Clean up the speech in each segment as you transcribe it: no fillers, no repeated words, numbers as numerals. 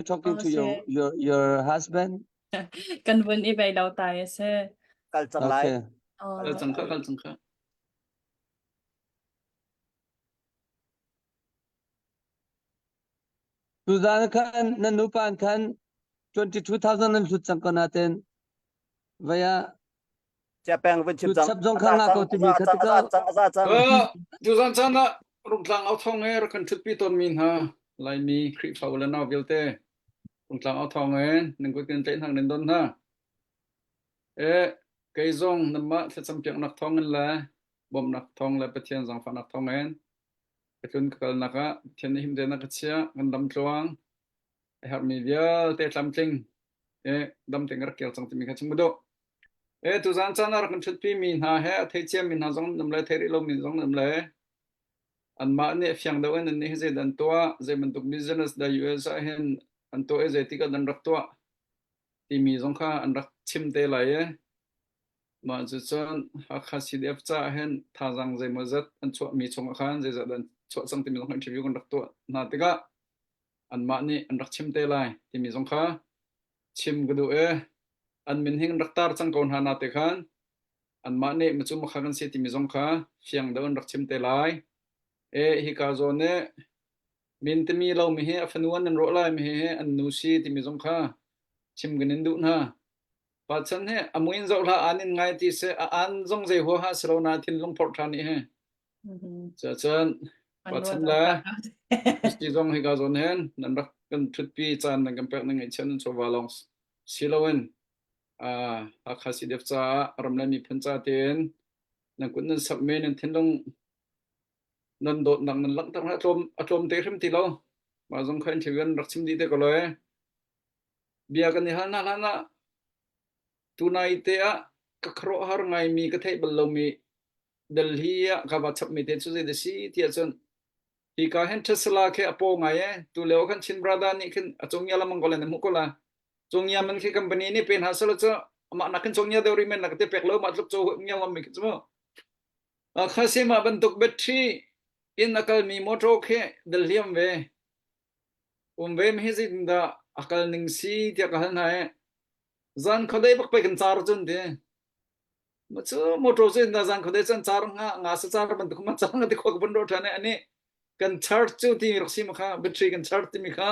talking Oh, to your si. your your husband? Kan vun i bei lo ta ya si. Kal cang lai. Okay. Oh. Kal cang kha, kal cang kha. Tuzan khan nan nupa an khan 22,000 nan hlut cang ko natin vaya Cia peng vun chim hlut cang. chap zong A kha za nga cang, ko a timi za kha cang, ti a za ko. cang, a za cang. Uh, tuzan caan ah Rungtlang au thawng he rak kan ṭhutpi tawnmi hna Laimi Khrihfa u le nau vialte Rungtlang au thawng he nan kut kan tlaih hna nan don hna. E, kei zong nanmah thlacam piaknak thawng in le bawmhnak thawng le Pathian zaangfahnak thawng in ka tlun ka kalnak ah Pathian nih him tein a ka chiah kan dam tluang a herhmi vialte tlamtling e dam tein ka rak kir cang timi kha chim ka duh. E tuzaan caan ah rak kan ṭhutpi mi hna he a thei ciami hna zong an um le thei rih lomi zong an um le anmah nih fiang deuh in annih hi zeidah an tuah zei bantuk business dah US ah hin an tuah i zeitik ah an rak tuah timi zong kha an rak chim te lai i mah cucun Hakha CDF caah hin thazaang zeimawzat an chuahmi chungah khan zeizat dah an chuah cang timi zong kha interview kan rak tuah hna tikah anmah nih an rak chim te lai timi zong kha chim ka duh i an min hi kan rak tar cang ko hna na te khan anmah nih macu makha kan si timi zong kha fiang deuh an rak chim te lai. E hika zawn nih min timi lo mi hi a fanu an nan rawh lai mi hi an nu si timi zong kha chim kan in duh hna. Pachan he a muin zoh hlah an in ngai ti se a an zong zei huaha si lo na thinlung phorh ṭhan i he. Cuacun pachan le si zong hika zawn hen nan rak kan ṭhutpi caan nan kan pek nan ngaihchiat nan chawva lawng si loin Hakha CDF caah ram le miphun ca tein nan kut nan samhmi nan thinlung nan dawtnak nan langhter a tlawm a tlawm te hrim ti lo. Mah zong kha interview an rak chim dih te ko lo e. Bia kan i hal hna hlan ah tunai te ah ka khuaruahhar ngaimi ka theih bal lomi Delhi ah ka va chapmi te cu zei dah si tiah cun hika hin Tesla khi a paw ngai e tu lio khan Chin brother nih khin a cungya lamang ko le na hmuh ko la cungya man khi company nih pe hna selo cu amah nak khin cungya deuh rih men nak te pek lo mah tluk cu ngia ngam mi khi cu mu kha se mah bantuk battery in a kalmi motor khi Delhi am ve um ve mi hi zeitindah a kal ning si tiah ka hal hna e zan khodei bak pe kan car cun ti ma cu motor cu na zan khodei cun car nga nga sa car bantuk ma car nga ti khua ka bun ro than ani kan charge cu ti rak si ma kha battery kan charge ti mi kha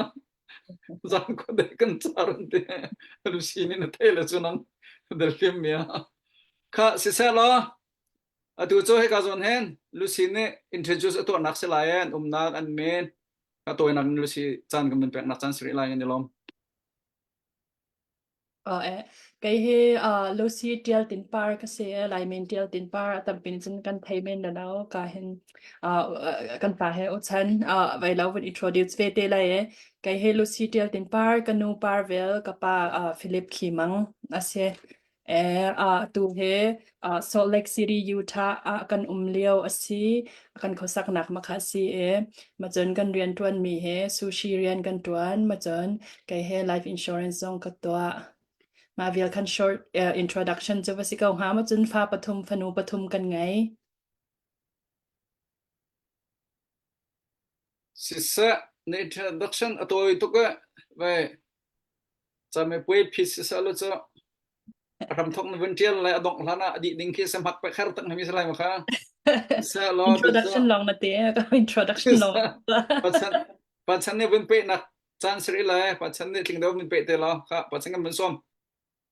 zan khodei kan car an ti lu si ni na thei le cu nang dal hliam mi kha si se law atu cu hika zawn hen Lucy nih introduce a tuahnak si lai an umnak an men a tawinak in Lucy caan kan pek nak caan si rih lai kan i lawm. Oh, eh. Kei hi uh, Lucy Tial Tin Par ka si e, Laimin Tial Tin Par a tampin cun kan thei men la lo ka hin uh, kan pa he uchan uh, vai lo vun introduce ve te lai e. Kei hi Lucy Tial Tin Par ka nu Par vel ka pa uh, Philip Khimang a si. Eh, ah, tu he ah, Salt Lake City, Utah ah kan um lio a si. Kan khuasaknak ma kha si e. Macun kan rian ṭuan mi he sushi rian kan ṭuan. Macun kei he life insurance zong ka tuah. Mah vial khan short uh, introduction cu va si ko hnga. Macun fa pathum, fanu pathum kan ngei. Siseh, na introduction a tawi tuk eh. Vai Camepuai phit siseh law cu a hramthawk na vun ṭial lai a dongh hlan ah a dih ding khi semhak pe kher tak na mi si lai ma kha. Siseh law tu cu Introduction lawng na te introduction lawng. Pachan pachan nih vun peh nak caan si rih lai pachan nih tling deuh vun peh te law kha pachan kan vun sawm.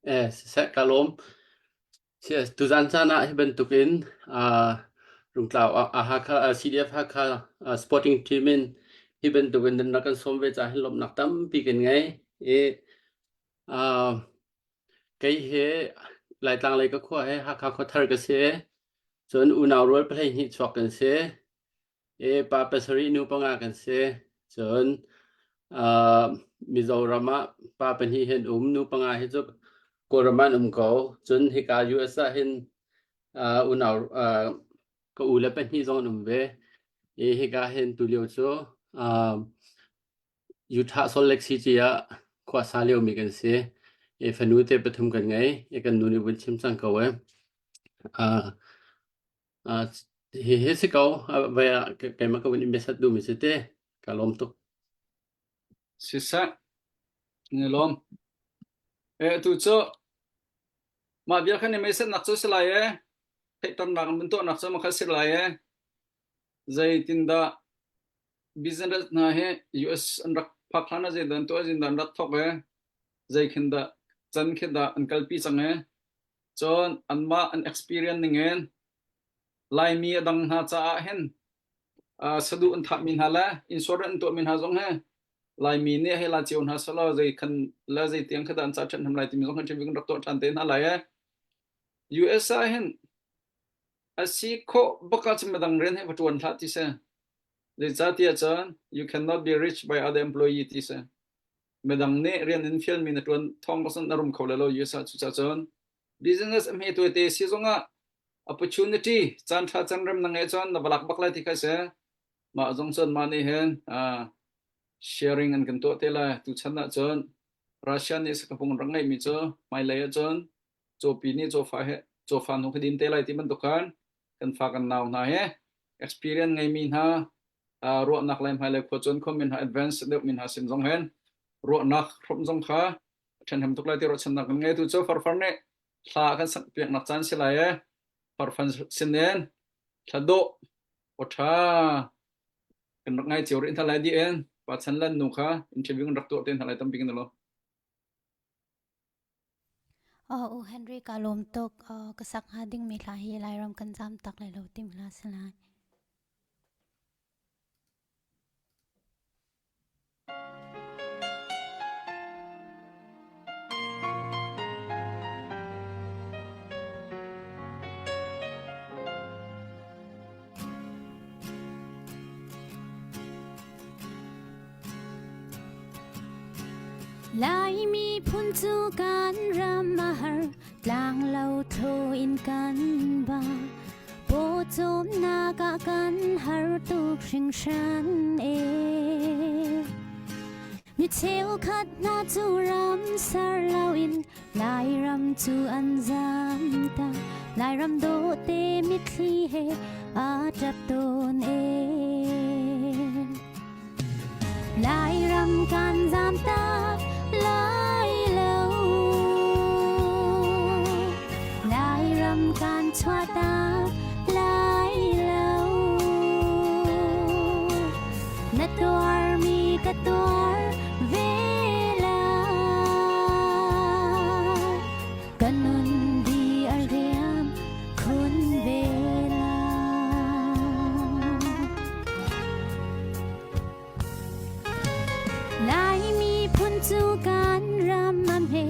Eh, siseh ka lawm. Tuzaan caan ah hi bantukin uh, Rungtlau ah Hakha CDF Hakha sporting team in hi bantukin nan rak kan sawm ve caah hin lawmhnak tampi kan ngei. I uh, kei he Laitlang lei ka khua he Hakha khuathar ka si. Cun unau rual pahleihnih chuak kan si. E pa pasarih nu panga kan si. Cun uh, Mizoram ah pa pahnih hin um, nu panga hi cu Kawlram ah an um ko. Cun hika US ah hin uh, unau uh, ka u le pahnih zong an um ve. I hika hin tulio cu uh, Utah Salt Lake City ah khua sa liomi kan si. I fanu te pathum kan ngei. I kan nu nih vun chim cang ko e. Uh, Uh, hihi si ko. Vai ah keimah ka vun in biasat duhmi si te. Ka lawm tuk. Siseh. Ni lawm. E tu cu mah bia khan ni meisennak cu si lai e. Theihternak an tuahnak cu ma kha si lai e. Zeitindah business hna hi US an rak phak hlan ah zeidah an tuah zeidah an rak thawk e. Zei khin dah can khi dah an kalpi cang e. Cun anmah an experience ning in Laimi a dang hna caah hin saduh an thahmi hna le insurance an tuahmi hna zong hi Laimi nih hei la cio hna selaw zei khan le zei tiang kha dah an ca ṭhen hram lai timi zong kan ṭhen kan rak tuah ṭhan te hna lai e. US ah hin a si khawh bak ahcun midang rian hi va ṭuan hlah ti si. Zeicahtiah cun you cannot be rich by other employee ti si. Midang nih rian in fialmi na ṭuan thawng bak na rum kho le lo US ah cucaah cun business a hme tuai si zongah opportunity caan ṭha can rem na ngeih cun na va lak bak lai ti kha si. Mah zong cun mah nih hin sharing an kan tuah te lai. Tuchan ah cun Russia nih sakapung an rak ngeihmi cu hmailei ah cun cawpi nih cawfa he cawfa hnu kha din te lai ti bantuk khan kan fa kan nau hna he experience ngeimi hna ruahnak le hmailei khua cun khomi hna advance deuhmi hna sin zong hen ruahnak hrawm zong kha ṭhenhem tuk lai ti ruahchannak kan ngei tu cu farfar nih thla kan sak piaknak caan si lai e farfan sinen thla dawh aw ṭha kan rak ngai cio rih hna lai di en pa chan lan nu kha interview kan rak tuah te hna lai tampi kan lo. U Henry ka lawm tuk. Ka sak hnga dingmi hla hi Lairam kan zam tak lai lo timi hla si lai. Laimi phun cu kan ram a har, tlanglo thlo in kan ba. Pawcawmnak ah kan har tuk hringhran e. Mi cheukhat hna cu ram ser loin Lairam cu an zam ta. Lairam dawhte mitthli he aa ṭap tawn e. Lairam kan zam tak lai lo. Lairam kan chuah tak lai lo. Na tuarmi ka tuar ve lai. Ka nun di a riam khun ve lai. Laimi phun cu kan ram am he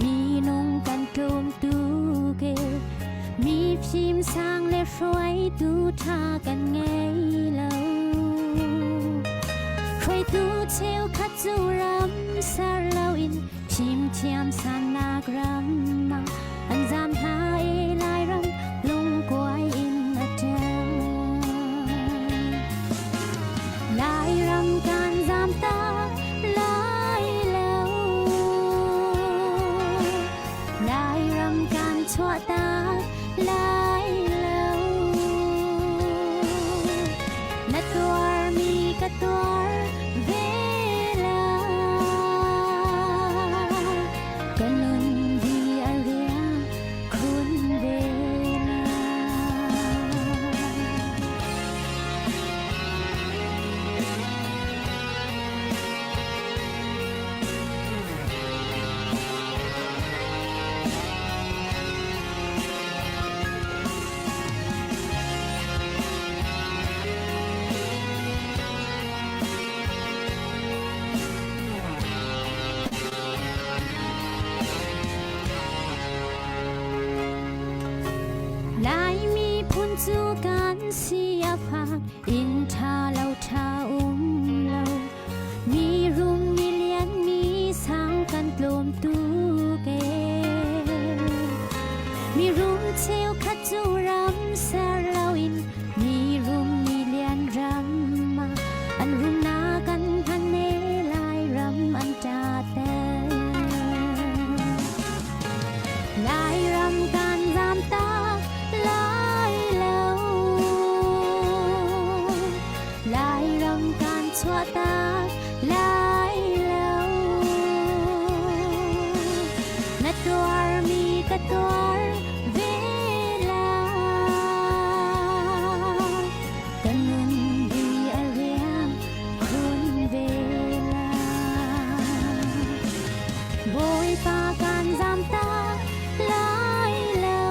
minung kan tlawm tuk e. Mi fim sang le hruaitu ṭha kan ngei lo. Hruaitu cheukhat cu ram ser loin fimthiam sannak ram ah an zam hna i Lairam lungkuai in a ṭial. Lairam kan zam tak lai lo. Lairam kan chuah tak lai lo. Na tuarmi ka tuar ve lai. Ka nun di a riang khun ve lai. Laimi phun cu kan si a fak inn ṭha lo ṭha um lo mi rum mi lian mi sang kan tlawm tuk e mi rum cheukhat cu ram ser loin mi rum mi lian ram ah an rumnak an hman e Lairam an ṭa ter Lairam kan zam tak lai lo. Bawipa kan zamtak lai lo.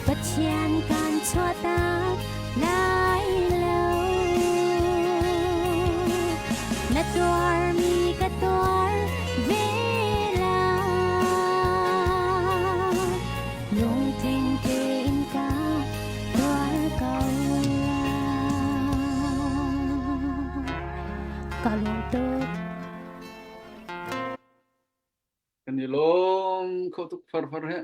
Pathian kan chuahtak lai lo. Na tuarmi ka tuar ve lai. Lungthin tein ka tuar ko lai. Ka lawm tuk. Kan i lawm kho tuk farfar he.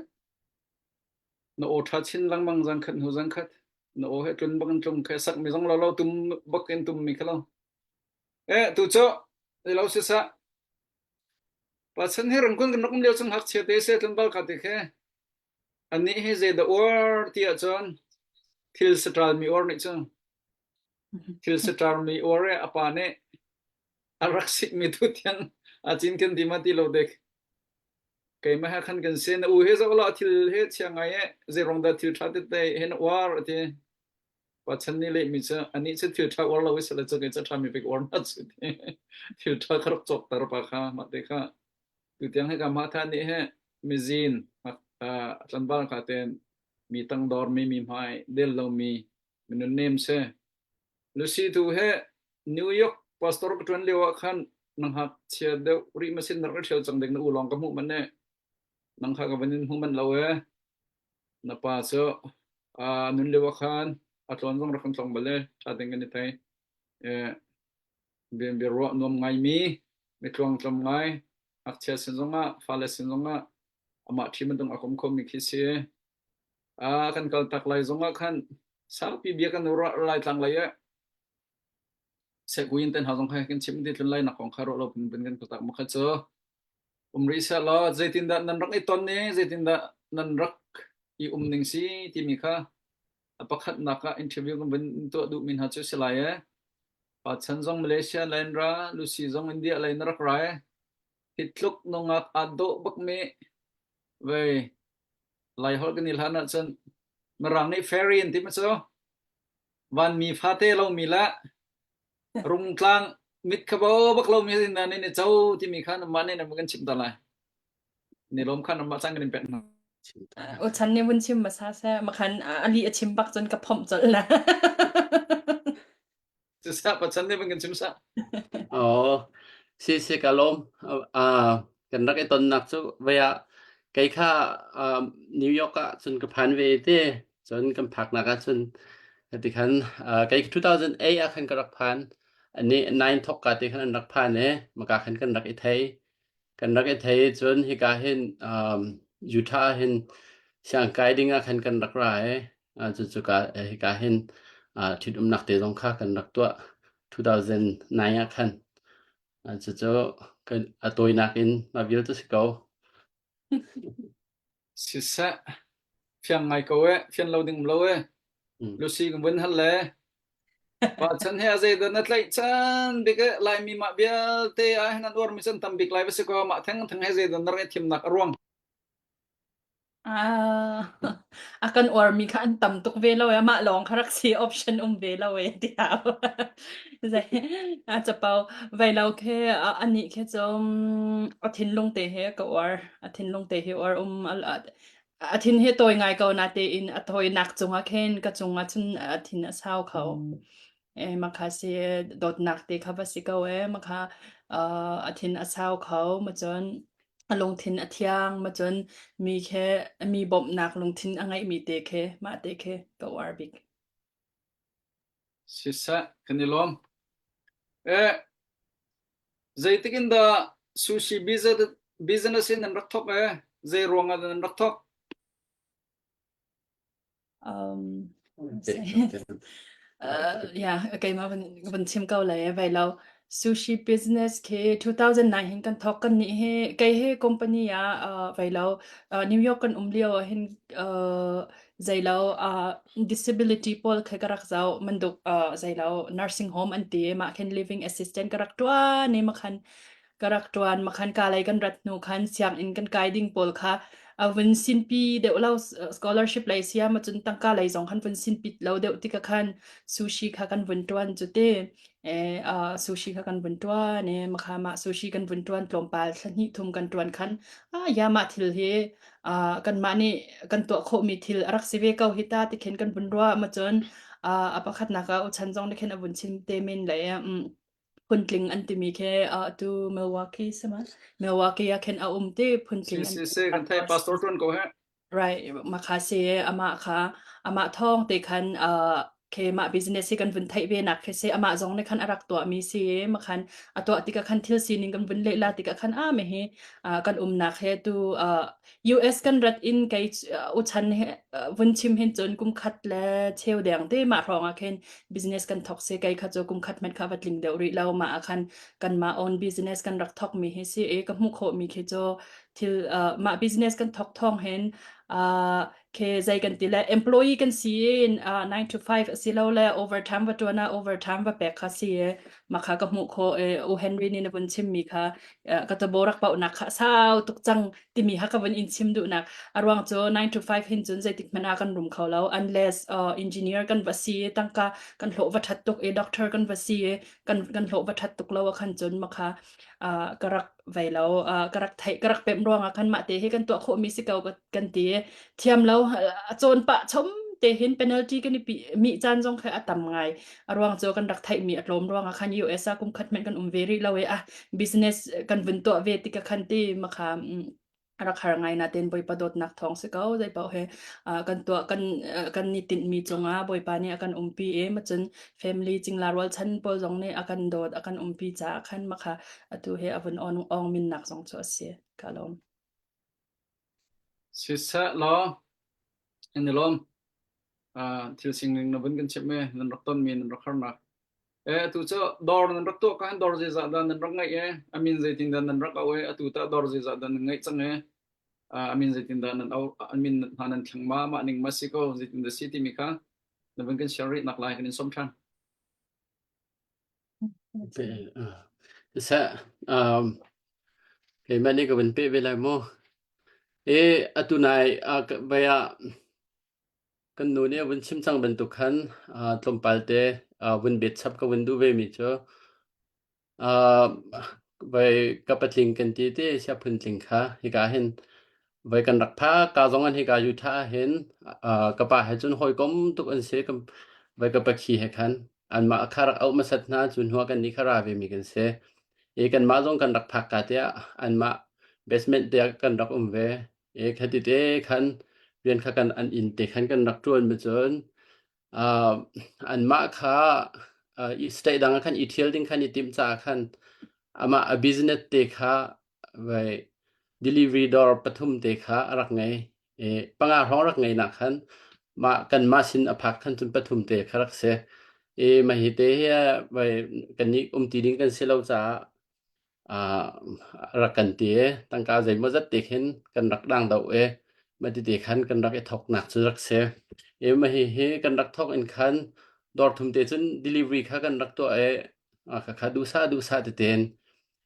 Na aw ṭha chin lengmang zan khat hnu zan khat. Na aw he tlun bak in tlung khe sak mi zong lo lo tum bak in tum mi kha lo. Eh tu cu i lo si sa. Pa chan he rangkun kan rak um lio chung ngakchia te se tlun bal ka ti khe. Anih hi zei dah uar ti ahcun thil saṭal mi uar nih cun thil saṭal mi uar i a pa nih a rak sikmi tu tiang a cinken ti ma ti lo dek. Keimah he khan kan si. Na u he zoh law thil he chia ngai e zei ruang dah thil ṭha tete he na uar a ti. Pa chan nih lehmi cu anih cu thil ṭha uar lo i sale cu kei cu ṭha mi pek uar na cu ti. Thil ṭha kha rak cawkter pa kha mah te kha Tutiang hika Martha nih he mizin tlanval ka ten mi tangdor mi mi hmai del lomi minun nem si. Lucy tu he New York pastor ka ṭuan lio ah khan nang hak chia deuh rih ma sin rak ṭhial cang ding na u lawng ka hmuh man ne. Nang kha ka van in hmu man lo e. Na pa cu nun lio ah khan a tlawn zong rak kan tlong bal e. Ṭha ding kan i thei. Biaruah nuam ngaimi, mi tluangtlam ngai, ngakchia sin zongah, fale sin zongah amah ṭhi bantuk a kom khomi khi si. Ah, kan kal tak lai zongah khan saupi bia kan ruah lai tlang lai eh. Sehkuin ten ha zong kha kan chim ti tlun lai nak kong kha ruah lo pin kan kal tak ma kha cu. Um rih seh law zeitindah nan rak i ton i zeitindah nan rak i um ning si timi kha a pakhatnak ah interview kan vun tuah duhmi hna cu si lai eh. Pa chan zong Malaysia lei in ra, Lucy zong India lei in rak ra eh. Hi tluk nungak aa dawh bakmi vei Lai holh kan i hlan ahcun Mirang nih fairy an ti ma cu vanmi fate lomi le rungtlang mit kha bo bak lomi in nan i co timi kha mah nih nan kan chimh ta lai. Ni lawm kha nan mah cang kan in pek hna. O chan nih vun chim hmasa seh makhan ali a chim bak cun ka phomh colh la. Sisa pa chan nih vun kan chim sa. Oh, si si ka lawm. Ah, kan rak i tonnak cu vei ah kei kha ah, New York ah cun ka phan ve te. Cun kan phaknak ah cun ti khan ah, kei 2008 ah khan ka rak phan. Ani 9 thok ka te khan an rak phan e. Maka khan kan rak i thei. Kan rak i thei cun hika hin um, Utah ah hin siangkai ding ah khan kan rak ra i uh, cucu ka hika hin uh, ṭhitumnak te zong kha kan rak tuah 2009 ah khan. Uh, cucu kan a tawinak in mah vialte si ko. Siseh, fiang ngai ko eh, fian lo ding um lo eh. Mm. Lucy kan vun hal le. Pa chan he a zeidah na tlaih chan bik eh Laimi mah vialte ah hin an uarmi chan tam bik lai va si ko mah theng theng he zeidah na rak i thimnak a ruang. Ah, a kan uarmi kha an tam tuk ve lo e mah lawng kha rak si option um ve lo e tiah zai a capo vai lo khe anih khe cu a thinlung te he ka uar a thinlung te hi uar um a thin hi tawi ngai ko na tein a tawinak cungah khin ka cungah cun a thin a sau kho e makha si dawtnak te kha va si ko e makha a thin a sau kho ma cun a lungthin a thiang ma cun mi khe mi bawmhnak lungthin a ngeihmi te khe mah te khe ka uar bik Siseh, kan i lawm. Eh, zeitik in dah sushi business in nan rak thawk eh? Zei ruang ah dah nan rak thawk? Um, uh, yeah, keimah van van chim ko lai vai lo. Sushi business khi 2009 hin kan thawk kan nih hi kei hi company ah uh, vai lo uh, New York kan um lio ah hin uh, zeilo uh, disability pawl kha ka rak zoh manduk uh, zeilo nursing home an ti mah khin living assistant ka rak tuan ni makhan ka rak tuan makhan ka lei kan rat hnu khan sianginn kan kai ding pawl kha A vun sinpi deuh lo scholarship lei siam ahcun tangka lei zong khan vun sinpit lo deuh tikah khan sushi kha kan vun ṭuan cu ti. E, uh, sushi kha kan vun ṭuan e makha mah sushi kan vun ṭuan tlawmpal thla hnih thum kan ṭuan khan ah ya mah thil hi uh, kanmah nih kan tuah khawhmi thil a rak si ve ko hi ta ti khin kan vun ruah ma cun uh, a pakhatnak ah uchan zong nih khin a vun chim te men le um, phuntling an timi khi uh, tu Milwaukee sama Milwaukee ah khin a um ti Si phuntling an si si kan thei pastor tuan ko he. Right, makha si amah kha amah thawng te khan uh, ke mah business hi kan vun theih ve nak khi si amah zong nih khan a rak tuah mi si makhan a tuah tikah khan thil sining kan vun leh la tikah khan a me hi uh, kan umnak he tu uh, US kan rat in kei uh, uchan he uh, vun chim hin cun kum khat le cheu deng te mah hrawng ah khin business kan thok si kei kha cu kum khat met kha va tling deuh rih lo ma ah khan kan mah own business kan rak thok mi hi si e ka hmuh khawh mi khi cu thil uh, mah business kan thok thong hin uh, ke zei kan ti le employee kan si in uh, 9 to 5 asilo le overtime va tuana overtime va pek kha si e ma kha ka hmuh kho e u Henry ni na vun chim mi kha ka tabo rak pau nak kha sau tuk cang timi ha ka vun in chim du nak aruang chu 9 to 5 hin chun zeitik mana kan rum kho lo unless uh, engineer kan va si tangka kan hlo va that tuk e doctor kan va si e kan kan hlo va that tuk lo khan chun makha uh, ka rak vei lo uh, ka rak theih ka rak pem ruangah khan mah te hi kan tuah khawh mi si ko kan ti thiam lo a cawn pah chom te hin penalty kan i pi mi caan zong kha a tam ngai a ruang cu kan rak theih mi a tlawm ruangah khan US ah kum khat men kan um ve rih lo e a business kan vun tuah ve tikah khan ti makha a rak har ngai natein Bawipa dawtnak thawng si ko zei paoh he kan tuah kan kan ni tinhmi cungah Bawipa nih a kan umpi i macun family cingla rualchan pawl zong nih a kan dawt a kan umpi caah khan makha atu he a vun ong ong minnak zong cu a si ka lawm. Siseh law in i lawm. Thil singling na vun kan chimh i nan rak tonmi nan rak harnak. E atu cu dawr nan rak tuah ka hin dawr zeizah dah nan rak ngeih e a min zeitin dah nan rak auh e atu tah dawr zeizah dah nan ngeih cang e a min zeitin dah nan auh an min hna nan thleng ma mah ning ma si ko zeitin dah si timi kha na vun kan share rih nak lai kan in som ṭhan. Seh, um, keimah nih ka vun peh ve lai mu. E atu nai ah vai ah Kan nu nih a vun chim cang bantuk khan uh, tlawmpal te uh, vun bet chap ka vun duh ve mi cu uh, vai ka patling kan ti ti sia phuntling kha hika hin vai kan rak pha ka zong an hika Utah hin uh, ka pa he cun hawikom tuk an si kan vai ka pakhi he khan anmah kha rak auh hmasat hna cu hnuah kan nih kha ra ve mi kan si i kanmah zong kan rak phak ka tiah anmah basement te ah kan rak um ve E khati te khan rian kha kan an inn te khan kan rak ṭuan mi cun uh, anmah kha uh, state dang ah khan i ṭhial ding khan i timh caah khan amah a business te kha vai delivery door pathum te kha a rak ngei e panga hrawng rak ngei nak khan mah kanmah sin a phak khan cun pathum te kha rak si e mah hi te hi vai kan nih um ti ding kan si lo caah uh, rak kan ti i tangka zeimawzat te khin kan rak dang do i mah ti khan kan rak i thoknak cu rak si. I mah hi hi kan rak thok in khan dawr thum te cun delivery kha kan rak tuah i kha kha duhsah duhsah tein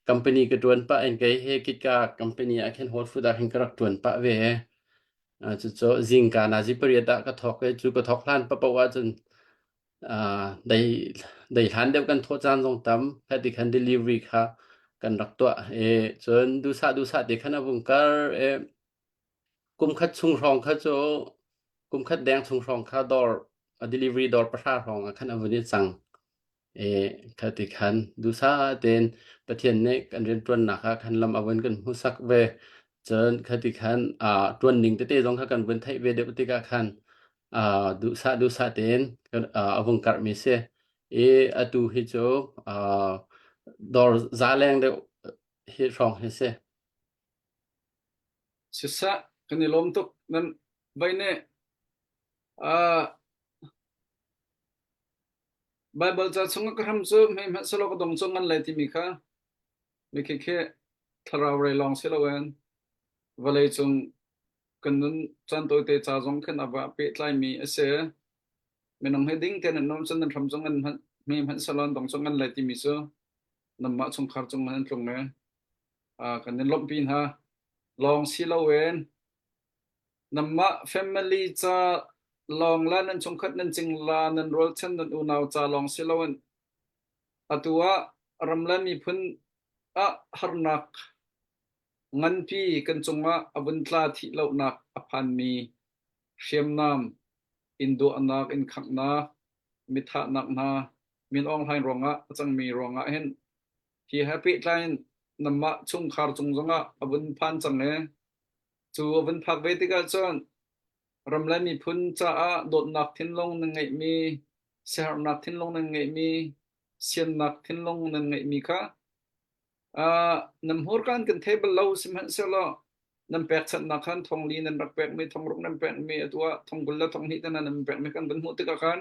company ka ṭuan pah in kei he kitka company ah khin Whole Food ah khin ka rak ṭuan pah ve. Cucu zingka nazi pariat ah ka thok i cu ka thok hlan paoh ahcun Uh, dei dei hlan deuh kan thawh caan zong tam kha ti khan delivery kha kan rak tuah e cun duhsah duhsah te khan a vung kar e kum khat chung hrawng kha cu kum khat deng chung hrawng kha dawr a delivery dawr pahra hrawng ah khan a vun i cang e kha ti khan duhsah tein Pathian nih kan rianṭuannak ah khan lam a vun kan hmuhsak ve cun kha ti khan uh, ṭuan ning tete zong kha kan vun theih ve deuh tikah khan uh, duhsah duhsah tein kan uh, a vung karhmi si i atu hi cu uh, dawr za leng deuh hi hrawng hi si. Siseh, kan i lawm tuk. Nan vai nih uh, Baibal ca chungah ka hram cu hmei hmanh selaw ka dong cu ngan lai timi kha mi khi khi thlarau rei lawng si loin vawlei cung kan nun caan tawite ca zong khin a va pehtlaimi a si. Minung hi ding tein an um cun nan hram zong an hmanh hme hmanh selaw an dong zong an lai timi cu nanmah chungkhar cung an tlung e. Kan in lawmhpi hna. Lawng si loin. Nanmah family ca lawng le nan chungkhat nan cingla nan rualchan nan unau ca lawng si loin atu ah ram le miphun ah harnak nganpi kan cungah a vun tla thih lonak a phanmi hriamnam in duahnak in khanghnak mithahnak hna Min Aung Hlaing ruangah a cangmi ruangah hin hi he pehtlai in nanmah chungkhar cung zongah a vun phan cang i cu a vun phak ve tikah cun ram le miphun caah dawtnak thinlung nan ngeihmi siaherhnak thinlung nan ngeihmi siannak thinlung nan ngeihmi kha uh, nan hmurka in kan thei bal lo sihmanhsehlaw nan pekchanhnak khan thong li nan rak pekmi thong ruk nan pekmi atu ah thong 20 le thong hnih te hna nan pekmi kan van hmuh tikah khan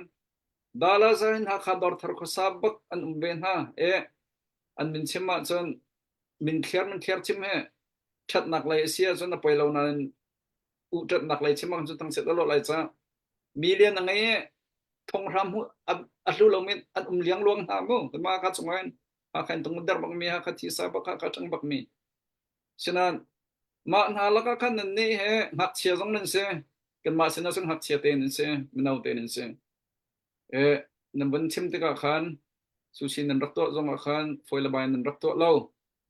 Dalazar in Hakha Dawrthar khuasa bak an um ve hna e an min chim ahcun min thliar min thliar chim he ṭhatnak lei a si ahcun a poi lo nain uh ṭhatnak lei chim ahcun thangchiat a lawh lai ca million a ngei i thonghram hu a hlu lomi an um liang luang hna mu ma ka chungah hin Hakha in tung der bak mi Hakha thisa bak Hakha ṭang bak mi sinan mah hna lakah khan nan nih he ngakchia zong nan si kanmah sinah cun ngakchia te nan si mino te nan si e nan vun chim tikah khan sushi nan rak tuah zongah khan foi le bai nan rak tuah lo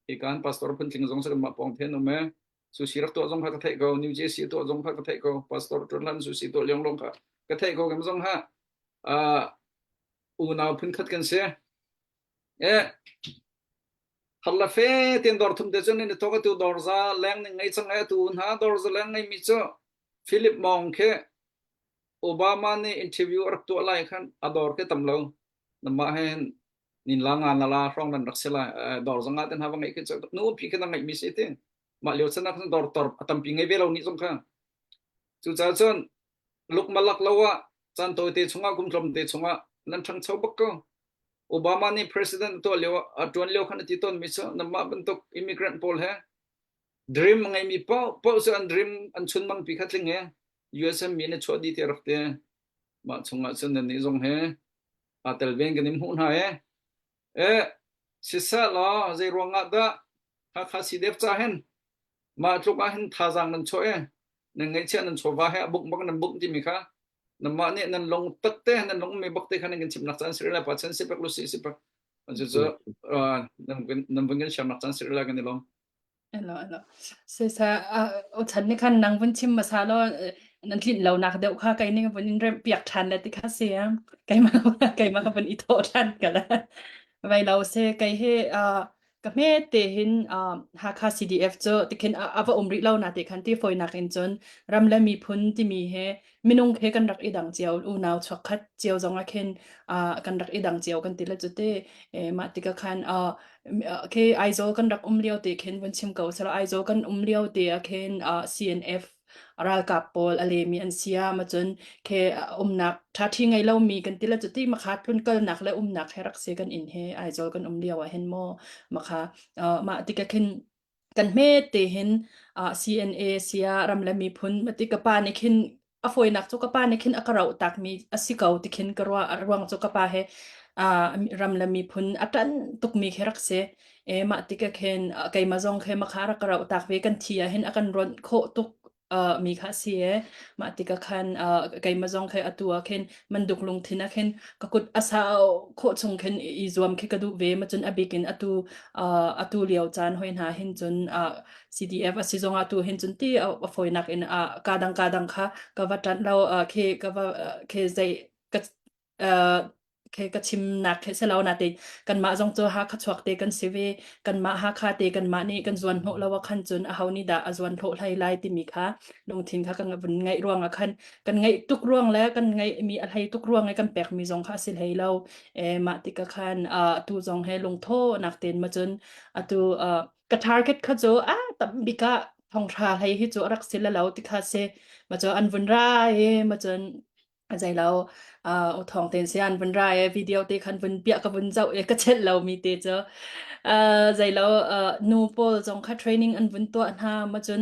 hi kan pastor phuntling zong sa kanmah pawng then um e sushi rak tuah zong kha ka theih ko New Jersey tuah zong kha ka theih ko pastor ṭuan hlan sushi tuah liang lawng kha ka theih ko kam zong ha uh, unau phunkhat kan si e Harla fe ten dor thum te cun ni thok atu dor za leng ning ngei chang e tu hna dor za leng ngei mi cu Philip Mong khi Obama nih interview a rak tuah lai khan a dor ke tam lo namah hen nin la nga na la hrong nan rak si lai dor zanga ten ha va ngai khi chu nu pi khi na ngai mi si ti mah lio chanak dor tor a tampi ngei ve lo ni zong kha cu ca cun luk malak lo ah caan tawi te chungah kum tlawm te chungah nan ṭhangcho bak ko Obama nih president tuah lio a ṭuan lio khan a ti tawn mi cu namah bantuk immigrant pawl he dream a ngeimi paoh paoh cu an dream an chunmang pi kha tling he USM mi na chuah dih ti rak ti mah chungah cun nan nih zong he aa tel ven kan in hmuh hna e e siseh law zei ruangah dah Hakha CDF ca hin mah tluk ah hin thazaang nan chuah e nan ngeihchiah nan chawva he a buk bak nan buk timi kha namah nih nan lung tak te nan lung mi bak te kha nan kan chimnak caan siri lai pa chan si pak lu si si pak cu cu nan vun kan siamnak caan siri lai kan i lawm Elo elo. Sisa o chan ni khan nang vun chim masa lo nan tlin lo nak deuh kha kai ning vun in rem piak than le ti kha si keimah keimah ka vun i thawh than ka la vai lo se kai he ka hme te hin Hakha CDF cu tikhin a va um rih lo na te khan ti foinak in cun ram le miphun timi he minung he kan rak i dang cio unau chuakkhat cio zong ah khin kan rak i dang cio kan ti le cu te mah tikah khan ke Aizawl kan rak um lio te khin vun chim ko selo Aizawl kan um lio te ah khin CNF ralkap pawl a lemi an sia ma cun ke umnak ṭhaṭhi ngei lomi kan ti le cu ti makha tlun kalnak le umnak he rak si kan inn he Aizawl kan um lio ah hin maw makha mah tikah khin kan hme te hin CNA sia ram le miphun mati ka pa nih khin a fawinak cu ka pa nih khin a ka rauh takmi a si ko ti khin ka ruah ruang cu ka pa he ram le miphun a ṭanh tukmi khi rak si e mah tikah khin keimah zong khe makha rak ka rauh tak ve kan thi ah hin a kan ronh khawh tuk mi kha si e mah tikah khan keimah zong khe atu ah khin manduk lungthin ah khin ka kut a sau khawh chung khin i zuam khi ka duh ve ma cun a bik in atu atu lio caan hoi hna hin cun CDF a si zong ah tu hin cun ti a fawinak in ka dang ka dang kha ka va ṭanh lo khi ka va khi zei ka khi ka chimnak khi si lo na te kanmah zong cu Hakha chuak te kan si ve kanmah Hakha te kanmah nih kan zuan hnawh lo ah khan cun aho nih dah a zuan hlawh hlei lai timi kha lungthin kha kan vun ngaih ruang ah khan kan ngaih tuk ruang le kan ngaih mi a hlei tuk ruang i kan pek mi zong kha a si hlei lo e mah tikah khan atu zong he lungtho nak ten ma cun atu ka target kha cu a tam bik ah thonghra hlei hi cu a rak si la lo ti kha si ma cu an vun ra i ma cun zei lo uh thong ten si an vun ra i video te khan vun piah ka vun zoh i ka chelh lo mi te cu uh zei lo uh nu pawl zong kha training an vun tuah hna ma cun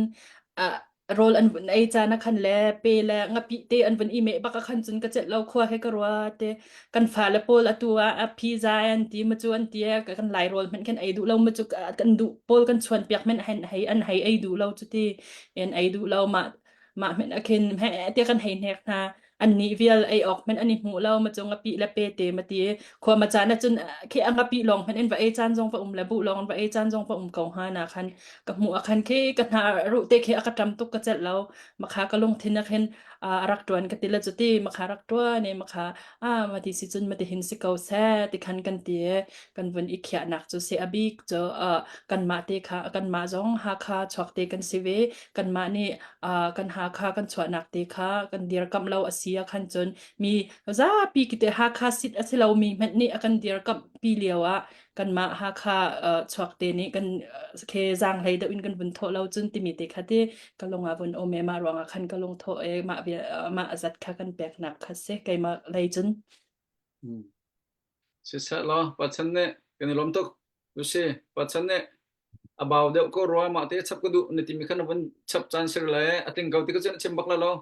uh, rawl an vun ei caan ah khan le pe le ngapih te an vun i meh bak ah khan cun ka celh lo khua he ka rua te kan fale pawl atu ah a pizza an ti ma cu an ti kan lai rawl hmanh khan ei duh lo ma cu kan duh pawl kan chuan piak men hen hei an hei ei duh lo cu ti en ei duh lo ma. Mah hmenh ah khin hme tiah kan hei hnek hna. An nih vial ei awk hmenh an i hmuh lo ma cu ngapih le pe te ma ti khua ma caan ah cun khi a ngapih lawng hmenh in va ei caan zong va um le buh lawng in va ei caan zong va um ko hnga na khan ka hmuh ah khan khi ka hna ruh te khi a ka ṭam tuk ka celh lo makha ka lungthin ah khin a rak ṭuan ka ti le cu ti makha rak ṭuan i makha ah mati si cun mati hin si ko seh ti khan kan ti i kan vun i khiahnak cu si a bik cu kanmah te kha kanmah zong Hakha chuak te kan si ve kanmah nih kan Hakha kan chuahnak te kha kan dirkamh lo a si ah khan cun mi zapi kite Hakha sit a si lomi hmanh nih a kan dirkamh pi lio ah kanmah Hakha chuak te nih kan khe zaang hlei deuh in kan vun thawh lo cun timi te kha ti ka lung ah vun um e mah ruangah khan ka lung thawh e mah mah zat kha kan peknak kha si keimah lei cun Siseh law Pathian nih kan i lawm tuk. Lucy, Pathian nih a bau deuh ko rua mah te chap ka duh na timi kha na vun chap caan sir le a tling ko ti ka cun chim bak la lo.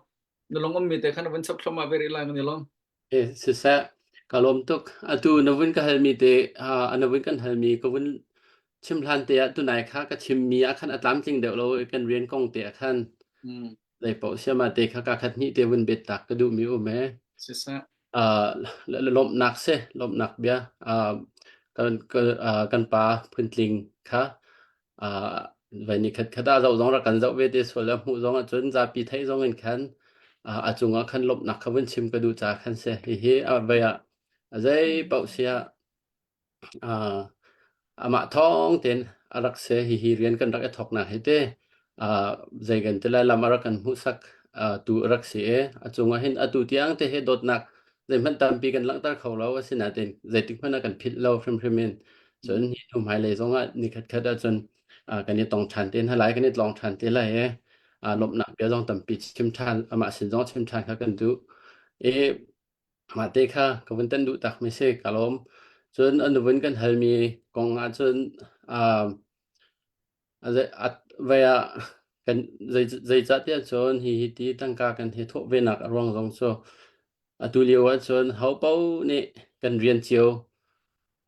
Na lung ummi te kha na vun chap thluahmah ve rih lai kan i lawm. Eh, siseh, ka lawm tuk. Atu na vun ka halmi te, uh, na vun kan halmi ka vun chim hlan te ah tunai kha ka chimmi ah khan a tlamtling deuh lo i kan rian kong te ah khan Mm. zei paoh siama te kha ka khat hnih te vun bet tak ka duhmi um e. Siseh. Uh, lawmhnak si, lawmhnak bia. Uh, kan, kan, uh, kan pa phuntling kha uh, vai ni khat khat ah zoh zong rak kan zoh ve te sual le hmuh zong ahcun zapi theih zong in khan uh, a cungah khan lawmhnak kha vun chim ka duh ca khan si. Hihi a vai ah a zei paoh sia uh, amah thawng tein a rak si. Hihi rian kan rak i thawknak hi te uh, zei kan ti lai lam a rak kan hmuhsak uh, tu a rak si i a cungah hin atu tiang te hi dawtnak zeihmanh tampi kan langhter kho lo asinain zeitik hmanh ah kan philh lo hrimhrim in cun hi hnu hmailei zongah nikhat khat ahcun uh, kan i tong ṭhan te hna lai kan i tlawng ṭhan te lai i uh, lawmhnak bia zong tampi chim ṭhan amah sin zong chim ṭhan kha kan duh i mah te kha ka vun tan duh tak mi si ka lawm cun an vun kan halmi kong ahcun uh, Vai ah kan zeicahtiah cun hihi ti tangka kan hi thawh venak a ruang zong cu atu lio ahcun hopaoh nih kan rian cio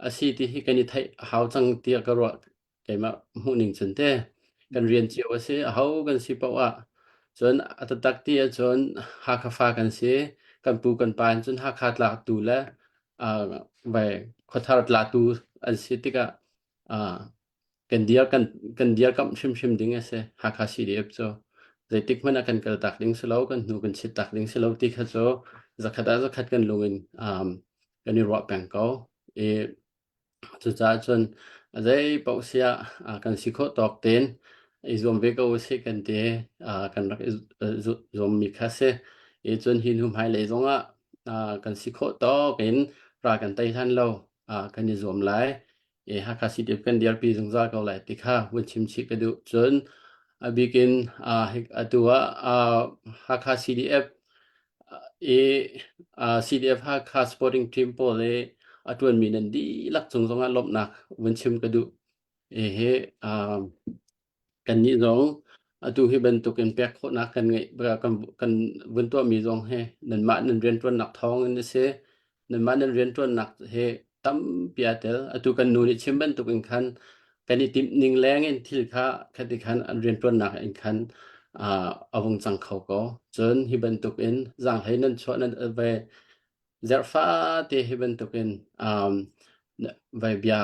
a si ti hi kan i theih a hau cang tiah ka ruah. Keimah hmuhning cun te kan rian cio a si. Aho kan si paoh ah cun a taktak ti ahcun Hakha fa kan si. Kan pu kan pa in cun Hakha tlaktu le uh, vai khuathar tlatu an si tikah uh, Kan dir kan kan dirkamh hrimhrim ding a si. Hakha CDF cu zeitik hmanh ah kan kal tak ding si lo, kan hnu kan chit tak ding si lo ti kha cu zakhat ah zakhat kan lung in um, kan i ruah peng ko. I cucaah cun a zei paoh siah uh, kan si khawh tawk tein i zuam ve ko usih kan ti uh, kan rak i zuammi kha si. I cun hi hnu hmailei zongah uh, kan si khawh tawk in ra kan tei hlan lo uh, kan i zuam lai. i Hakha CDF kan dirpi zungzal ko lai ti kha vun chim chih ka duh. Cun a bik in atu ah Hakha CDF i CDF Hakha Sporting Team pawl i a ṭuanmi nan dihlak cung zongah lawmhnak vun chim ka duh. Hihi Kannih zong atu hi bantukin pek khawhnak kan ngeih kan, kan vun tuahmi zong hi nanmah nan rianṭuannak thawng in a si. Nanmah nan rianṭuannak hi tampi aa tel. Atu kan nu nih chim bantukin khan kan i timh ning leng in thil kha khati khan an rianṭuannak in khan uh, a vung cang kho ko. Cun hi bantukin zaanghlei nan chuah nan ve zerhfate hi bantukin um, vai bia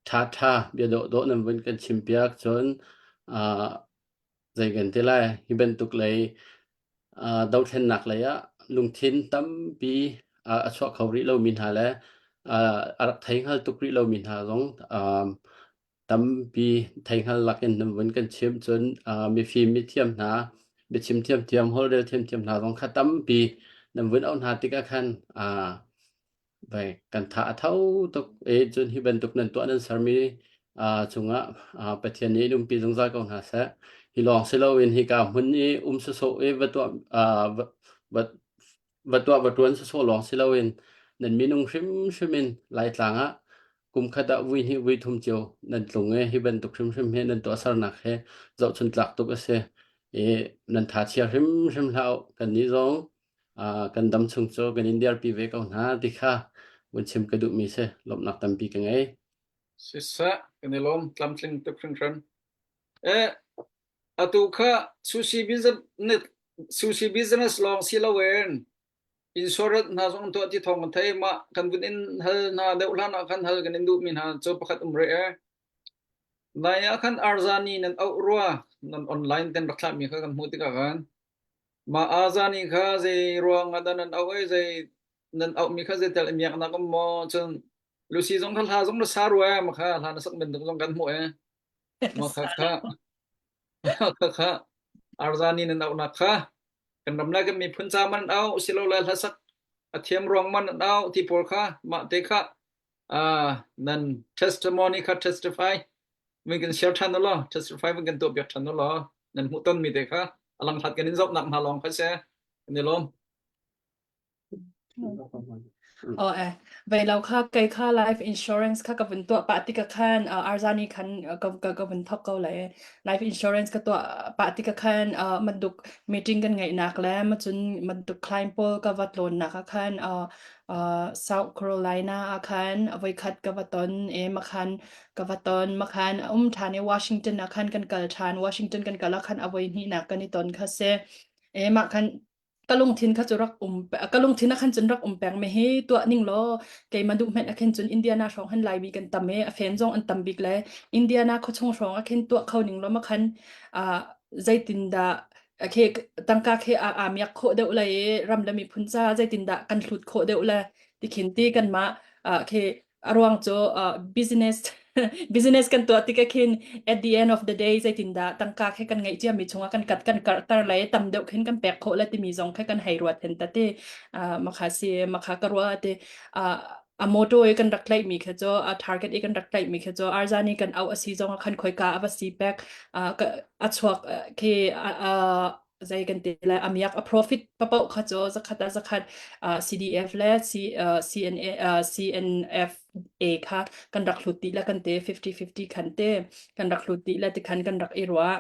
ṭhaṭha bia dawhdawh nan vun kan chimpiak cun uh, zei kan ti lai hi bantuk lei uh, dothlennak lei ah lungthin tampi uh, a chuah kho rih lomi hna le uh, a rak thei hngal tuk rih lomi hna zong um, tampi thei hngal lakin nan vun kan chim cun uh, mifim mithiam hna biachim thiamthiam holhrel thiamthiam hna zong kha tampi nan vun auh hna tikah khan uh, Vai kan tha a tho tuk i cun hi bantuk nan tuah nan sermi uh, cungah uh, Pathian nih in umpi zungzal ko hna seh. Hi lawng si loin hika hmun i um sawsawh i va tuah uh, va, va, va tuah va tuan sawsawh lawng si loin nan minung hrimhrim in Laitlang ah kum khat ah vui hnih vui thum cio nan tlung i hi bantuk hrimhrim hi nan tuahsernak hi zohchun tlak tuk a si. I nan tha chia hrimhrim hlah u. Kannih zong uh, kan dam chung cu kan in dirpi ve ko hna ti kha vun chim ka duhmi si lawmhnak tampi ka ngei. Siseh, kan i lawm tlamtling tuk hringhran. Eh, Atu kha sushi business sushi business lawng si loin insurance hna zong an tuah ti thawng kan thei. Mah kan vun in hal hna deuh hlan ah khan hal kan in duhmi hna cu pakhat um rih ee. Nai ah khan Arzani nan auh rua nan online ten rak thlahmi kha kan hmuh tikah khan mah Arzani kha zei ruang ah dah nan auh i zei nan auhmi kha zeitel i miaknak um maw cun Lucy zong kha hla zong na sa rua ma kha hla na sak bantuk zong kan hmuh ee ma kha kha kha kha Arzani nan auhnak kha kan ram le kan miphun ca man an auh silole hlasak a thiam ruang man an auh ti pawl kha mah te kha uh, nan testimony kha testify mun kan share than lo testify mun kan tuah piak than lo nan hmuh ton mi te kha alang hlat kan in zoh nak hna lawng kha se kan i lawm Oh eh vei lo kha kei kha life insurance kha ka vun tuah pah tikah khan uh, Arzani khan uh, ka ka ka vun thok ko le life insurance ka tuah pah tikah khan uh, manduk meeting kan ngeih nak le macun manduk client pawl ka va tlawn nak ah khan uh, uh, South Carolina ah khan voikhat ka va ton e makhan ka va ton makhan um than i Washington ah khan kan kal than Washington kan kal ah khan avoi hnih nak kan i ton kha se e mah khan ka lungthin kha cu rak um ka lungthin ah khan cun rak um peng me hi tuah ning law keimah duh hmenh ah khin cun Indiana hrawng han Laimi kan tam e a fen zong an tam bik le Indiana khuachung hrawng ah khin tuah kho ning law ma khan ah zeitindah khe tangka khe a a miak khawh deuh lai i ram le miphun ca zeitindah kan hlut khawh deuh le tikhin ti kanmah khe a ruang cu business business kan tuah tik ah khin at the end of the day zeitindah tangka khe kan ngeih ciami chungah kan kat kan karhter le tam deuh khin kan pek khawh le timi zong khe kan hei ruat hen ta ti makha si makha ka ruah ti a moto i kan rak tlaihmi kha cu a target i kan rak tlaihmi kha cu arzani kan au asi zong ah khan khoika a va si pek a chuak khi zei kan ti lai amiak a profit papoh kha cu zakhat ah zakhat CDF le C, CNA CNFA kha kan rak hlut dih la kan te 50-50 khan te kan rak hlut dih la ti khan kan rak i ruah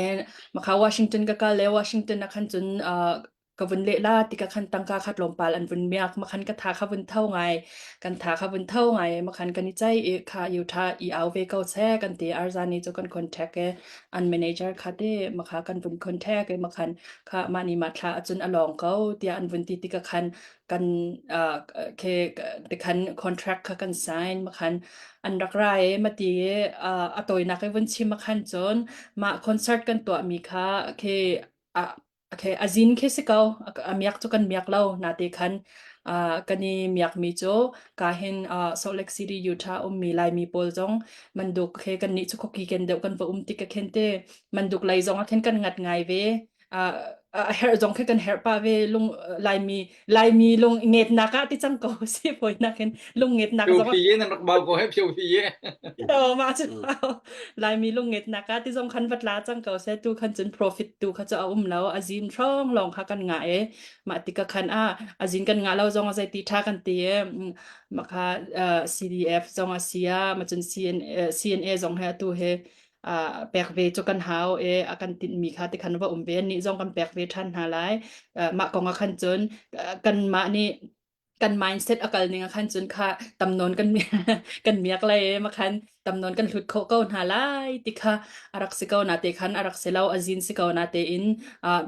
and makha Washington ka kal le Washington ah khan cun ka vun leh la tika khan tangka kha tlawmpal an vun miak makhan ka tha kha vun tho ngai kan tha kha vun tho ngai makhan kan i chai i kha yu tha i au ve ko che kan ti arzani chu kan contact e an manager kha te makha kan vun contact e makhan kha mani ma thla achun along ko tia an vun ti tika khan kan ke te khan contract kha kan sign makhan an rak ra e mati a toinak e vun chim makhan chon ma concert kan tua mi kha ke a Okay, a zin khi si ko. A miak cu kan miak lo. Nate khan uh, kan i miakmi cu ka hin uh, Salt Lake City, Utah ummi Laimi pawl zong manduk he kan nih cu khuaki ken deuh kan va um tik ka khen te. Manduk lei zong ah khin kan ngat ngai ve. Uh, a herh zong khi kan herh pah ve lung Laimi Laimi lung ngetnak ah ti cang ko si fawinak hin lung ngetnak Phio zong phi ye nan rak bau ko he phio phi ye. Oh, mah cu Laimi lungngetnak ah ti zong khan va tla cang ko seh tu khan cun profit tu kha cu a um lo a zin hrawng lawng kha kan ngah e mah tika khan a a zin kan ngah lo zong a zei ti tha kan ti e mah kha CDF zong a sia ma cun CNA CNA zong he atu he pek ve cu kan hau e a kan tinh mi kha ti khan va um ve ni zong kan pek ve than hna lai mah kong ah khan cun kan mah nih kan mindset a kal ning ah khan cun kha tam nawn kan kan miak lai e ma khan tam nawn kan hlut kho ko hna lai ti kha a rak si ko na te khan a rak si lo a zin si ko na te in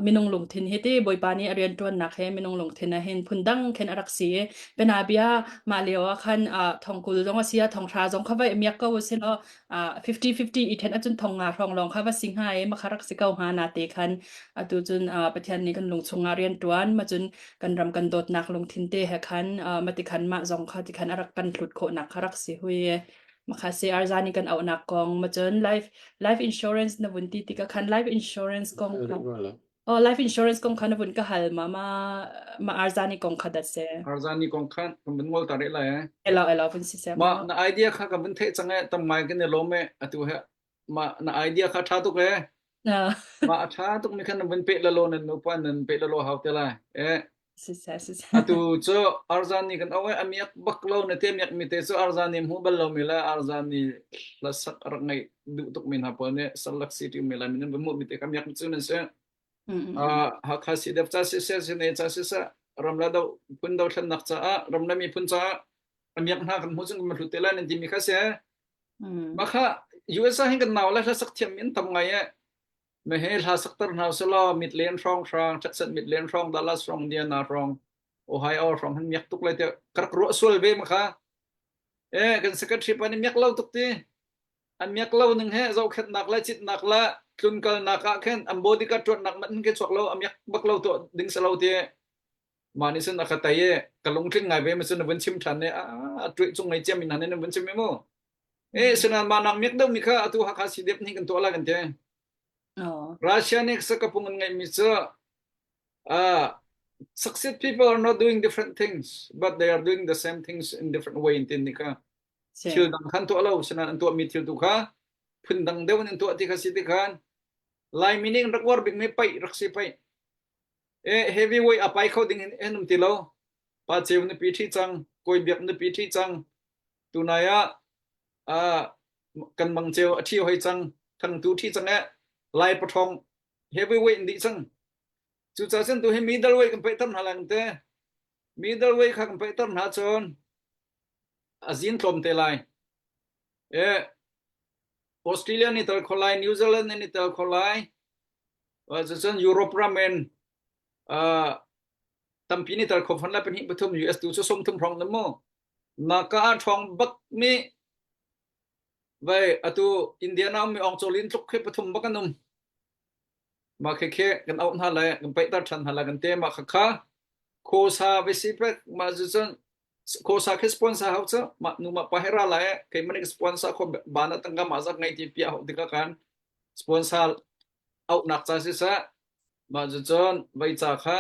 minung lungthin hi ti bawipa nih a rian tuan nak he minung lungthin ah hin phun dang khin a rak si i pena bia mah lio ah khan thongkul zong a si a thonghra zong kha vai miak ko si lo 50-50 i then acun thong nga hrawng lawng kha va si hnga i makha rak si ko hnga na te khan atu cun Pathian nih kan lung chungah rian tuan ma cun kan ram kan dawtnak lungthin te he khan mati khan mah zong kha ti khan a rak kan hlut khawhnak kha rak si hui makha CR zani kan auhnak kong ma cun life life insurance na vun ti tikah khan life insurance kong kha oh life insurance kong kha na vun ka hal ma ma ma arzani kong kha dat se Arzani kong kha kan vun ngol ta rih lai eh. elo elo vun si se Ma na idea kha kan vun theih cang eh tam ngai kan i lawm eh atu he ma na idea kha tha tuk eh. Ma a tha tuk mi khan na vun pe la lo nan nupa nan pe la lo hau te lai. Eh si se si se atu cu Arzani kan au eh amiak bak lo na te miak mi te cu Arzani hmu bal lo mi le Arzani hlasak rak ngai duh tuk mi hna pawl nih Salt City mi lai min nan mu mi te kha miak mi cu nan si. Hakha CDF ca siseh CNA ca siseh ram le do phun dothlennak caah ram le miphun caah a miak hna kan hmu cun kan hlut te lai nan timi kha si. Mah kha USA hin kan nau le hlasak thiam in tam ngai e. Me he hla sakter hna selaw Midland hrawng hrang Texas Midland hrawng Dallas hrawng Indiana hrawng Ohio hrawng han miak tuk lai te ka rak ruah sual ve ma kha. Eh kan secretary pa nih miak lo tuk ti. An miak lo ning he zohkhenhnak le citnak le tlunkalnak ah khin an bodyguard ṭuannak man ke chuak lo a miak bak lo tuah ding si lo ti. Mah nih cun a ka tei i ka lungtling ngai ve ma cun na vun chim ṭhan i a tuih cung ngei ciam in han in vun chim i mu. Eh sinan mah nak miak deuh mi kha atu Hakha CDF nih kan tuah lai kan ti. Oh. Russia nih sakapung an ngeih mi cu uh, succeed people are not doing different things but they are doing the same things in different way in tin ni kha. Thil dang khan tuah lo sinan an tuah mi thil tu kha phun dang deuh in an tuah ti kha si ti khan Laimi nih rak uar bik mi paih rak si paih. Eh heavyweight a pai kho ding in um ti lo. Pa Ceu nupi ṭhi cang, Kawi Biak nupi ṭhi cang. Tunai ah uh, kan Mang Ceu a ṭhi hoi cang, Thangtu ṭhi cang eh. Lai paṭhawng heavyweight in dih cang. Cucaah cun tu hi middleweight kan paihter hna lang te. Middleweight kha kan paihter hna cun a zin tlawm te lai. Eh Australia ni tel kho lai, New Zealand ni tel kho lai. Cucun Europe ram in uh, tampi nih tel kho fon la pahnih pathum US tu cu 30 hrawng na mu. Maka a ṭhawng bak mi vai atu Indiana um mi ong cholin tluk khi pathum bak an um. Ma khe khe kan auh hna lai kan paihter ṭhan hna lai kan te ma kha kha khosa ve si pek ma cu cun khosa khi sponsor hau cu ma nu ma pa he ra lai kei mani sponsor kho bana tangka ma zak ngai ti pia hau tika kan sponsor auhnak ca siseh mah cucun vei ca kha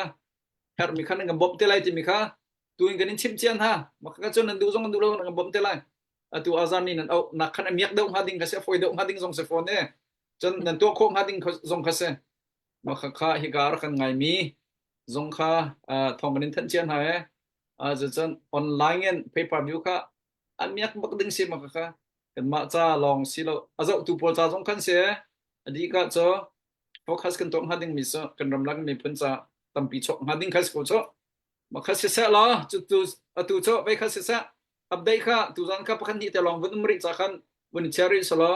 herhmi kha nan kan bawmh te lai timi kha tu in kan in chimh cia hna mah kha cun nan duh zong nan duh lo nan kan bawmh te lai atu azan ni nan auhnak khan a miak deuh hnga ding kha si a fawi deuh hnga ding zong si fawn e cun nan tuah khawh hnga ding zong kha si mah kha kha hika rak kan ngaimi zong kha thawng kan in thanh cia hna e cucun online in pay per view kha a miak bak ding si mah kha kha kanmah ca lawng si lo a zohtu pawl ca zong khan si a dih ka cu focus kan tuah hnga ding mi cu kan ramlak miphun ca tampi chuak hnga ding kha si ko cu ma kha si seh law cu tu atu cu vei kha si seh update kha tu zan kha pakhat hnih te lawng vun um rih ca khan vun chia rih selaw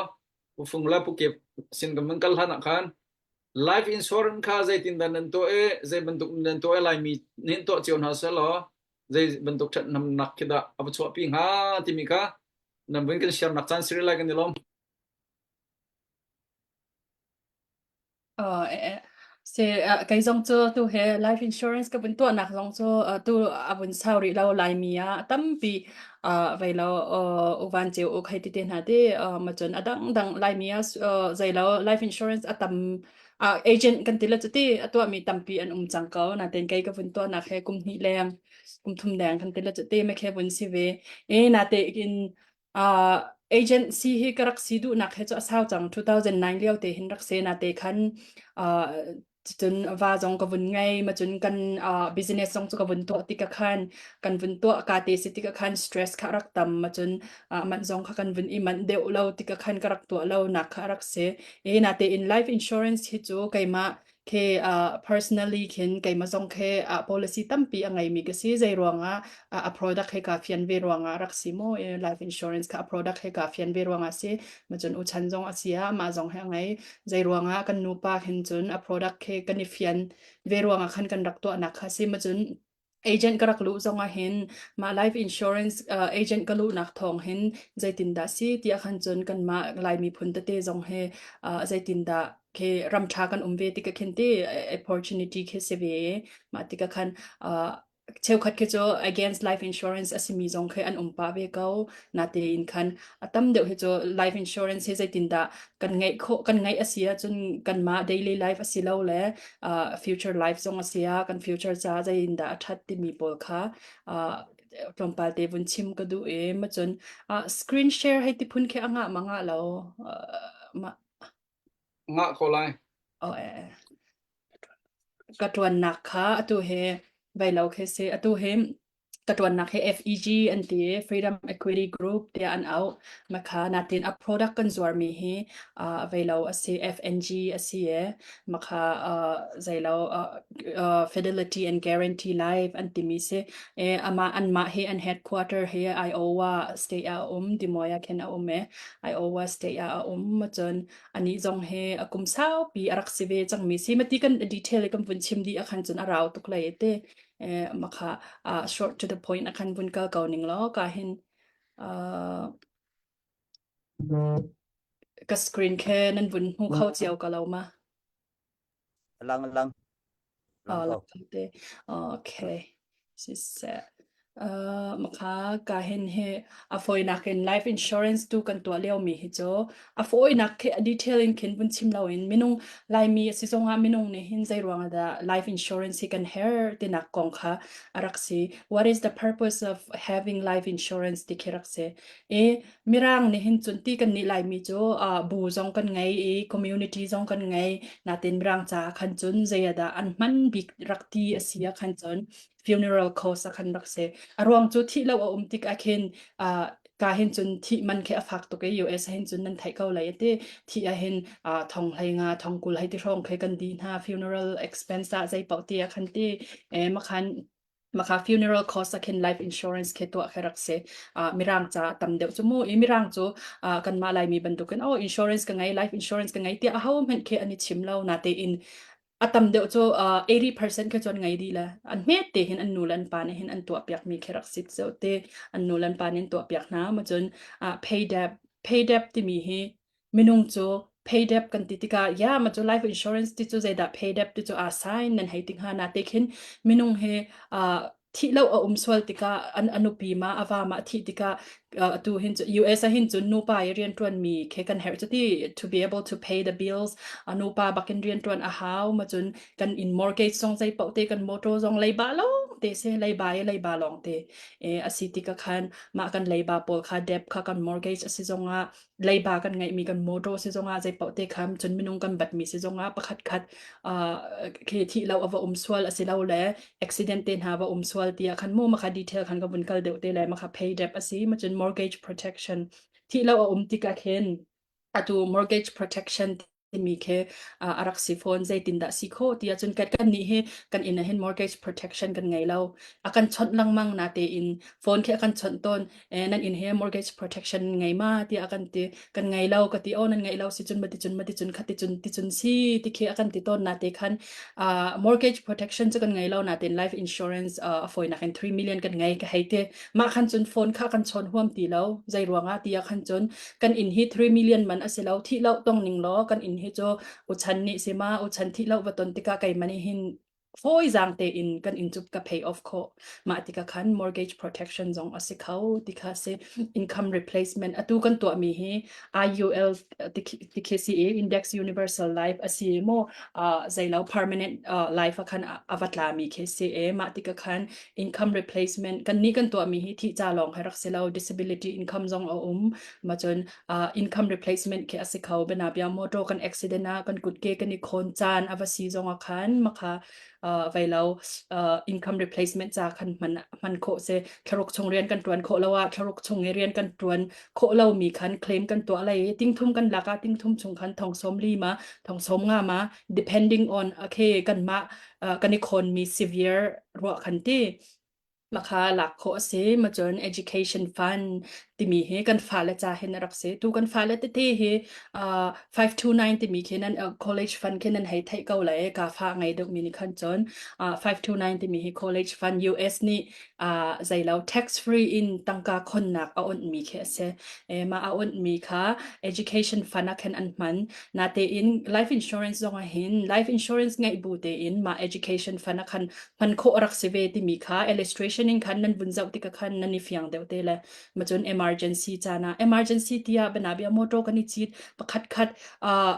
pu fung la pu kip sin kan vun kal hlan ah khan life insurance kha zeitin dan nan tuah i zei bantuk nan tuah i laimi nih tuah cio hna selaw zei bantuk ṭhathnemnak khi dah a va chuahpi hnga timi kha nan vun kan share nak caan si rih lai kan i lawm. Uh, eh, eh. Se uh, kei zong cu tu he life insurance ka vun tuahnak zong cu uh, tu a vun sau rih lo Laimi ah tampi uh, vei lo uh, uvan ceu u khai ti te hna te uh, ma cun a dang dang Laimi ah uh, zei lo life insurance a tam uh, agent kan ti le cu ti a tuahmi tampi an um cang ko natein kei ka vun tuahnak he kum hnih leng kum thum leng kan ti le cu ti me khe vun si ve e nate in Uh, agency hi ka rak si duhnak he cu a sau cang 2009 lio te hin rak se na te khan uh, cun va zong ka vun ngei ma cun kan uh, business zong cu ka vun tuah tik khan kan vun tuah ka te si tik khan stress kha rak tam ma cun uh, man zong kha kan vun i man deuh lo tik khan ka rak tuah lo nak kha rak si e na te in life insurance hi cu keimah Khi uh, personally khin keimah zong khi uh, policy tampi a ngeimi ka si zei ruangah uh, a product he ka fian ve ruangah rak si mo eh, life insurance kha a product he ka fian ve ruangah si ma cun uchan zong a si ah mah zong he a ngei zei ruangah kan nupa khin cun a product he kan i fian ve ruangah khan kan rak tuahnak kha si ma cun Agent ka rak luh zongah hin mah life insurance uh, agent ka luhnak thawng hin zeitindah si tiah khan cun kanmah Lai miphun tete zong he uh, zeitindah khi ram ṭha kan um ve tikah khin ti opportunity khi si ve mah tikah khan uh, cheukhat khi cu against life insurance a simi zong khi an um pah ve ko natein khan a tam deuh hi cu life insurance hi zeitindah kan ngeih khawh kan ngeih a si ahcun kanmah daily life a si lo le uh, future life zong a si ah kan future ca zeitindah a ṭhat timi pawl kha uh, tlawmpal te vun chim ka duh i ma cun uh, screen share hei ti phun khi a ngah ma ngah lo uh, ma Ngah ko lai. oh eh ka ṭuannak kha atu he vai lo khi si atu he. Ka ṭuannak hi FEG an ti i Freedom Equity Group tiah an auh. Makha natin a product kan zuarmi hi uh, veilo a si FNG a si i makha uh, zeilo uh, uh, Fidelity and Guarantee Life an timi si. E, ama anmah hi an headquarter hi Iowa state ah a um, Des Moines ah khin a um i Iowa state ah a um. Cun anih zong hi a kum saupi a rak si ve cangmi si. Mati kan detail kan vun chim dih ahkhan cun a rau tuk lai te. Eh, makha uh, short to the point akhan vun kal ko ning law ka hin uh, ka screen khe nan vun hmu kho cio ka lo ma Lang lang. Lang uh, ko. te okay siseh uh, makha ka hin he a foinak in life insurance tu kan tuah lio mi hi chu A fawinak khi a detail in khin vun chim loin minung Laimi a si zongah minung nih hin zei ruangah dah life insurance hi kan herh tinak kong kha a rak si. What is the purpose of having life insurance ti khi rak si. I Mirang nih hin cun ti kan nih Laimi cu uh, bu zong kan ngei i community zong kan ngei. Natin Mirang ca khan cun zei ah dah an hman bik rak ti a si ah khan cun funeral cost ah khan rak si. A ruang cu thih lo a um tik ah khin uh, ka hin cun thih man khi a fak tuk i US hin cun nan theih ko lai ti thi ah hin thong hlei nga thong kul hei ti hrawng khi kan di hna funeral expense ah zei paoh ti ah khan ti e makhan makha funeral cost ah khin life insurance khi tuah khi rak si mirang ca tam deuh chu mu i mirang cu kan mah laimi bantukin oh insurance ka ngei life insurance ka ngei tiah aho hmanh khi an i chim lo na te in A tam deuh cu 80% khi cu an ngei dih le an hmet te hin an nu le an pa nih hin an tuahpiak mi khi rak si cio te an nu le an pa nih an tuahpiak hna ma cun pay debt pay debt timi hi minung cu pay debt kan ti tikah ya ma cu life insurance ti cu zeidah pay debt ti cu aa sign nan hei ti hnga na te khin minung hi thih lo a um sual tikah an a nupi ma a va ma thih tikah atu hin US ah hin cun nupa i rianṭuan mi khe kan herh cu ti to be able to pay the bills a nupa bakin rianṭuan a hau ma cun kan in mortgage zong zei paoh te kan motor zong leiba lawng te se leiba i leiba lawng te e a si tikah khan mah kan leiba pawl kha debt kha kan mortgage a si zongah leiba kan ngeihmi kan motor si zongah zei paoh te kha cun minung kan batmi si zongah pakhat khat khi thih lo a va um sual a si lo le accident te hna va um sual tiah khan mu makha detail khan ka vun kal deuh te le makha pay debt a si ma cun mortgage protection thih lo a um tikah khin atu mortgage protection timi khi a rak si fawn zeitindah si khawh ti ahcun kan kan nih hi kan inn ah hin mortgage protection kan ngei lo a kan chawnh lengmang na tein phone khi a kan chawnh tawn e nan inn he mortgage protection ngei ma tiah a kan ti kan ngei lo ka ti oh nan ngei lo si cun ma ti cun ma ti cun kha ti cun ti cun si ti khi a kan ti tawn na te khan mortgage protection cu kan ngei lo na tein life insurance a fawinak in 3 million kan ngei ka hei ti mah khan cun phone kha kan chawn huam ti lo zei ruangah ti ah khan cun kan inn hi 3 million man a si lo thih lo tong ning law kan inn hi cu uchan nih si ma uchan thih lo va ton tikah kei mani hin fawi zang tein kan inn cu ka pay off khawh mah tikah khan mortgage protection zong a si kho ti kha si income replacement atu kan tuahmi hi IUL tikhi si i index universal life a si mo zeilo permanent life a khan a va tlami khi si e mah tikah khan income replacement kan nih kan tuahmi hi thi ca lawng hai rak si lo disability income zong a um ma cun uh, income replacement khi a si kho bena bia motor kan accident a kan kut ke kan i khon caan a va si zong a khan makha uh, vai lo uh, income replacement ca khan hman hman khawh se thlaruk chung rian kan tuan khawh lo a thlaruk chung i rian kan tuan khawh lo mi khan claim kan tuah lai tingthum kan laka tingthum chung khan thong som li ma thong som nga ma depending on okay kan ma uh, kan i khon mi severe ruah khan ti Makha lak khawh a si. Ma cun education fund timi hi kan fale ca hin a rak si. Tu kan fale tete hi uh, 529 timi khi nan uh, college fund khi nan hei theih ko lai ka fa ngei deuh mi nih khan cun uh, 529 timi hi college fund US nih uh, zeilo tax free in tangka khonnak a onh mi khi a si. E, ma a onh mi kha education fund ah khan an hman. Natein life insurance zong ah hin life insurance ngeih bu tein ma education fund ah khan hman khawh a rak si ve timi kha illustration in khan nan vun zoh tikah khan nan i fiang deuh te le ma cun emergency caan ah emergency tiah banabia motor kan i cit pakhat khat uh,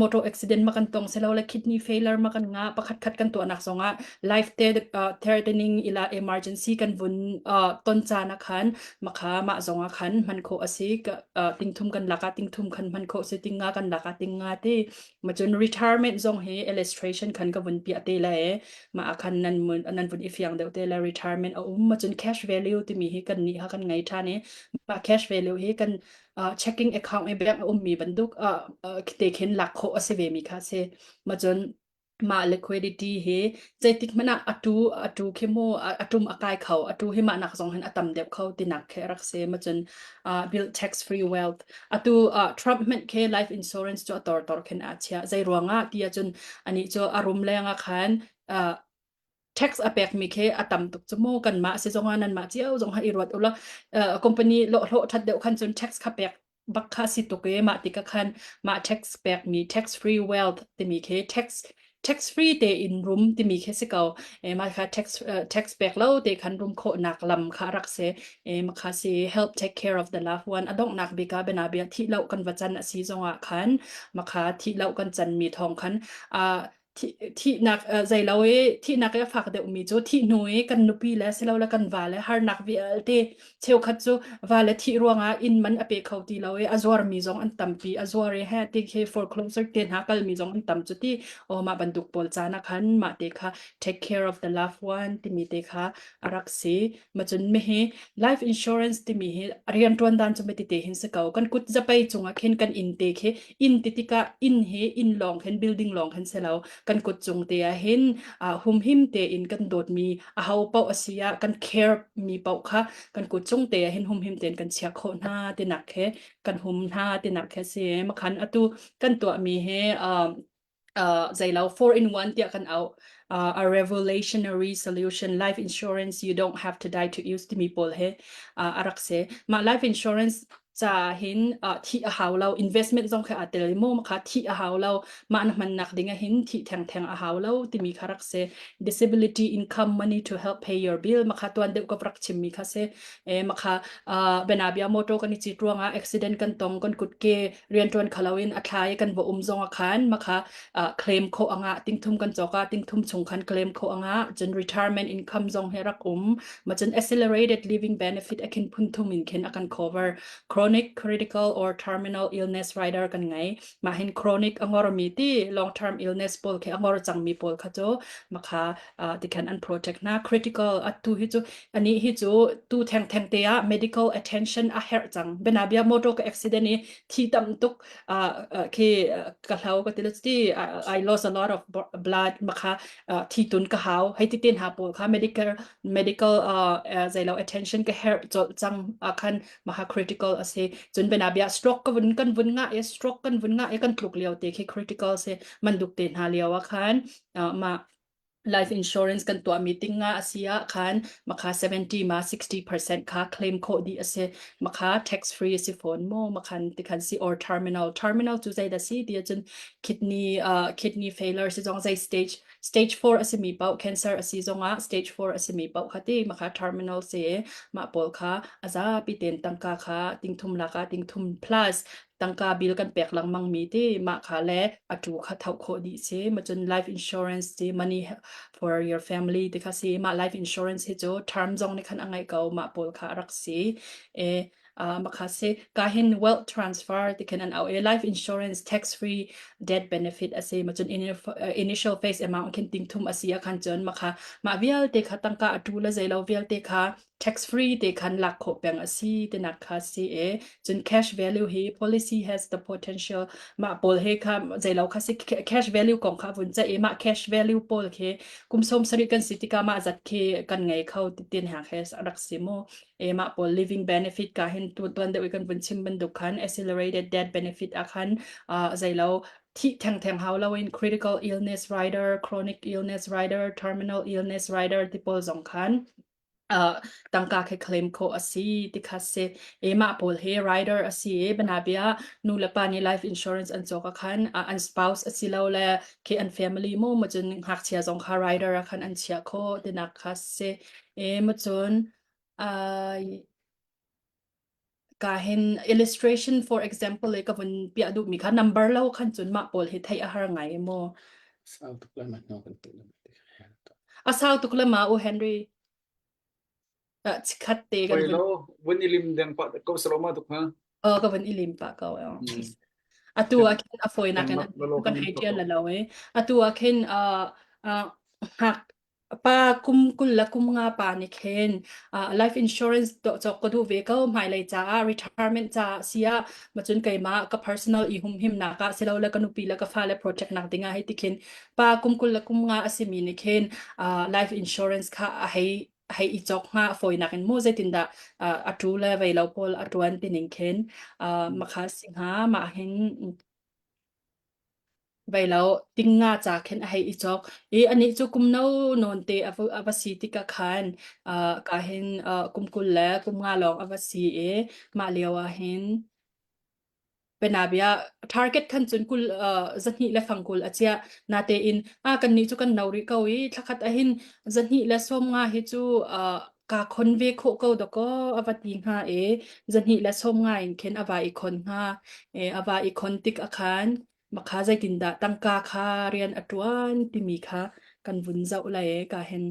motor accident ma kan tong selo le kidney failure ma kan nga pakhat khat kan tuahnak zongah life te uh, threatening ila emergency kan vun uh, ton caan ah khan makha mah zongah khan hman khawh a si uh, tingthum kan laka tingthum khan hman khawh si tinga kan laka tinga te Ma cun retirement zong hi illustration khan ka vun piah te le ma ah khan nan nan vun i fiang deuh te le retirement. requirement a um. Ma cun cash value timi hi kan nih ha kan ngei ṭhan i mah cash value hi kan uh, checking account i bank a ummi bantuk uh, uh, te khin lak khawh a si ve mi kha si. Ma cun mah liquidity hi zeitik hmanh ah atu atu khi mu atum a kai kho atu hi mah nak zong hin a tam deuh kho tinak khi rak si ma cun uh, build tax free wealth atu uh, Trump hmanh khi life insurance cu a tor tor khin a chia zei ruangah ti ahcun ani cu a rum leng ah khan uh, tax a pekmi khi a tam tuk cu mu kanmah si zongah nanmah cio zong ha i ruat ula uh, company hlawh hlawh that deuh khan cun tax kha pek bak kha si tuk i mah tikah khan mah tax pekmi tax free wealth timi khi tax tax free te in rum timi khi si ko e mah kha tax uh, tax pek lo te khan rum khawhnak lam kha rak si e ma kha si help take care of the loved one a donghnak bik ah bena bia thi lo kan va can a si zongah khan ma kha thi lo kan can mi thong khan a thihnak zeilo i thihnak i a fak deuhmi cu thih hnu i kan nupi le silole kan va le harnak vialte cheukhat cu va le thih ruangah inn man a pe kho ti lo i a zuarmi zong an tampi a zuar i he ti khi foreclosure te hna kalmi zong an tam cu ti o mah bantuk pawl caan ah khan mah te kha take care of the loved one timi te kha a rak si ma cun mi hi life insurance timi hi rianṭuan dan cu meti te hin si ko kan kut zapei cungah khin kan inn te khi inn ti tikah inn hi inn lawng khin building lawng khin si lo kan kut cung te ah hin humhim te in kan dawtmi a ho paoh a si ah kan care mi paoh kha kan kut cung te ah hin humhim tein kan chia khawh hna tinak he kan hum hna tinak he si makhan atu kan tuahmi he uh, zeilo 4 in 1 tiah kan auh uh, a revolutionary solution life insurance you don't have to die to use timi pawl he uh, a rak si mah life insurance ca hin uh, thi a hau lo investment zong kha a tel mo kha thi a hau lo mah na hman nak ding ah hin thi theng theng a hau lo timi kha rak si disability income money to help pay your bill makha tuan deuh ka rak chim mi kha si e makha uh, benabia motor kan i chit ruangah accident kan tong kan kut ke rianṭuan khalo in a thla i kan va um zong ah khan makha claim kho anga tingthum kan cawk ah tingthum chung khan claim kho anga cun retirement income zong he rak um ma cun accelerated living benefit akhin phun thum in khin akan cover chronic critical or terminal illness rider kan ngai ma hin chronic angor mi ti long term illness pawl khe angor chang mi pawl kha chu makha tikhan an protect na critical atu hi chu ani hi chu tu theng theng te ah medical attention a herh cang benabia motor ka accident i thi tam tuk khi ka hlau ka ti ti I lost a lot of blood makha thi tun ka hau hei ti tin ha pawl kha medical medical zeilo attention ka herh chol chang khan maha critical ase chun benabia stroke ka vun kan vun nga e stroke kan vun nga e kan tluk lio te khi critical se manduk te hna lio a khan ma life insurance kan tuah meeting nga asi ah khan makha 70 ma 60% kha claim khawh dih ase makha tax free asi phone mo makhan tikhan si or terminal terminal cu zei da si ti cun kidney uh, kidney failure si zong zei stage stage 4 asimi pau cancer asi zong ah stage 4 asimi pau kha ti makha terminal si ma pawl kha azapi ten tangka kha tingthum laka tingthum plus tangka bill kan pek lengmang mi ti mah kha le atu kha tho khawh dih si ma cun life insurance ti money for your family ti kha si mah life insurance hi cu term zong nih khan a ngeih ko mah pawl kha a rak si e uh, makha si ka hin wealth transfer ti khan an au e life insurance tax free death benefit ase ma cun initial face amount khin ting thum asi a khan cun makha mah vialte kha tangka atu le zeilo vialte kha tax free te khan lak khawh peng a si tinak kha si e cun cash value hi policy has the potential mah pawl he kha zeilo kha si cash value kong kha vun cha e mah cash value pawl khi kum som sarih kan si tikah mah zat khi kan ngei kho tin ha khe rak si mu e mah pawl living benefit ka hin tu tuan deuh kan vun chim bantuk khan accelerated death benefit a khan zeilo thih thengtheng hau loin critical illness rider chronic illness rider terminal illness rider ti pawl zong khan uh, tangka khi claim khawh a si ti kha si e mah pawl hi rider a si e banabia nu le pa nih life insurance an cawk a khan uh, an spouse a si lo le khi an family mu ma cun ngakchia zong kha rider a khan an chia kho tinak kha si e ma cun uh, ka hin illustration for example le ka vun piah duh mi kha number lo khan cun mah pawl hi theih a har ngai mu Sau tuk lai ma hno kan tu a sau tuk le ma u Henry chikhat te kan Poi lo vun i lim deng pa ko salo ma tuk ha ờ ka vun i lim pa ko atu ah khin a foi nak in kan hei tial la lo e atu ah khin a hak. Pa kum 20 le kum nga pa nih khin uh, life insurance tuah cawk ka duh ve ko hmailei caah retirement caah si ah macun keimah ka personal i humhimnak ah silole ka nupi le ka fale protect nak ding ah hei ti khin pa kum 20 le kum nga a simi nih khin uh, life insurance kha a hei hei i cawk hnga fawinak in mu zeitindah uh, a tu le vei lo pawl a tuan tining khin uh, makha si hnga mah hin Vai lo, tingnga ca khin a hei i cawk i anih cu kum no nawn te a va, a va si tikah khan uh, ka hin uh, kum 20 le kum nga lawng a va si i mah lio ah hin penabia target khan cun kul uh, zahnih le fangkul a chiah natein a kan nih cu kan no rih ko i thlakhat ahin zahnih le sawm nga hi cu uh, ka khon ve khawh ko dakaw a va ti hnga i zahnih le sawm nga in khin a va i khon hnga e a va i khon tik a khan makha zeitindah tangka kha rian a ṭuan timi kha kan vun zoh lai e ka hin.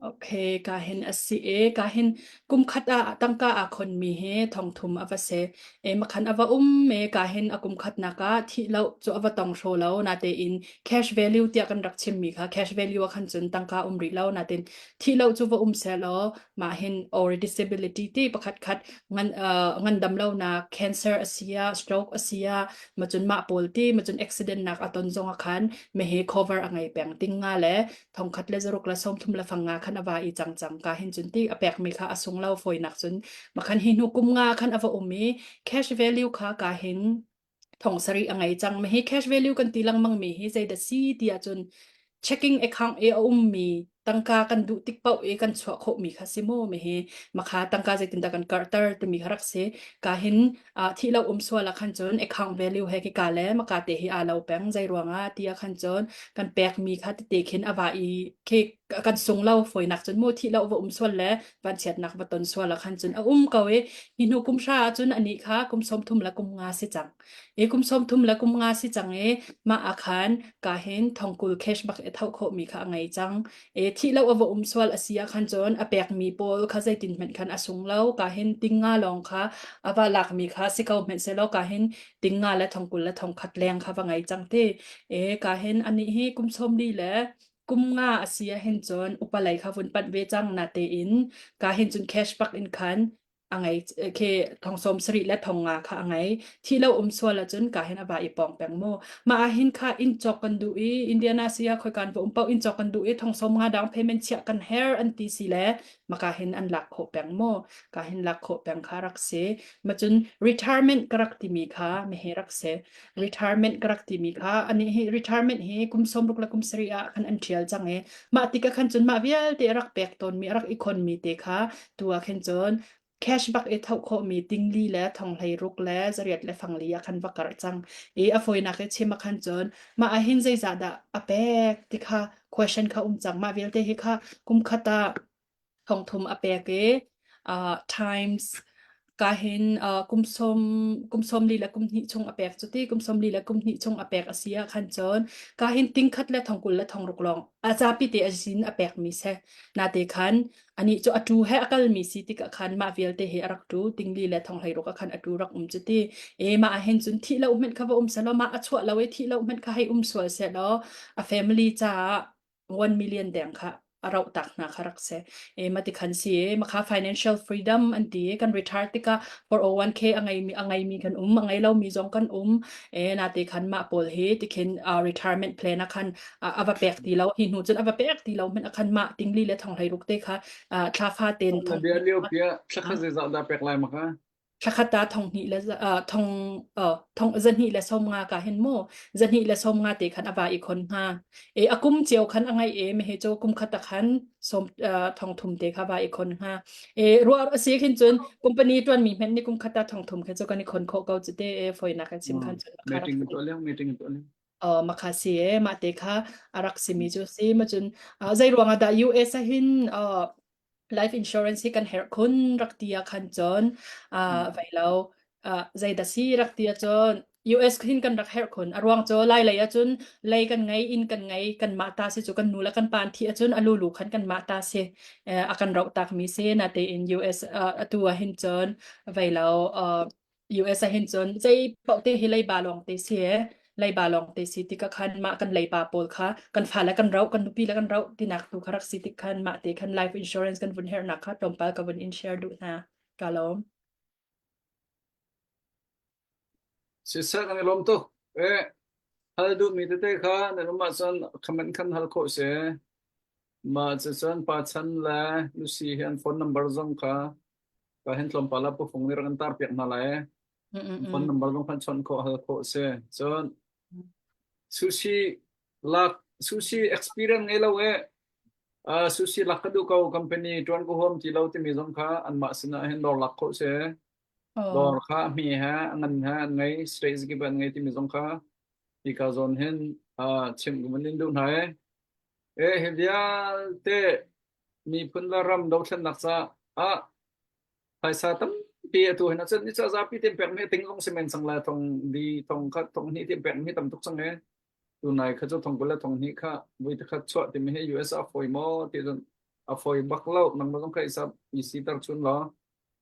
Okay, ka hin a si e. Ka hin kum khat ah tangka aa khonmi hi thongthum a va si. E makhan a va um e ka hin a kum khatnak ah thih lo cu a va tong hraw lo natein cash value tiah kan rak chimmi kha cash value ah khan cun tangka um rih lo natein thih lo cu va um seh law mah hin or disability ti pakhat khat ngan uh, ngandam lo nak cancer a si ah stroke a si ah macun mah pawl ti macun accident nak a ton zong ah khan me he cover a ngei peng ting nga le thongkhat le zaruk le sawmthum le fang nga khan a va i cang cang ka hin cun ti a pekmi kha a sung lo fawinak cun makhan hi hnu kum nga khan a va um i cash value kha ka hin thong sari a ngei cang mi hi cash value kan ti lengmang mi hi zei dah si ti ahcun checking account i a ummi tangka kan duh tik paoh i kan chuah khawh mi kha si mu mi hi makha tangka zeitindah kan karhter timi kha rak si ka hin uh, thih lo um sual ah khan cun account value he ka le maka te hi aa lo peng zei ruangah ti ah khan cun kan pek mi kha tete khin a va i khi kan sung lo foinak cun mu thih lo va um sual le vanchiatnak va ton sual ah khan cun a um ko i hi hnu kum hra ah cun ani kha kum 30 le kum nga si cang i kum 30 le kum nga si cang i mah ah khan ka hin thongkul cash bak i tho khawh mi kha a ngei cang E thih lo a va um sual a si ah khan cun a pekmi pawl kha zeitin hmanh khan a sung lo. Ka hin tingnga lawng kha a va lakmi kha si ko hmanh sehlaw ka hin tingnga le thongkul le thongkhat leng kha va ngei cang ti. E ka hin anih hi kum 40 le kum nga a si ah hin cun upa lei kha vun panh ve cang na tein ka hin cun cash bak in khan a ngei khi thong sawm sarih le thong nga kha a ngei thi lo um sual ahcun ka hin a va i pong peng mu mah ah hin kha inn cawk kan duh i Indiana sia khoi kan va um pau inn cawk kan duh i thong sawm nga down payment chiah kan her an ti si le maka hin an lak khawh peng mu ka hin lak khawh peng kha rak si macun retirement ka rak timi kha me he rak si retirement ka rak timi kha ani hi retirement hi kum 60 le kum sarih ah khan an thial cang i mah tikah khan cun mah vialte rak pek tawn mi rak i khon mi te kha tu ah khin cun cash bak i thoh khawhmi tingli le thonghlei ruk le zariat le fangli ah khan va karh cang i a fawinak i chim ah khan cun mah ah hin zeizah dah a pek ti kha question kha um cang mah vialte hi kha kum khat ah thongthum a pek i uh, times ka hin uh, kum som kum som li le kum hnih chung a pek cu ti kum som li le kum hnih chung a pek a si ah khan cun ka hin ting khat le thongkul le thongruk lawng a zapi te a zin a pek mi se na te khan Anih cu a ṭu he a kalmi si tikah khan mah vialte hi a rak ṭu. Tingli le thonghleiruk ah khan a ṭu rak um cu ti. E mah ah hin cun thih lo hmanh kha va um selaw mah a chuah lo i thih lo hmanh kha hei um sual sehlaw a family caah 1 million deng kha a roh tak hna kha rak si. E mati khan si e makha financial freedom an ti kan retire tikah 401k a ngeimi a ngeimi kan um a ngei lomi zong kan um e nate khan mah pawl hi tikhin uh, retirement plan ah khan a va pek ti lo hi hnu cun a va pek ti lo hmanh a khan mah tingli le thonghlei ruk te kha thla fa ten thong bia lio pia thla zeizah dah pek lai maka thlakhat ta thong hnih le thong thong zahnih le som nga ka hin mu zahnih le som nga te khan ava i khon hnga e akum cio khan angai e me he cho kum khat khan som thong thum te kha va i khon hnga e ruah asi khin cun company tuan mi hmen ni kum khat ta thong thum khe cho kan i khon kho ko chu te e foi na kan sim khan chun meeting to leng meeting to leng Uh, makha si e mah te kha a rak simi cu si macun uh, zei ruangah dah US ah hin uh, life insurance hi kan herh khun rak ti ah khan cun uh, vai lo uh, zei dah si rak ti ah cun US hin kan rak herh khun. A ruang cu Lai lei ahcun lei kan ngei, inn kan ngei, kan mah ta si cu kan nu le kan pa an thih ahcun a lulu khan kan mah ta si. A kan roh tak mi si. Natein US atu ah hin cun vei lo US ah hin cun zei paoh te hi leiba lawng te si leiba lawng te si tikah khan mah kan leiba pawl kha kan fale kan roh kan nupi le kan roh tinak tu kha rak si tik khan mah te khan life insurance kan vun herhnak kha tlawmpal ka vun in share duh hna ka lawm. Siseh kan i lawm tuk. Eh, hal duhmi tete kha nan um ahcun comment khan hal khawh si. Mah cucun Pa Chan le Lucy hi an phone number zong kha ka hin tlawmpal ah pufung nih rak kan tar piak hna lai. Phone number zong khan chawnh khawh hal khawh si. Cun sushi lak sushi experience ngei lo e sushi lak ka duh ko company tuan ko huam ti lo timi zong kha anmah sinah hin dawr lak khawh si. Dawr kha a hme he a ngan he an ngei state kip an ngei timi zong kha hika zawn hin chimh ka van in duh hna e. E hi vialte miphun le ram dothlennak caah phaisa tampi atu hin acun ni ca zapi tem pek mi ting zong si men sang la thong di thong khat thong hnih tem pek mi tam tuk chang e tunai kha cu thong kul le thong hnih kha vui takhat chuah timi hi US a foi maw ti cun a foi bak lo nang ma zong kha isap isi tar chun lo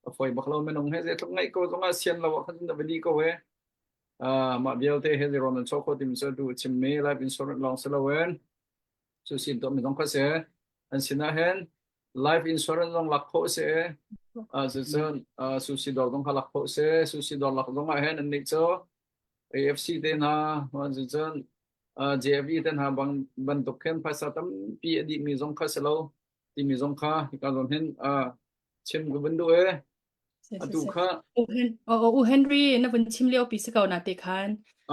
a foi bak lo minung he zeitluk ngaih ko zong ah sian lo ah khan na va di ko e mah vialte he ron an chok kho timi cu tu chimmi life insurance lawng si loin cu sin tuah mi zong kha si an sinah hin life insurance zong lak khawh si cucun sushi dawr zong kha lak khawh si sushi dawr lak zong ah hin an nih cu AFC te hna cucun JFE te hna bang bantuk khin phaisa tampi a dih mi zong kha si lo timi zong kha hika zawn hin chim ka vun duh e atu kha U Henry na vun chim lio pi si ko na te khan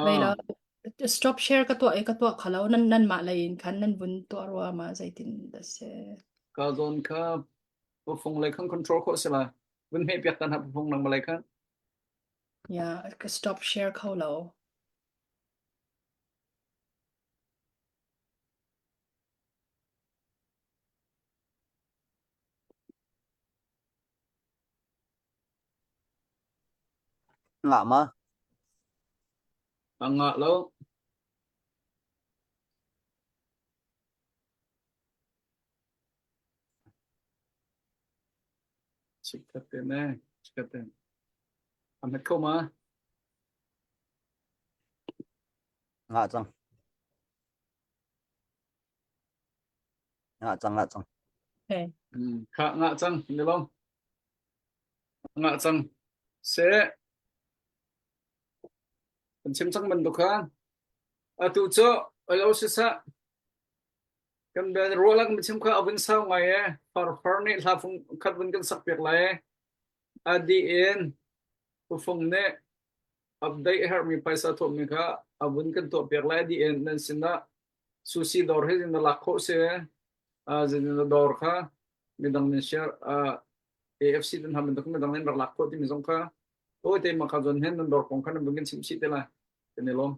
vei lo stop share ka tuah e ka tuah khalo nan nan mah lei in khan nan vun tuah rua ma zeitin da se ka zawn kha pufung lei khan control khawh si lai vun hme piak tan ha pufung nang malai khan ya ka stop share kho lo Ngah ma? A ngah lo. Chikkhat te ne, chikkhat te. A hmet kho ma? Ngah cang. Ngah cang, ngah cang. Okay. Kha ngah cang, ni lo. Ngah cang. Se kan chim cang bantuk kha. Atu cu alo si sa kan ben ruah lak mi chim kha avun sau ngai e far far nih hla fung khat vun kan sak piak lai e adi in ufung nih update herhmi phaisa thawhmi kha avun kan tuah piak lai di in nan sinah sushi dawr hi na lak khawh si zin na dawr kha midang nan share AFC nan ham bantuk midang nan rak lak khawh timi zong kha o te ma kha zon hen nan dawr kong kha nan bungin chim chih te lai kan i lawm.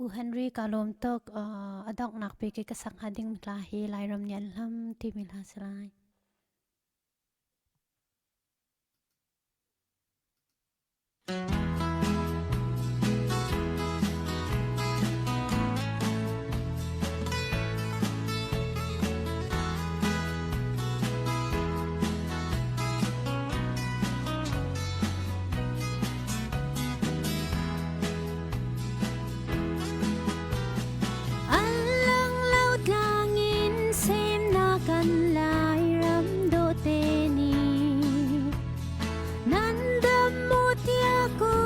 U Henry ka lawm tuk a donghnak pe ke ka sak hnga ding hla hi Lairam nih an hlam timi hla si lai. An lang lo tlang in semnak kan Lairam dawhte nih nan dam maw tiah ko.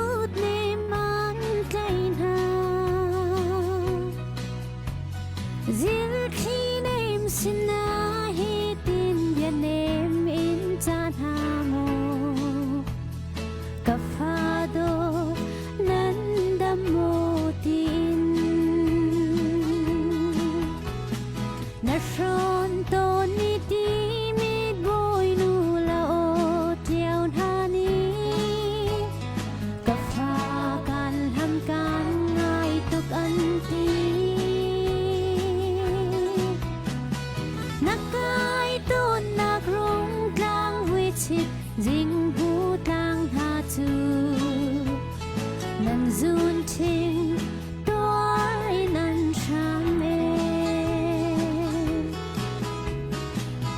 zun ṭhing tuar in an hram e.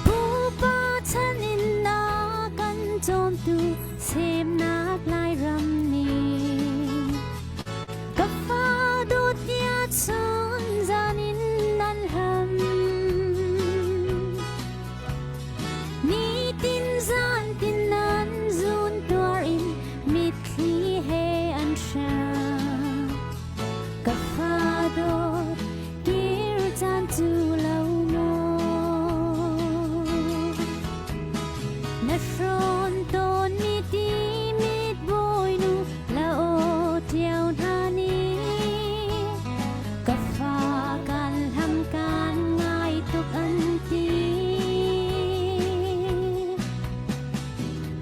Pupa chan in a kan cawmtu semnak Lairam nih ka fa dawt tia chun zan in nan hlam. Nitin zan tin nan zun tuar in mitthli he an hram. Ka fa dawt kir caan cu lo maw? Na hrawn tawn mi timit bawinu la aw ṭiao hna nih ka fa kan hlam kan ngai tuk an ti.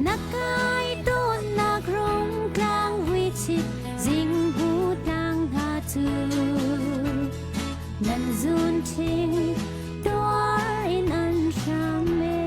Na kai tawnnak rungtlang vuichip zinghu tlang hna cu nan zun ṭhing tuar in an hram e.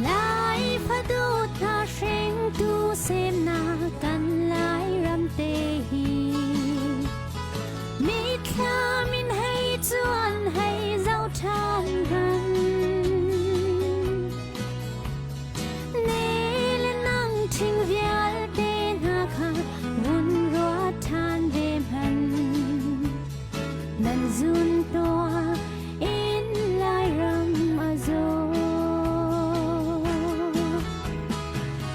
Lai fadut hna hringtu semnak kan Lairam te hi Mithlam in hei cuan hei zoh ṭhan han. Ne le nang ṭhing vialte hna kha vun ruat ṭhan ve hmanh. Nan zun tuah in Lairam a zaw.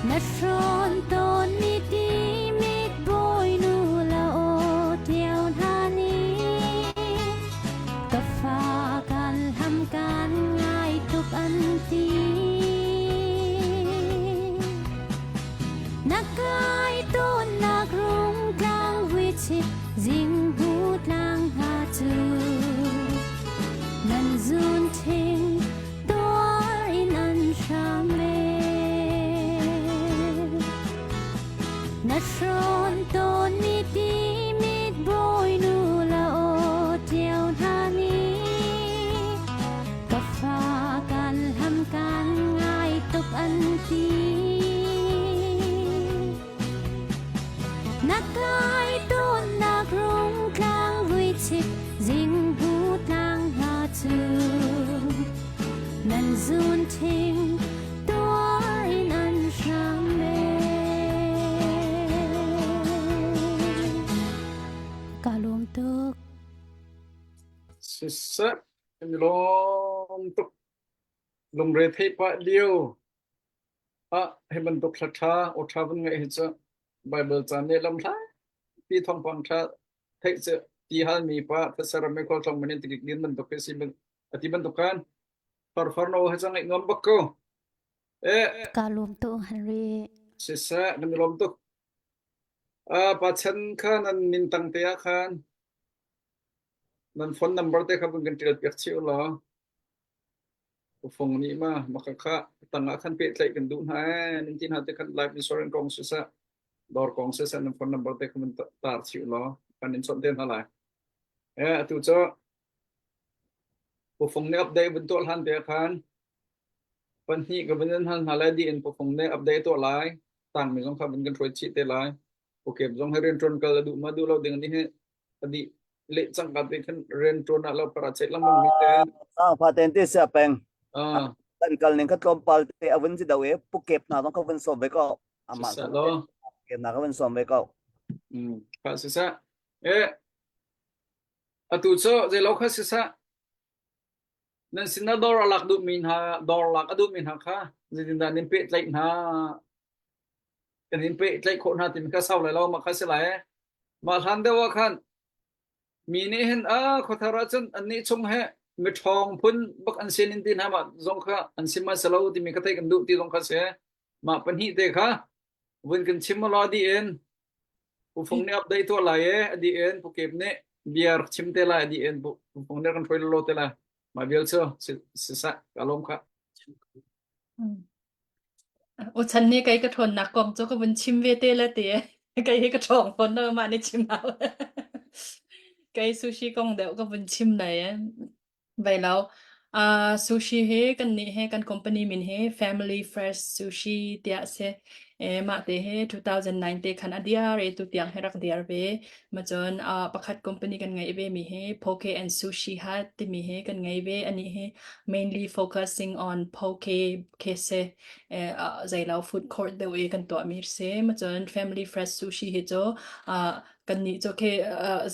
Na hrawn tawn mi timit bawinu la aw ṭiao hna nih ka fa kan hlam kan ngai tuk an ti. Na kai tawnnak rungtlang vuichip zinghu tlang hna cu nan zun ṭhing tuar in an hram e. Na hrawn tawn mi timit bawinu la aw ṭiao hna nih ka fa kan hlam kan ngai tuk an ti. Na kai tawnnak rungtlang vuichip zinghu tlang hna cu nan zun ṭhing tuar in an hram e. Ka lawm tuk. Siseh, kan i lawm tuk. Lungre theih pah lio ah hi bantuk hla ṭha aw ṭha vun ngaih hi cu Baibal ca nih lamhlatpi thawngpang ṭha theih cu ti halmi pa thasaram i khualtlawng man in tikik din bantuk hi si a ti bantuk khan farfar no hi cu ngaih nuam bak ko. Eh Ka lawm tuk Henry. siseh nan i lawm tuk. Ah pa chan kha nan min tang te ah khan nan phone number te kha vun kan ṭial piak chih u law Ufung nih ma maka kha tang ah khan pehtlaih kan duh hna ee nan ti hna te khan life insurance kong siseh dawr kong siseh nan phone number te kha mun tar chih law kan in chawnh te hna lai. Eh atu cu Pufung nih update vun tuah hlan te khan pahnih ka vun in hal hna lai di in pufung nih update tuah lai tang mi zong kha vun kan hruai chih te lai. Okay zong he rian ṭuan kal a duh ma duh lo ding nih hi a dih leh cangka te khan rian ṭuan ah lo para chet lengmang mi te Fa ten te sia peng ah kan kal ning kha tlawmpal te a vun si do e pukep na zong kha vun som ve ko amah siseh lo kep na kha vun som ve ko mm kha siseh e atu cu zeilo kha siseh nan sinah dawr a lak duhmi hna dawr lak a duhmi hna kha zeitindah nan pehtlaih hna kan in pehtlaih khawh hna timi kha sau lai lo mah kha si lai mah hlan deuh ah khan mi nih hin a khuathar ah cun annih chung he miṭhawng phun bak an sin in ti hna mah zong kha an sim ma si lo timi kha theih kan duh ti zong kha si mah pahnih te kha vun kan chim law di in Pu Fung nih update tuah lai e a di in Pu Kep nih. Bia rak chim te lai di en bu fong ner kan hruai lo te lai. Mah vial cu si sa ka lawm kha. O chan ni kei ka ṭhawnnak kong cu ka vun chim ve te la te. Kei hi ka ṭhawng fawn lo mah nih chim hau. Kei sushi kong deuh ka vun chim lai. Vai lo. Uh, sushi hi kan nih he kan company min hi Family Fresh Sushi tiah si. E, mah te hi 2009 te khan a diar i tu tiang hi rak diar ve. Ma cun uh, pakhat company kan ngei ve mi hi Poke and Sushi Hut timi hi kan ngei ve. Ani hi mainly focusing on poke ke se eh, uh, zeilo food court deuh i kan tuah mi si. Ma cun Family Fresh Sushi hi cu uh, kannih cu khi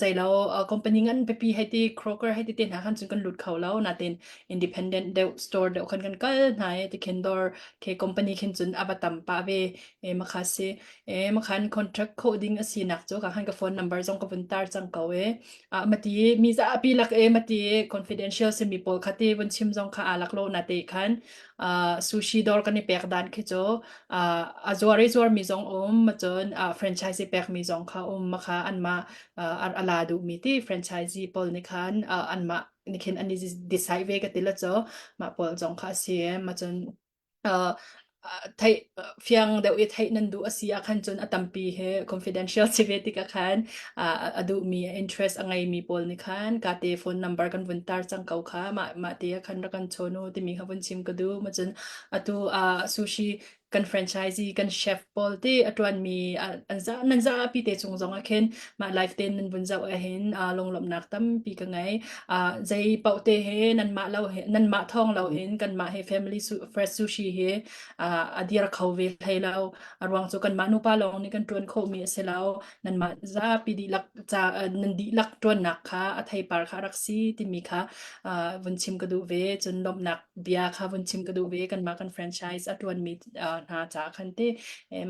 zeilo company ngan pipi hei ti Kroger hei ti te hna khan cun kan lut kho lo natin independent deuh store deuh khan kan kal hna i tikhin dawr khi company khin cun a va tam pah ve e makha si e makhan contract khawh ding a si nak cu ka khan ka phone number zong ka vun tar cang ko e a mati mi zapi lak e mati confidential simi pawl kha ti vun chim zong kha a lak lo na te khan sushi dawr kan i pek dan khi cu a zuar i zuarmi zong um cun franchise pekmi zong kha um ma kha anmah a la duhmi ti franchise pawl nih khan anmah nih khin an i decide ve ka ti la cu mah pawl zong kha a si ma cun theih fiang deuh i theih nan duh a si ah khan cun a tampi he confidential si ve tikah khan a duhmi interest a ngeimi pawl nih khan ka te phone number kan vun tar cang ko kha mah mah te ah khan rak kan chawn u timi kha vun chim ka duh ma cun atu ah sushi kan franchisee kan chef pawl te a ṭuanmi an za nan zapi te chung zong ah khin mah live te nan vun zoh ahhin lunglawmhnak tampi ka ngei. Zei paoh te he nanmah lo he nanmah thawng lo in kanmah he family fresh sushi hi a dir kho ve hlei lo. A ruang cu kanmah nupa lawng nih kan ṭuan khawhmi a si lo. Nanmah zapi dihlak ca nan dihlak ṭuannak kha a theipar kha a rak si timi kha vun chim ka duh ve. Cun lawmhnak bia kha vun chim ka duh ve kanmah kan franchise a ṭuanmi hna caah khan ti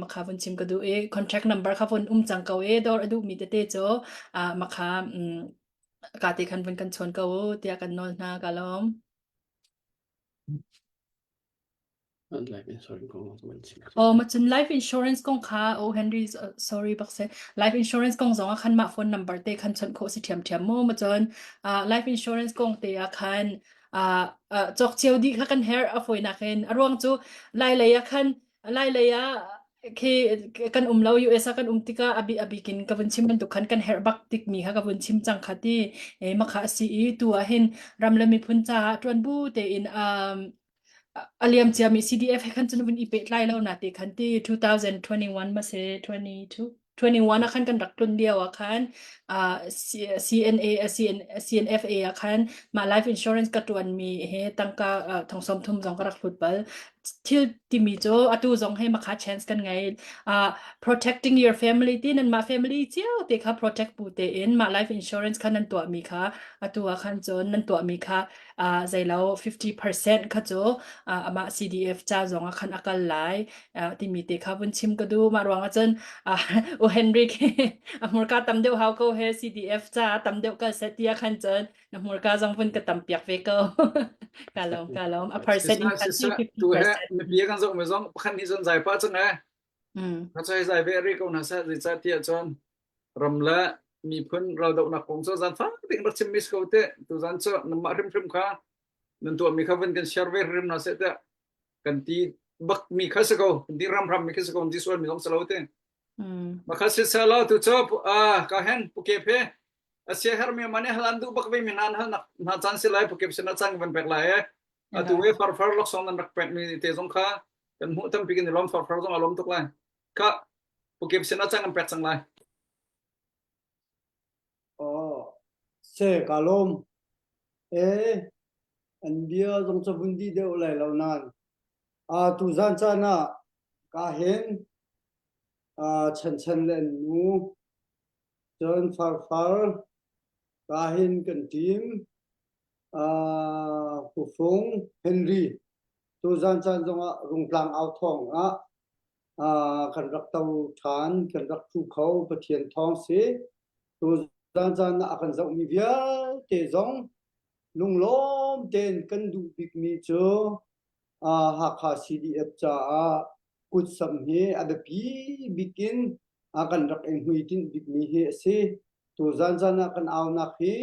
makha vun chim ka duh i contract number kha vun um cang ko i dawr a duhmi tete cu makha ka te khan vun kan chawn ko u tiah kan nawl hna ka lawm. Life insurance kong van chim. Oh, ma cun life insurance kong kha oh Henry sorry bak se life insurance kong zong ah khan mah phone number te khan chawnh khawh si ṭhiamṭhiam mu ma cun life insurance kong te ah khan cawk cio dih kha kan herh a fawinak in a ruang cu lai lei ah khan lai lei ah khi kan um lo US ah kan um tikah abi abikin ka vun chim bantuk khan kan herh bak tik mi kha ka vun chim cang kha ti e makha si i tu ah hin ram le miphun caah ṭuan bu tein um a liam ciami CDF he khan cun vun i pehtlai lo na te khan ti 2021 ma se 22 21 ah khan kan rak tlun lio ah khan uh, CNA CN, CNFA ah khan mah life insurance ka tuan mi he tangka uh, thong som thum zong ka rak hlut bal thil timi cu atu zong he makha chance kan ngei uh, protecting your family ti nan mah family cio te kha protect bu te in mah life insurance kha nan tuah mi kha atu ah khan cun nan tuah mi kha uh, zeilo 50% kha cu uh, amah CDF ca zong ah khan a kal lai uh, timi te kha vun chim ka duh mah ruang ah cun uh, U Henry khi a hmurka tam deuh hau ko he CDF ca tam deuh kal set tia khan cun na hmurka zong vun ka tam piak ve ko ka lawm ka lawm a percent in khan 50% tu he mipi kan zoh mi zong pakhat nih cun zai pa cang eh ka chai zai ve ri ko na sa zei ca tiah cun ram le miphun raldohnak kong cu zan fak ding rak chim mis ko te tu zan cu namah hrimhrim kha nan tuah mi kha vun kan share ve hrim na se te kan ti bak mi kha si ko kan ti ram ram mi kha si ko ti sual mi zong si lo te makha si sa lo tu cu ka hen puke phe asia her mi mane halan du bak ve mi nan hal nak na chan si lai puke sin na chang van pek lai e atu we far far lok song nan rak pek mi te zong kha kan hmuh tampi kan i lom far far zong a lom tuk lai ka puke sin na chang kan pek cang lai Oh, se ka lawm. E, an bia zong ca vun dih deuh lai lo nain. A tu zan caan ah ka hen a chan chan le an nu cun farfar ka hin kan team a Pufung Henry tu zan caan zongah Rungtlang au thawng ah kan rak to ṭhan, kan rak ṭhu kho, Pathian thawng si. Tuzan caan ah a kan zohmi vialte zong lunglawm tein kan duh bikmi cu Hakha CDF caah kutsamh hi a biapi bik in kan rak i hmuitinh bikmi hi a si. Tuzan zan ah kan aunak hi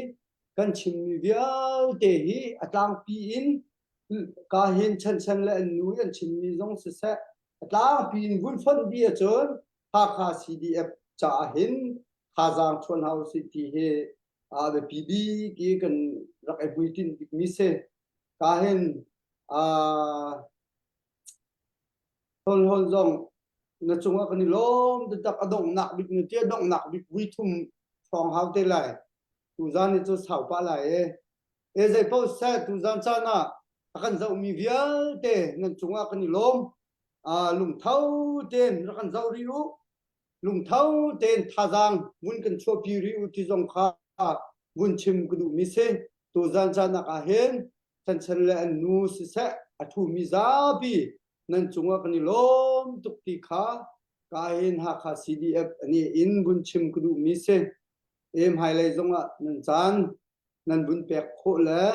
kan chimmi vialte hi a tlangpi in ka hin Chanchan le an nu an chimmi zong siseh a tlangpi in vun fonh dih ahcun Hakha CDF caah hin thazaang chuah hna usih ti hi a biapi bik i kan rak i hmuitinh bikmi si. Ka hin Hlawnhlawn zong na cungah kan i lawm taktak a donghnak bik na tia donghnak bik vui thum hrawng hau te lai. Tuzan ni cu sau pah lai e. E zei paoh seh tuzan caan ah a kan zohmi vialte nan cungah kan i lawm. Uh, lungtho tein rak kan zoh rih u. Lungtho tein thazaang vun kan chuahpi rih u ti zong kha vun chim ka duhmi si. Tuzan caan ah hin Chanchan le an nu siseh a ṭhumi zapi nan cungah kan i lawm tuk ti kha ka hin Hakha CDF ani in vun chim ka duhmi si. E hmailei zongah nan caan nan vun pek khawh le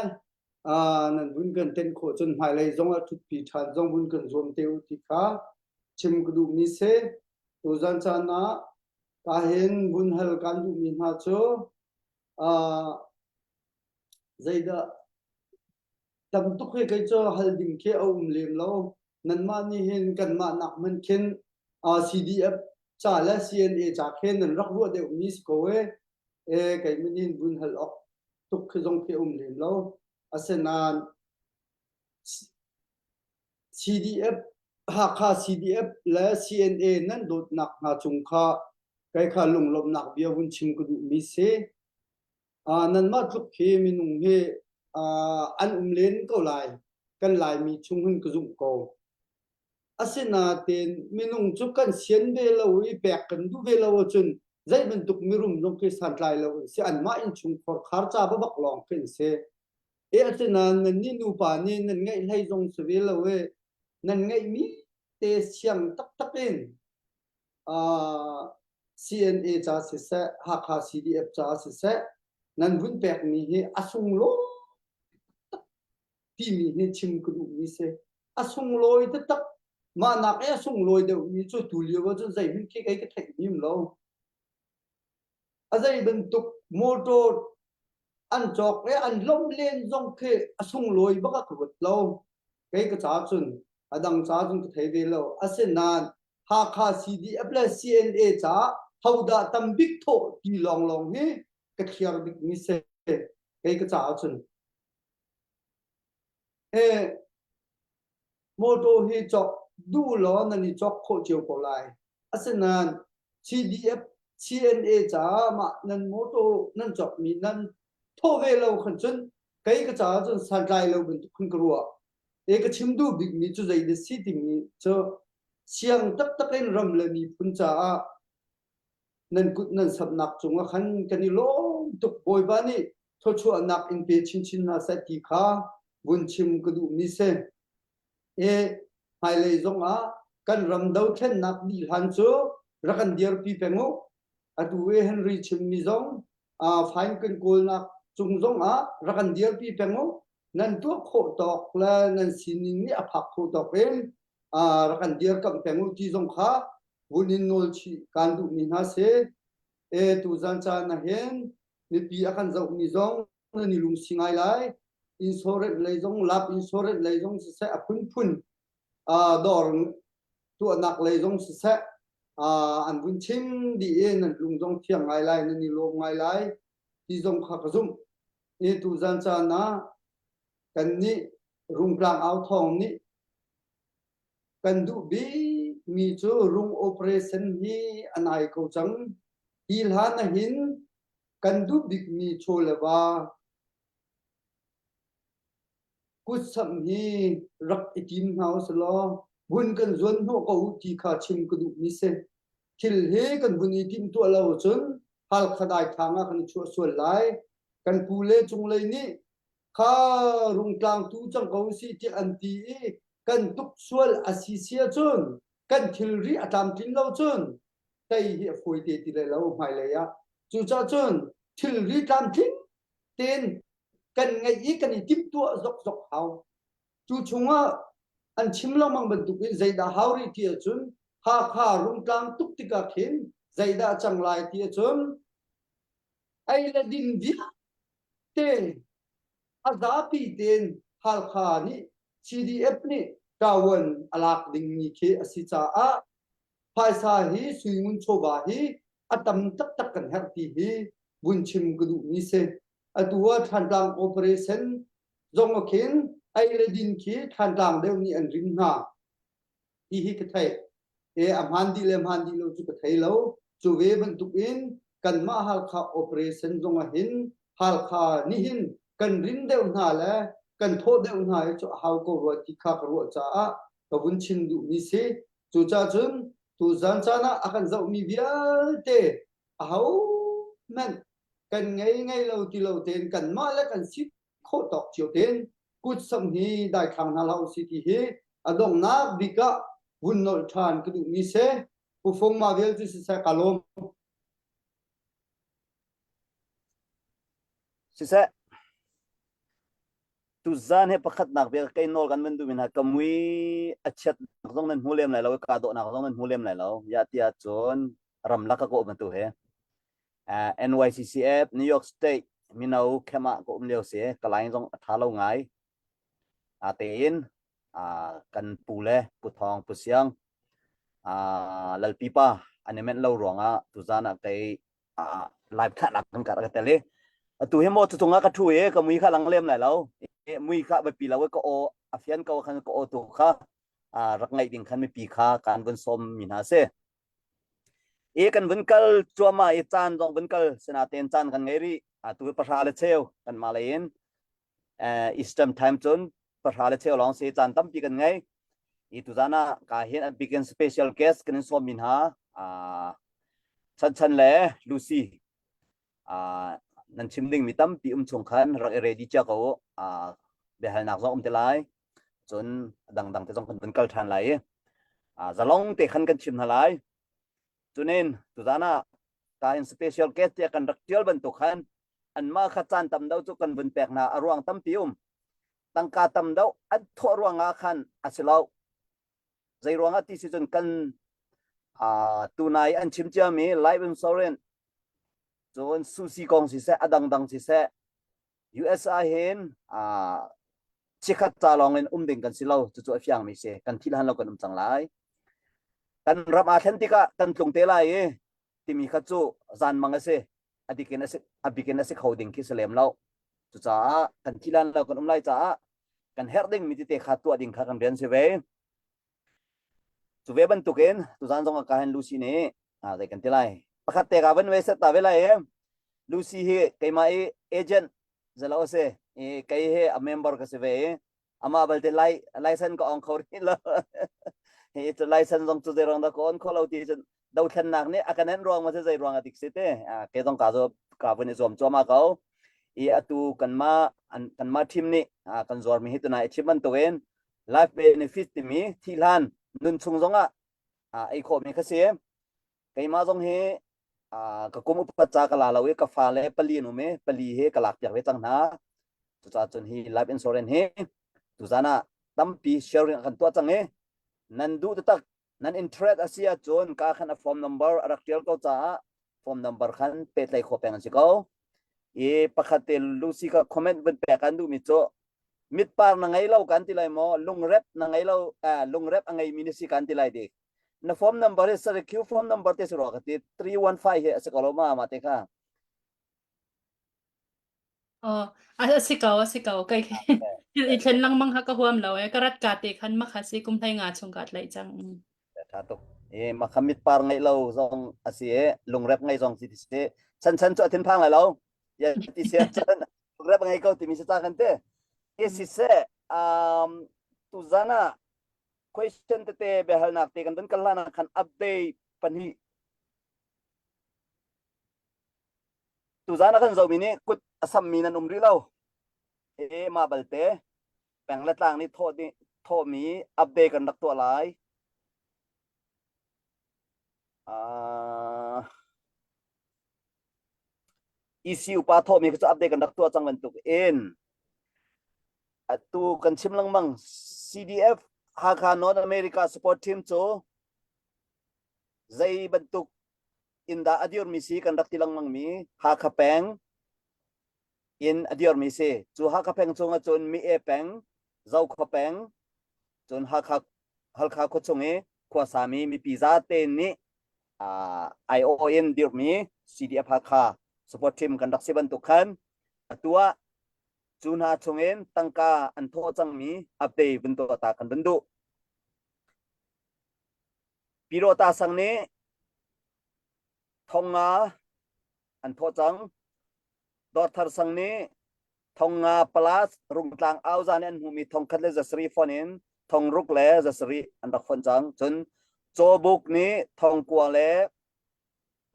uh, nan vun kan ten khawh cun hmailei zongah ṭhutpi ṭhan zong vun kan zuam te u ti kha chim ka duhmi si. Tuzan caan ah ka hin vun hal kan duhmi hna cu uh, zeidah tam tuk hi kei cu hal ding khi a um lem lo. Nanmah nih hin kanmah nak hmanh khin uh, CDF ca le CNA ca khin nan rak ruah deuhmi si ko e. E keimah nih vun hal awk tuk khi zong khi a um lem lo. Asinain CDF Hakha CDF le CNA nan dawtnak hna cung kha kei kha lunglawmhnak bia vun chim ka duhmi si. Uh, nanmah tluk hi minung hi uh, an um len ko lai. Kan Laimi chung hin ka zumh ko. Asinain minung cu kan sian ve lo i pek kan duh ve lo ahcun zei bantuk mirum zong khi santlai lo an si. Anmah innchungkhar khar ca bak lawng khi an si. E asinain nan nih nupa nih nan ngeih hlei zong si ve lo i nan ngeihmi te siang taktak in uh, CNA ca siseh, Hakha CDF ca siseh, nan vun pekmi hi a sunglawi timi hi chim ka duhmi si. A sunglawi taktak. Mah nak i a sunglawi deuhmi cu tu lio ahcun zeihmanh khi kei ka theih hnim lo. A zei bantuk motor an cawk i an lomh len zong khi a sunglawi bak a ka ruat lo. Kei ka ca cun a dang ca cun ka thei ve lo. Asinain Hakha CDF le CNA caah hodah tambik thawh ti lawnglawng hi ka thliar bikmi si kei ka caah cun. E, motor hi cawk duh law nan i cawk khawh cio ko lai. Asinain CDF CNA caah mah nan motor nan cawkmi nan thawh ve lo khan cun kei ka caah cun santlai lo bantuk khan ka ruah. E ka chim duh bikmi cu zei dah si timi cu siang taktak in ram le miphun caah nan kut nan samhnak cungah khan kan i lawm tuk Bawipa nih thluachuahnak in pe chinchin hna seh ti kha vun chim ka duhmi si. E hmailei zongah kan ram dothlennak dih hlan cu rak kan dirpi peng u. Atu i Henry chimmi zong uh, fine kan kawlnak cung zongah rak kan dirpi peng u. Nan tuah khawh tawk le nan sining nih a phak khawh tawk in rak kan dirkamh peng u ti zong kha vun in nawl chih kaan duhmi hna si. E tuzan caan ah hin mipi a kan zohmi zong nan i lungsi ngai lai. Insurance lei zong lap insurance lei zong siseh a phunphun dawr tuahnak lei zong siseh an vun chim dih i nan lung zong thiang ngai lai nan i lawm ngai lai ti zong kha ka zumh. E tuzan caan ah kannih Rungtlang au thawng nih Kan duh bikmi cu rung operation hi a nai ko cang. Hi hlan ahhin kan duh bikmi chaw le va kutsamh hi rak i tim hna usilaw vun kan zuan hnawh ko u ti kha chim ka duhmi si. Thil hi kan vun i timhtuah lo ahcun Halkha daithlang ah kan i chuah sual lai. Kan pu le cunglei nih kha rungtlang tu cang ko si tiah an ti i kan tuk sual a si si ahcun kan thilri a tlamtlin lo cun tei hi a fawi te ti lai lo hmailei ah cucaah cun thilri tlamtling tein kan ngeih i kan i timhtuah zokzok hau cu chungah an chim lengmang bantukin zeidah hau rih ti ahcun Hakha rungtlang tuk tikah khin zeidah cang lai ti ahcun. Ei le din vialte a zapi tein Halkha nih CDF nih ṭavuan a lak dingmi khi a si caah phaisa hi suingun chawva hi a tam taktak kan herh ti hi vun chim ka duhmi si. Atu ah Thantlang Operation zong ah khin ei le din khi Thantlang deuh nih an rin hna ti hi ka theih. E a hmaan dih le hmaan dih lo cu ka thei lo. Cu ve bantuk in kanmah Halkha Operation zong ah hin Halkha nihin kan rin deuh hna le kan thawh deuh hna hi cu a hau ko rua ti kha ka ruah caah ka vun chim duhmi si. Cucaah cun tuzan caan ah a kan zohmi vialte ahohmanh kan ngei ngei lo ti lo tein kanmah le kan si khawh tawk cio tein kut samh hi daithlang hna hlah usih ti hi a donghnak bik ah vun nolh ṭhan ka duhmi si. Pu Fung mah vial cu siseh ka lawm. Siseh, tuzan he pakhatnak bia kei nawl kan van duhmi hna ka mui a chiatnak zong nan hmu lem lai lo ka dawhnak zong nan hmu lem lai lo ya tiah cun ramlak ka kawh bantu he uh, NYCCF New York State mino camp ah ka um lio si ka line zong a tha lo ngai a tein uh, kan pu le pu thong pu siang uh, lalpi pa an i menh lo ruangah tuzan ah kei uh, live thlah kan kar ka tel i atu hi maw cucung ah ka thu i ka mui kha lang lem lai lo mui kha biapi lo ka aw a fian ko khan ka aw tu kha rak ngaih ding khan mipi kha kan vun sawm mi hna si i kan vun kal cuahmah i caan zong vun kal sinaten caan kan ngei rih atu pahra le cheu kan mah lei in Eastern time cun pahra le cheu lawng si caan tampi kan ngei i tuzan ah ka hin a bikin special guest kan in sawm mi hna Chan Chan le Lucy nan chim ding mi tampi um chung khan rak i ready cia ko biahalnak zong um te lai cun dangdang te zong kan vun kal ṭhan lai i zalong te khan kan chim hna lai cunin tuzan ah ka hin special guest tiah kan rak ṭial bantuk khan anmah kha caan tam deuh cu kan vun pek hna a ruang tampi um tangka tam deuh an thawh ruangah khan a si lo zei ruangah ti si cun kan tunai an chim ciami life insurance cun susi kong siseh a dangdang siseh US ah hin chikkhat ca lawng in um ding kan si lo cucu a fiangmi si kan thil han lo kan um cang lai kan ram aa thlen tikah kan tlung te lai i timi kha cu zanmang a si a dikin a si a bikin a si kho ding khi si lem lo cucaah kan thilan lo kan um lai caah kan herh ding mi tete kha tuah ding kha kan rian si ve cu ve bantukin tuzan zong ka hin Lucy nih zei kan ti lai pakhat te ka van ve set ta ve lai e Lucy hi keimah i agent zalo se i kei he a member ka si ve i amah balte lai license ka ong kho rih lo hi cu license zong cu zei ruang dah ka on kho lo ti cun dothlennak nih a kan en ruang ma si zei ruang a dik si te ke zong ka zo ka vun i zuam cuahmah ko i atu kanmah kanmah team nih kan zuarmi hi tunai i chim bantukin life benefit timi thihhlan nun chung zongah ei khawhmi kha si keimah zong hi ka kum upat ca ka la lo i ka fale pali an um i pali hi ka lak piak ve cang hna cucaah cun hi life insurance hi tuzan ah tampi sharing kan tuah cang i nan duh taktak nan interest a si ahcun ka khan a form number a rak tial ko caah form number khan pehtlaih khawh peng an si ko i pakhat te Lucy ka comment vun pek an duhmi cu mitpar na ngei lo kan ti lai maw lungrep na ngei lo lungrep a ngeimi na si kan ti lai dik na form number hi sare Q form number te si ro ka ti 315 hi a si ko lo ma ma te kha Oh, a si ko, a si ko. Kai i thlen lengmang ha ka huam lo e. Ka rat ka te khan ma kha si kum hlei nga chung ka tlai cang. Tha tuk. E ma kha mit par ngai lo zong a si e lungrep ngai zong si ti si. Chan chan chu a thin phang lai lo. Ya ti si chan lungrep ngai ko timi si ta kan te. E si se um tu zana question tete biahalnak te kan vun kal hlan ah khan update pahnih tuzan a kan zohmi nih kut a sammi nan um rih lo e mah balte peng le tlang nih thawh thawhmi update kan rak tuah lai uh, EC upa thawhmi cu update kan rak tuah cang bantuk in atu kan chim lengmang CDF Hakha North America support team cu zei bantuk. in dah a dirmi si kan rak ti lengmang mi Hakha peng in a dirmi si. Cu Hakha peng chung ahcun Mi-e peng, Zokhua peng, cun Hakha Halkha khuachung i khuasami mipi zate nih aiawh in dirhmi CDF Hakha support team kan rak si bantuk khan atu ah cu hna chungin tangka an thawh cangmi update vun tuah ta kan vun duh. Pyidawta sang nih thonga an thawh cang. Dawrthar sang nih thonga plus Rungtlang auza nih an hmuhmi thongkhat le zasarih fon in thongruk le zasarih an rak fonh cang. Cun Cawbuk nih thongkua le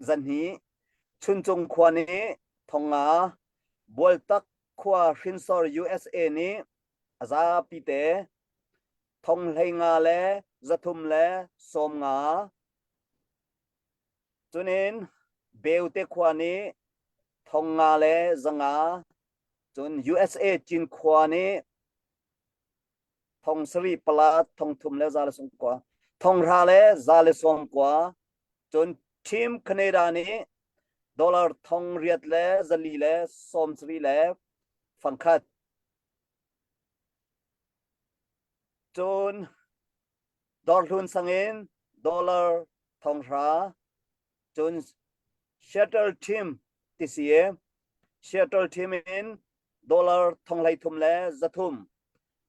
zahnih, Chuncung khua nih thonga, Bualtak khua hrinsor USA nih a zapi te thong hleinga le 300 le 50. Cunin Beute khua nih 500 le 500, cun USA Cinkhua nih 7,000 pala 3,000 le 190, 9,000 le 190, cun Team Canada nih dollar 8,000 le 400 le 70 le fangkhat. Cun Dawrhlun sangin dollar 9,000 cun Seattle team ti si i Seattle team in dollar 33 le 300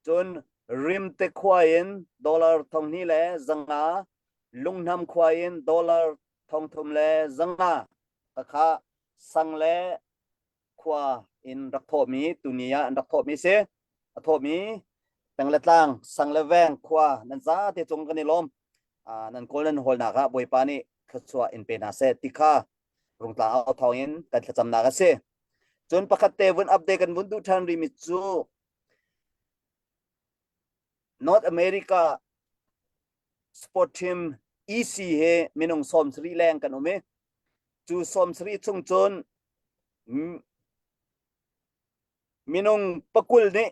cun Rimte khua in dollar 2,000 le 500 Lungnam khua in dollar 3,000 le 500 khakha sang le khua in rak thawhmi tuni ah an rak thawhmi si a thawhmi peng le tlang sang le veng khua nan za te cung kan i lawm nan kawl nan hawlnak ah bawipa nih thluachuah in pe hna seh ti kha rungtla au thawng in kan thlacamnak a si cun pakhat te vun update kan vun duh ṭhan rimi cu North America sport team EC he minung 70 leng kan um i cu 70 chung cun minung pakul nih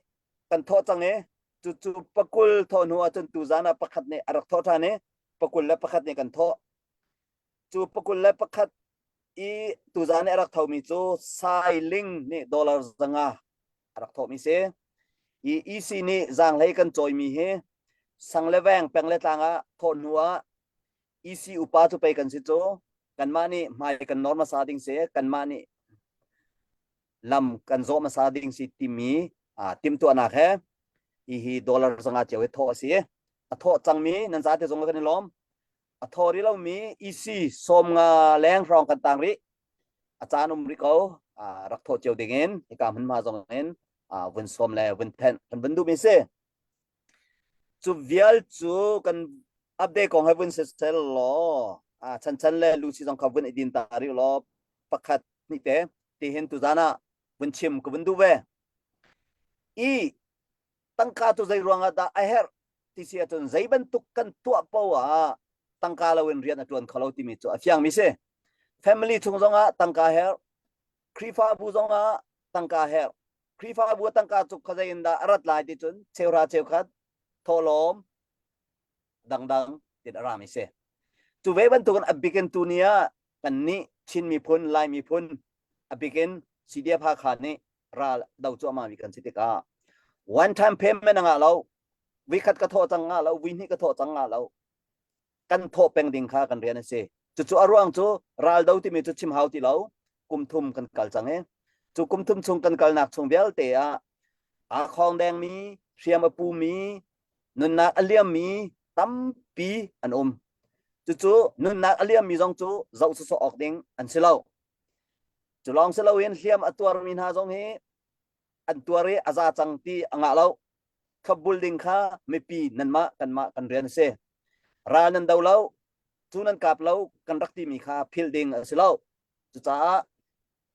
kan thawh cang i cucu pakul thawh hnu ahcun tuzan ah pakhat nih a rak thawh ṭhan i pakul le pakhat nih kan thawh. Cu pakul le pakhat i tuzan i a rak thomi cu Sai Ling nih dollar 500 a rak thawhmi si. Hi EC nih zaanghlei kan cawimi hi sang le veng peng le tlang ah thawh hnu ah EC upa cu pei kan si cu kanmah nih hmai kan nawr hmasa ding si kanmah nih lam kan zawh hmasa ding si timi timhtuahnak he hihi dollar 500 cio hi thawh a si. A thawh cangmi nan zate zong kan i lawm. A thaw rih lomi EC 50 leng hrawng kan tang rih. A caan um rih ko. Rak thawh cio ding in hika hmunhma zong in vun sawm le vun thenh kan vun duhmi si. Cu vial cu kan update kong he vun sisel law chan chan le Lucy zong kha vun i din ta rih law pakhat hnih te tihin tuzan ah vun chim ka vun duh ve. I tangka cu zei ruang ah dah a herh ti si ahcun zei bantuk kan tuah poah ah tangka loin rian a ṭuan kho lo timi cu a fiangmi si. Family chung zongah tangka herh, Khrihfabu zongah tangka herh. Khrihfabu tangka cu khuazei in dah a rat lai ti cun cheuhra cheukhat thawhlawm dangdang tin a rami si. Cu ve bantukin a bikin tuni ah kannih Chin miphun, Lai miphun a bikin CDF Hakha nih ral do cuahmah mi kan si tikah one time payment a ngah lo vui khat ka thawh cang ngah lo vui hnih ka thawh cang ngah lo kan thawh peng ding kha kan rian a si cucu a ruang cu ral do timi cu chim hau ti lo kum thum kan kal cang i cu kum thum chung kan kalnak chung vialte ah aa khawng dengmi hriam a pumi nunnak a liammi tampi an um cucu nunnak a liammi zong cu zoh sawsawh awk ding an si lo Cu lawng si loin hliam a tuarmi hna zong hi an tuar i a za cang ti a ngah lo. Thlopbul ding kha mipi nanmah kanmah kan rian a si. Ral nan do lo, cu nan kap lo kan rak timi kha philh ding a si lo. Cucaah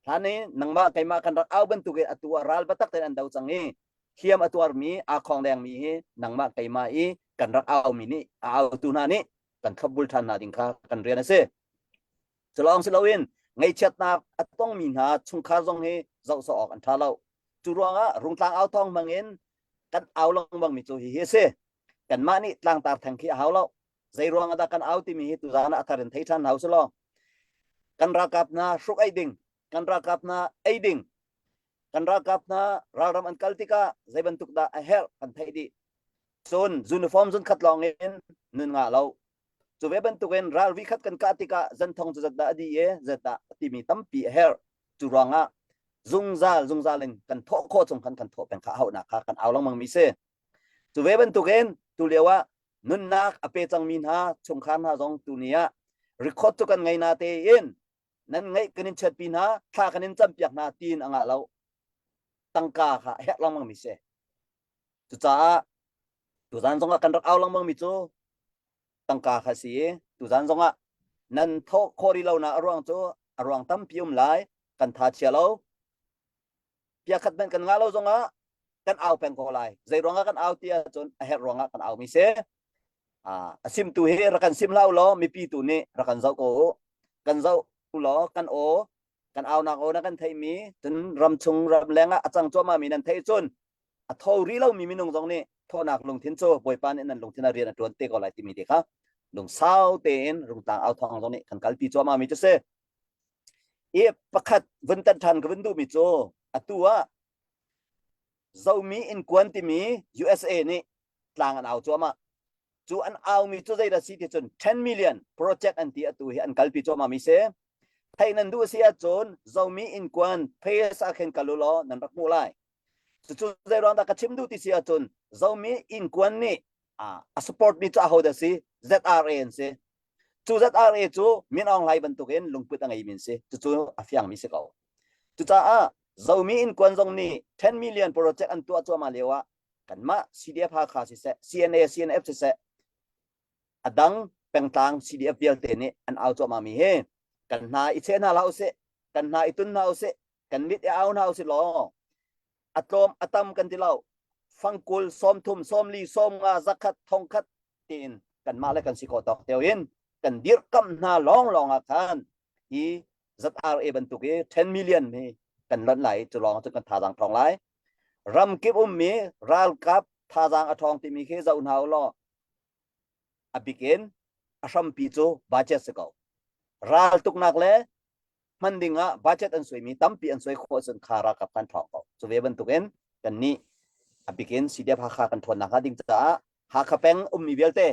hlan i nangmah keimah kan rak au bantuk in atu ah ral biatak tein an do cang i hliam a tuarmi aa khawng dengmi hi nangmah keimah i kan rak aumi nih a autu hna nih kan thlopbul ṭhan hna ding kha kan rian a si. Cu lawng si loin ngaihchiatnak a tongmi hna chungkhar zong hi zoh sawh awk an ṭha lo. Cu ruangah Rungtlang au thawng hmangin kan au lengmang mi cu hihi a si. Kanmah nih tlangtar theng khi a hau lo. Zei ruangah dah kan au timi hi tuzaan ah a thar in thei ṭhan hau si law. Kan ralkap hna hruk ei ding, kan ralkap hna ei ding, kan ralkap hna ralram an kal tikah zei bantuk dah a herh kan theih dih. Cun uniform zun khat lawng in nun ngah lo. Cu ve bantukin ral vi khat kan kah tikah zan thong cu zat dah a di e zat dah timi tampi a herh. Cu ruangah zungzal zungzal in kan thawh khawh chung khan kan thawh peng kha hauhnak kha kan au lengmang mi si. Cu ve bantukin tu lio ah nunnak a pe cangmi hna chungkhar hna zong tuni ah record cu kan ngei na tein nan ngeih kan in chiatpi hna thla kan in campiak hna tiin a ngah lo tangka kha a herh lengmang mi si cucaah tuzan zongah kan rak au lengmang mi cu tangka kha si i tuzan zongah nan thawh khawh rih lo na a ruang cu a ruang tampi um lai kan tha chia lo piakhat hmanh kan ngah lo zongah kan au peng ko lai zei ruangah kan au ti ahcun a herh ruangah kan au mi si a simtu hi rak kan sim hlah law mipi tu nih rak kan zoh ko u kan zoh law kan aw kan aunak aw na kan theih mi cun ram chung ram leng ah a cang cuahmah mi nan theih cun a tho rih lo mi minung zong nih thawhnak lungthin cu Bawipa nih nan lungthin ah rian a ṭuan te ko lai timi te kha lungsau tein rungtlang au thawng zong nih kan kalpi cuahmah mi cu si I pakhat vun tan ṭhan ka vun duhmi cu atu ah Zomi innkuan timi USA nih tlang an au cuahmah. Cu an aumi cu zeidah si ti cun 10 million project an ti atu hi an kalpi cuahmah mi si. Theih nan duh si ahcun Zomi innkuan phase ah khin kal u law nan rak hmuh lai. Cucu zei ruang dah ka chim duh ti si ahcun Zomi innkuan nih a support mi cu ahodah si? ZRA an si. Cu ZRA cu Min Aung Hlaing bantukin lungput a ngeimi an si. Cucu a fiangmi si ko. Cucaah Zomi innkuan zong nih 10 million project an tuah cuahmah lio ah kanmah CDF Hakha siseh, CNA, CNF siseh, a dang pengtlang CDF vialte nih an au cuahmah mi hi kan hna i cheh hna hlah usih, kan hna i tun hna usih, kan mit i au hna usih law a tlawm a tam kan ti lo fangkul 30 40 50 zakhat thongkhat tiin kanmah le kan si khawh tawk teo in kan dirhkamh hna lawnglawng ah khan hi ZRA bantuk i 10 million hi kan lonh lai cu lawng cu kan thazaang ṭhawng lai ramkip ummi ralkap thazaang a ṭhawng timi khi zoh hna u law a bik in a hrampi cu budget si ko raltuknak le hman ding ah budget an suaimi tampi an suai khawh cun kha ralkap kan ṭhawng ko. Cu ve bantukin kannih a bikin CDF Hakha kan ṭhawnnak hnga ding caah Hakha peng ummi vialte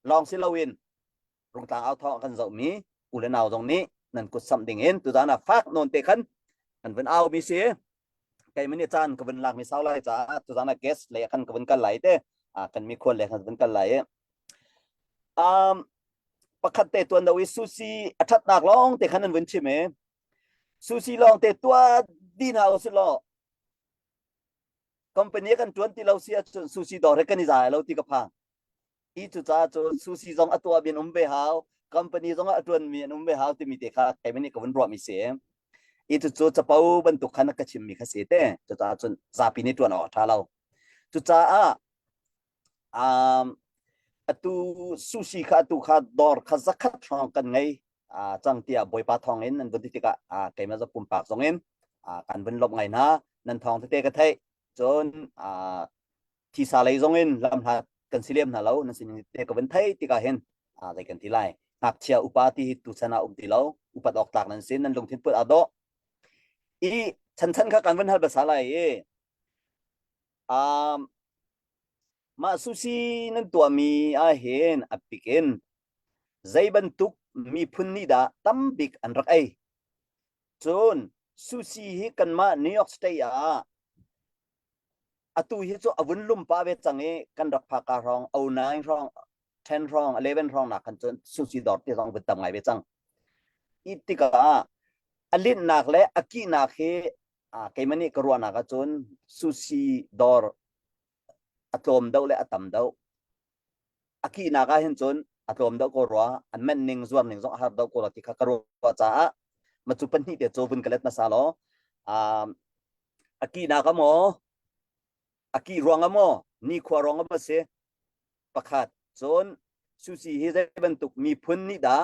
lawng si loin Rungtlang au thawng kan zohmi u le nau zong nih nan kut samh ding in tuzaan ah fak nawn te khan kan vun au mi si keimah nih caan ka vun lak mi sau lai caah tuzaan ah guest lei khan ka vun kal lai te kan mi khual le khan vun kal lai i um, pakhat te tuan do i sushi a thatnak lawng te khan an vun chim i sushi lawng te tua di hna usih law company kan tuan ti lo si ahcun sushi dawr he kan i zai lo ti ka phang i cu caah cu sushi zong a tuah mi an um ve hau company zong a tuan mi an um ve hau timi te kha keimah nih ka vun ruah mi si i cucu capo bantuk khan ka chim mi kha si te cucaah cun zapi nih tuan awk a tha lo cucaah Um, atu sushi kha atu kha dawr kha zakhat hrawng kan ngei uh, cang tiah Bawipa thawng in nan vun ti tikah uh, keimah za pumpak zong in uh, kan vun lawmh ngai hna nan thawng tete ka theih cun uh, thisa lei zong in lamhlat kan si lem hna lo nan sin te ka vun thei tikah hin uh, zei kan ti lai ngakchia upa ti hi tu chan ah um ti lo upat awk tlak nan sin nan lungthin put aa dawh i chan chan kha kan vun hal basa lai i um, Mah sushi nan tuahmi ahhin a bik in zei bantuk miphun nih dah tambik an rak ei? Cun sushi hi kanmah New York State ah atu hi cu a vun lum pah ve cang i kan rak phak ka hrawng 09 hrawng 10 hrawng 11 hrawng nak khan cun sushi dawr ti zong vun tam ngai ve cang. I tikah a linhnak le a kihnak hi keimah nih ka ruahnak ahcun sushi dawr a tlawm deuh le a tam deuh a kihnak ah hin cun a tlawm deuh ko rua an menh ning zuar ning zong a har deuh ko rua ti kha ka ruah caah ma cu pahnih te cu vun ka let hmasa law a kihnak a maw a kih ruang a maw nikhua ruang a maw si pakhat cun sushi hi zei bantuk miphun nih dah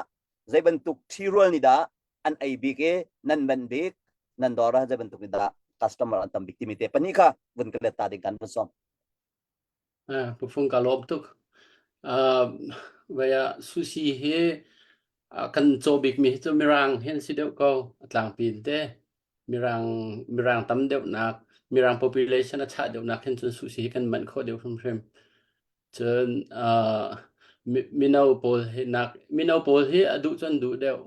zei bantuk ṭhirual nih dah an ei bik i nan manh bik nan dawr ah zei bantuk nih dah customer an tam bik timi te pahnih kha vun ka let ta ding kan vun sawm Pufung ka lawm tuk. Uh, vaya sushi hi Kan caw bikmi hi cu Mirang hi an si deuh ko. A tlangpi in te. Mirang Mirang tam deuhnak, Mirang population a chah deuhnak hin cun sushi hi kan manh khawh deuh hrimhrim. Cun uh, mino pawl hi nak mino pawl hi a duh cu an duh deuh.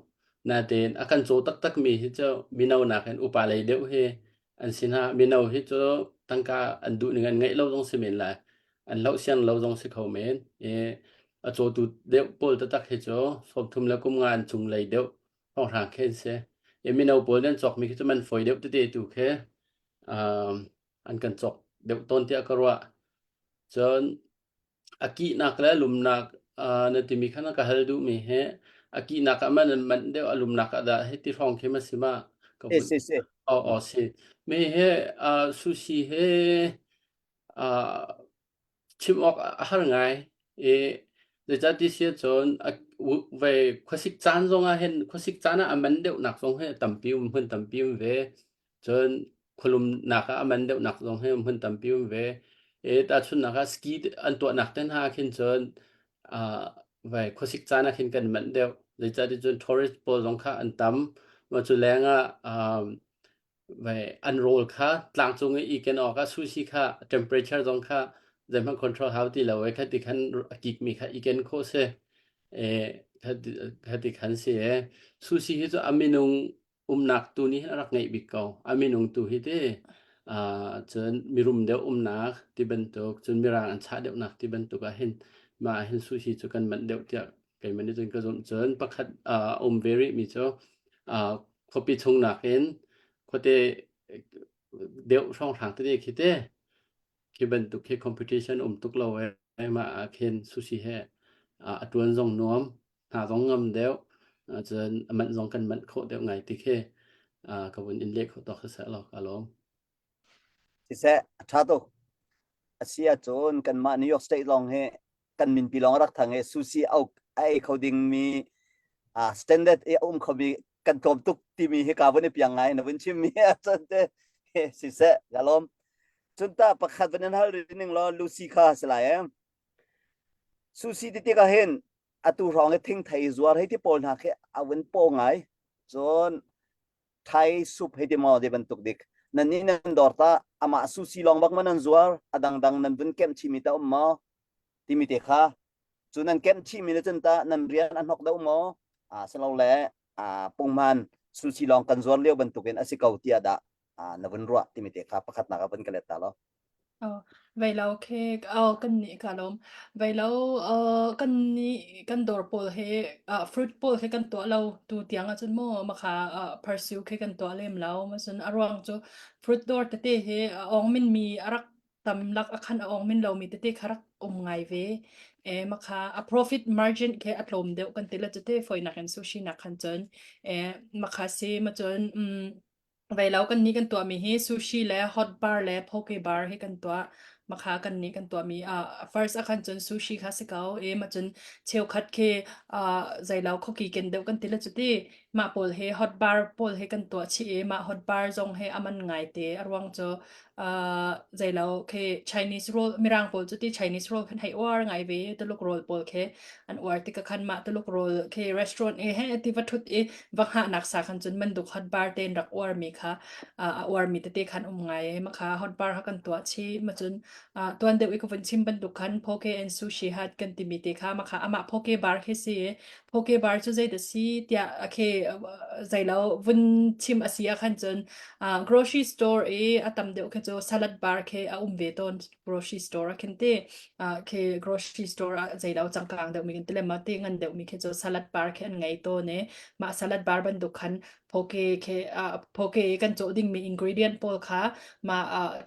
Natein a kan caw taktakmi hi cu mino nakin upa lei deuh hi an si hna. Mino hi cu tangka an duh ning an ngeih lo zong si men lai. An hloh siang lo zong si kho men. I a cawtu deuh pawl taktak hi cu 30 le kum nga an cung lei deuh hrawnghrang khi an si. I mino pawl nih an cawkmi khi cu man fawi deuh tete tu khi um, an kan cawk deuh tawn tiah ka ruah. Cun a kihnak le lumnak uh, na timi kha na ka hal duhmi hi a kihnak ah man an manh deuh a lumnak ah dah hiti hrawng khi ma si ma ka Si vun si si. oh oh si mi he uh, sushi he uh, Chim awk a har ngai i zeicahti si ahcun a vei khuasik caan zongah hin khuasik caan ah a man deuhnak zong hi tampi um hmun tampi um ve. Cun khualumnak ah a man deuhnak zong hi hmun tampi um ve. I tahchunhnak ah ski an tuahnak te hna ah khin cun uh, vei khuasik caan ah khin kan manh deuh. Zeicahti cun tourist pawl zong kha an tam. Mah cu lengah um, Vai an rawl kha tlangcung i i ken awkah sushi kha temperature zong kha zeihmanh control hau ti lo e kha ti khan a kikmi kha i ken khawh si e kha ti khan si e sushi hi cu a minung umnak tu nih hin a rak ngeih bik ko a minung tu hi ti cun mirum deuh umnak ti bantuk cun mirang an chah deuhnak ti bantuk ah hin mah ah hin sushi cu kan manh deuh tiah keimah nih cun ka zumh cun pakhat a um ve rih mi cu khuapi chung nakin khuate deuh hrawnghrang tete khi te khi bantuk khi competition um tuk lo e mah ah khin sushi he a tuan zong nuam hna zong ngam deuh cun a manh zong kan manh khawh deuh ngai ti khi ka vun in leh khawh tawk siseh law ka lawm. Siseh, a ṭha tuk. A si ahcun kanmah New York State lawng hi kan minpi lawng rak thang i sushi a ei kho dingmi standard i a um khomi kan tlawm tuk timi hi ka vun i piang ngai na vun chimmi ahcun te siseh ka lawm. Cun ta pakhat vun in hal rih ning law Lucy kha si lai em. Sushi ti tikah hin atu hrawng i thingthei zuar hei ti pawl hna khi a vun paw ngai. Cun Thai soup hei ti maw ti bantuk dik. Nan nih nan dawr ta amah sushi lawng bak ma nan zuar a dangdang nan vun kemh chihmi ta um maw timi te kha cu nan kemh chihmi le cun ta nan rian a hnok deuh maw a silole a punghman sushi lawng kan zuar lio bantukin a si ko tiah dah na vun ruah timi te kha pakhatnak ah vun ka let ta lo. Oh, veilo khi oh, kan nih ka lawm. Veilo uh, kan nih kan dawr pawl he uh, fruit pawl he kan tuah lo tu tiang ahcun maw makha uh, pursue khi kan tuah lem lo. Masun a ruang cu fruit dawr tete he a ong min mi a rak tam lak a khan a ong min lomi tete kha rak um ngai ve. E makha a profit margin khi a tlawm deuh kan ti la cu te foinak in sushi nak khan cun e makha si ma cun um Veilo kannih kan tuahmi hi sushi le hot bar le poke bar hi kan tuah. Makha kannih kan tuahmi ah first ah khan cun sushi kha si ko i ma cun cheukhat khi uh, zeilo khoki ken deuh kan ti le cuti mah pawl hi hot bar pawl hi kan tuah chih i mah hot bar zong hi a man ngai te a ruang cu uh, zeilo khi Chinese roll mirang pawl cu ti Chinese roll khan hei uar ngai ve Tuluk roll pawl khi an uar tik khan mah Tuluk roll khi restaurant i he ti va thut i va hngahnak sa khan cun manduk hot bar tein rak uar mi kha a uar mi tete khan um ngai e ma kha hot bar ha kan tuah chi ma cun tuan deuh i ka vun chim bantuk khan poke and sushi hut kan timi te kha ma kha amah poke bar khi si poke bar cu zei da si tiah akhe zeilo vun chim a si ah khan cun grocery store i a tam deuh kha cu salad bar khi a um ve tawn grocery store ah khin te khi grocery store ah zeilo changkang deuh mi kan ti le ma te ngan deuh mi khi cu salad bar khi an ngei tawn e mah salad bar bantuk khan poke khi poke kan cawh ding mi ingredient pawl kha ma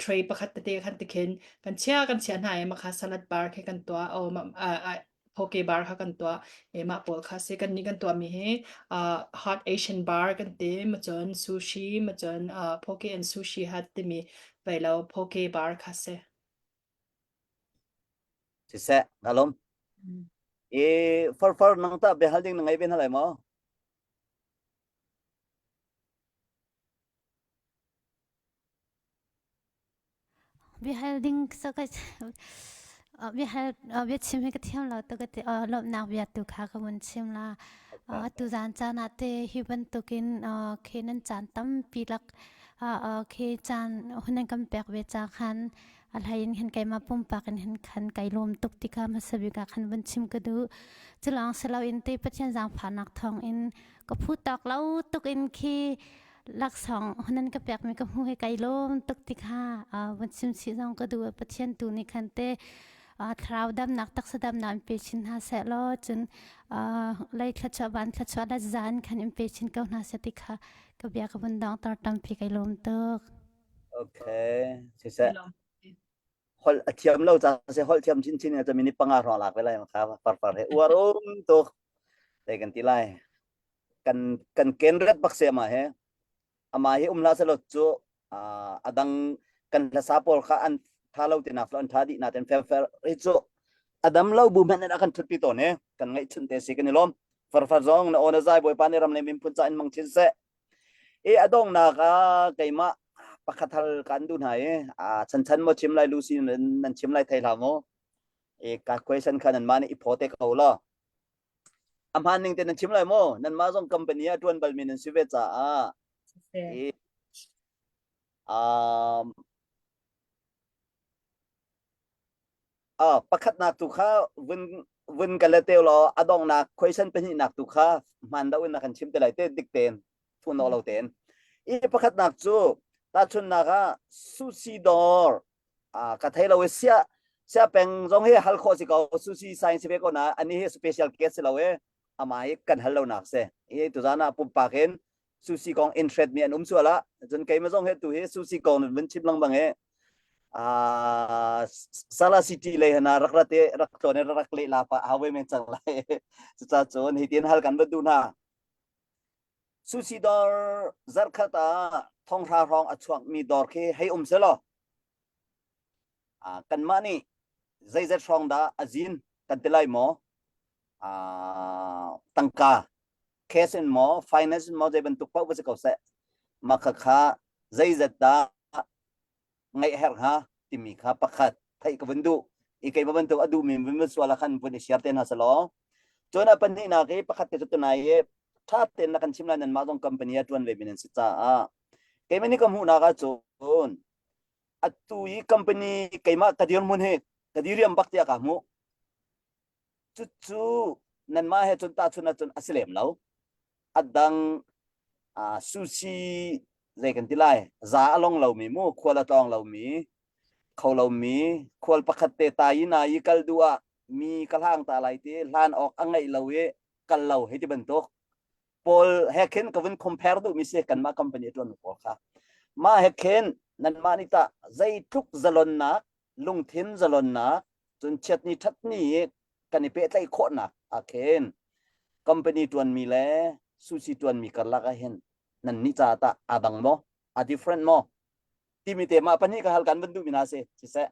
tray pakhat tete khan tikhin kan chia kan chia hna e ma kha salad bar khi kan tuah o ma poke bar kha kan tuah e mah pawl kha si kan nih kan tuah mi hi hot Asian bar kan ti ma cun sushi ma cun poke and sushi hut timi veilo poke bar kha si Siseh, ka lawm. E farfar nang ta behal ding na ngai ven halai maw? Biahal ding biahal biachim hi ka thiam lo tuk ka ti lawmhnak bia tu kha ka vun chim la. Tuzan caan ah te hi bantukin khi nan caan tampi lak khi caan hun nan kan pek ve ca khan a hlei in hin keimah pumpak in hin khan kai lawm tuk ti kha hmasa bik ah khan vun chim ka duh. Culawng si loin te Pathian zaangfahnak thawng in ka phu tawk lo tuk in khi laksawng hun nan ka pekmi ka hmu hi kai lawm tuk ti kha vun chim chih zong ka duh. Pathian tu nih khan te thlarau damnak taksa damnak in pe chin hna seh law cun lei thluachuah van thluachuah le zan khan in pe chin ko hna seh ti kha ka bia ka vun dongter tampi kai lawm tuk. Okay, siseh. Holh a thiam lo ca se holh thiam chin chin ca minute panga hrawng lak ve lai kha far far he uar um tuk te kan ti lai kan kan ken ret bak se ma he ama hi um la selo cu adang kan hlasa pawl kha an tha lo ti nak an tha di na ten fer fer hi cu adam lo bu men an kan thut pi ton he kan ngaih chun te si kan i lom far far zong na ona zai boy pa ni ram le min phun cha in mang chin se E a donghnak ah keimah pakhat hal kan duh hna i a chanchan maw chim lai Lucy nan chim lai thei hlah maw? E ka question kha nanmah nih i phaw te ko law. A hmaan ning te nan chim lai maw? Nanmah zong company ah ṭuan balmi nan si ve caah e, um, Ah, pakhatnak tu kha vun vun ka let te law a donghnak question pahnihnak tu kha hmaan deuh in na kan chim te lai te dik tein thu nok lo tein. I pakhatnak cu tahchunnak ah sushi dawr ah ka thei lo i sia sia peng zong hi hal khawh si ko sushi science ve ko na ani hi special case si lo e ama hi kan hal lo nak se i tuzan ah pumpak in sushi kong interest mi an um sual ah cun keimah zong he tu hi sushi kong vun chim lengmang he ah Sala City lei hana rak rat i rak tlawn i rak leh la pa hawe men cang lai cuca cun hi tin hal kan va duh hna sushi dawr zarkhat ah thonghra hrawng a chuak mi dawr khi hei um selaw kanmah nih zeizat hrawng dah a zin kan ti lai maw tangka cash in maw finance in maw zei bantuk paoh va si ko seh mah kha kha zeizat dah ngeih herh hnga timi kha pakhat theih ka vun duh i keimah bantuk a duhmi vun vun sual ah khan vun i share te hna selaw cun a pahnihnak i pakhat te cu tunai i ṭha tein na kan chim lai nanmah zong company ah ṭuan ve mi nan si caah keimah nih ka hmuhnak ah cun atu i company keimah ka dirhmun hi ka diriam bak tiah ka hmuh Cucu nanmah he cun tahchunh ahcun a si lem lo. A dang uh, sushi zei kan ti lai za a long lomi mu khual a tlawng lomi kho lomi khual pakhat te ta i na i kal duh ah mi ka hlang ta lai ti hlan awk a ngeih lo i kal lo hei ti bantuk pawl he khin ka vun compare duh mi si kanmah company a tuan pawl kha mah he khin nanmah nih tah zeitluk zalonnak lungthin zalonnak cun chiatni ṭhatni i kan i pehtlaih khawhnak ah khin company ṭuanmi le sushi ṭuanmi karlak ah hin nan nih caah tah aa dang maw a different maw timi te mah pahnih ka hal kan van duhmi hna si siseh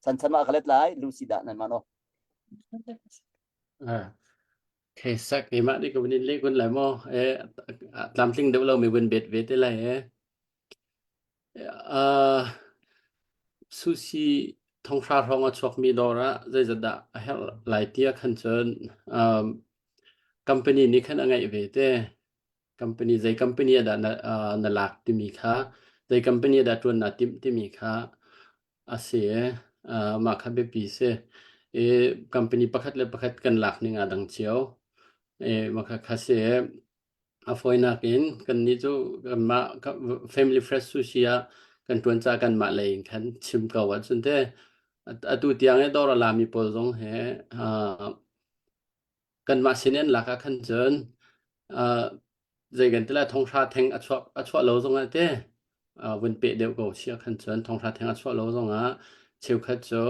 chan chan mah ka let lai Lucy dah nan man aw Okay, sak keimah nih ka vun in leh kun lai maw? Eh, tlamtling deuh lo mi vun bet ve te lai eh. Uh, sushi thonghra hrawng a chuakmi dawr ah zeizat dah a herh lai ti ah khan cun um, company nih khan a ngeih ve te. Company zei company ah dah na, uh, na lak timi kha, zei company ah dah ṭuan naa timh timi kha a si. Uh, mah kha biapi si. I company pakhat le pakhat kan lak ning aa dang cio. I mah kha kha si. A fawinak in kannih cu kanmah family fresh sushi ah kan ṭuan caah kanmah lei in khan chim ko ahcun teh atu tiang i dawr a lami pawl zong he uh, kanmah sin in lak ah khan cun uh, zei kan ti lai thonghra theng a chuak a chuah lo zong ah te uh, vun peh deuh ko si ah khan cun thonghra theng a chuah lo zong ah cheukhat cu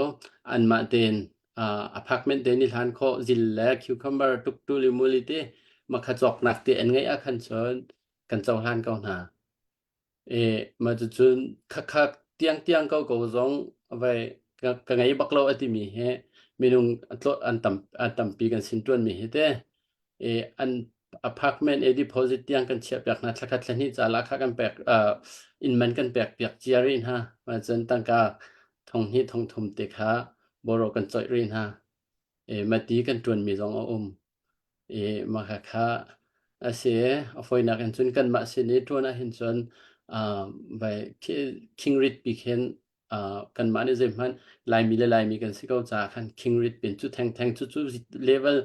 anmah tein uh, apartment te nih hlan khawh zil le cucumber tuktu le muli te makha cawknak te an ngeih ah khan cun kan cohlan ko hna. E ma cucun khakha tiang tiang ko ko zong vai ka, ka ngei bak lo a timi he minung an tam an tampi kan sin tuan mi hi te e an apartment e deposit tiang kan chiah piak hna thlakhat thlahnih ca la kha kan pek uh, inn man kan pek piak cia rih hna ma cun tangka thong hnih thong thum te kha boro kan coih rih hna e mati kan tuan mi zong a um e ma kha kha. A si a fawinak in cun kanmah sin i ṭuan ahhin cun uh, vai khingrit bik hin uh, kanmah nih zeihmanh Laimi le Laimi kan si ko caah khan khingrit pin cu thengtheng cu cu level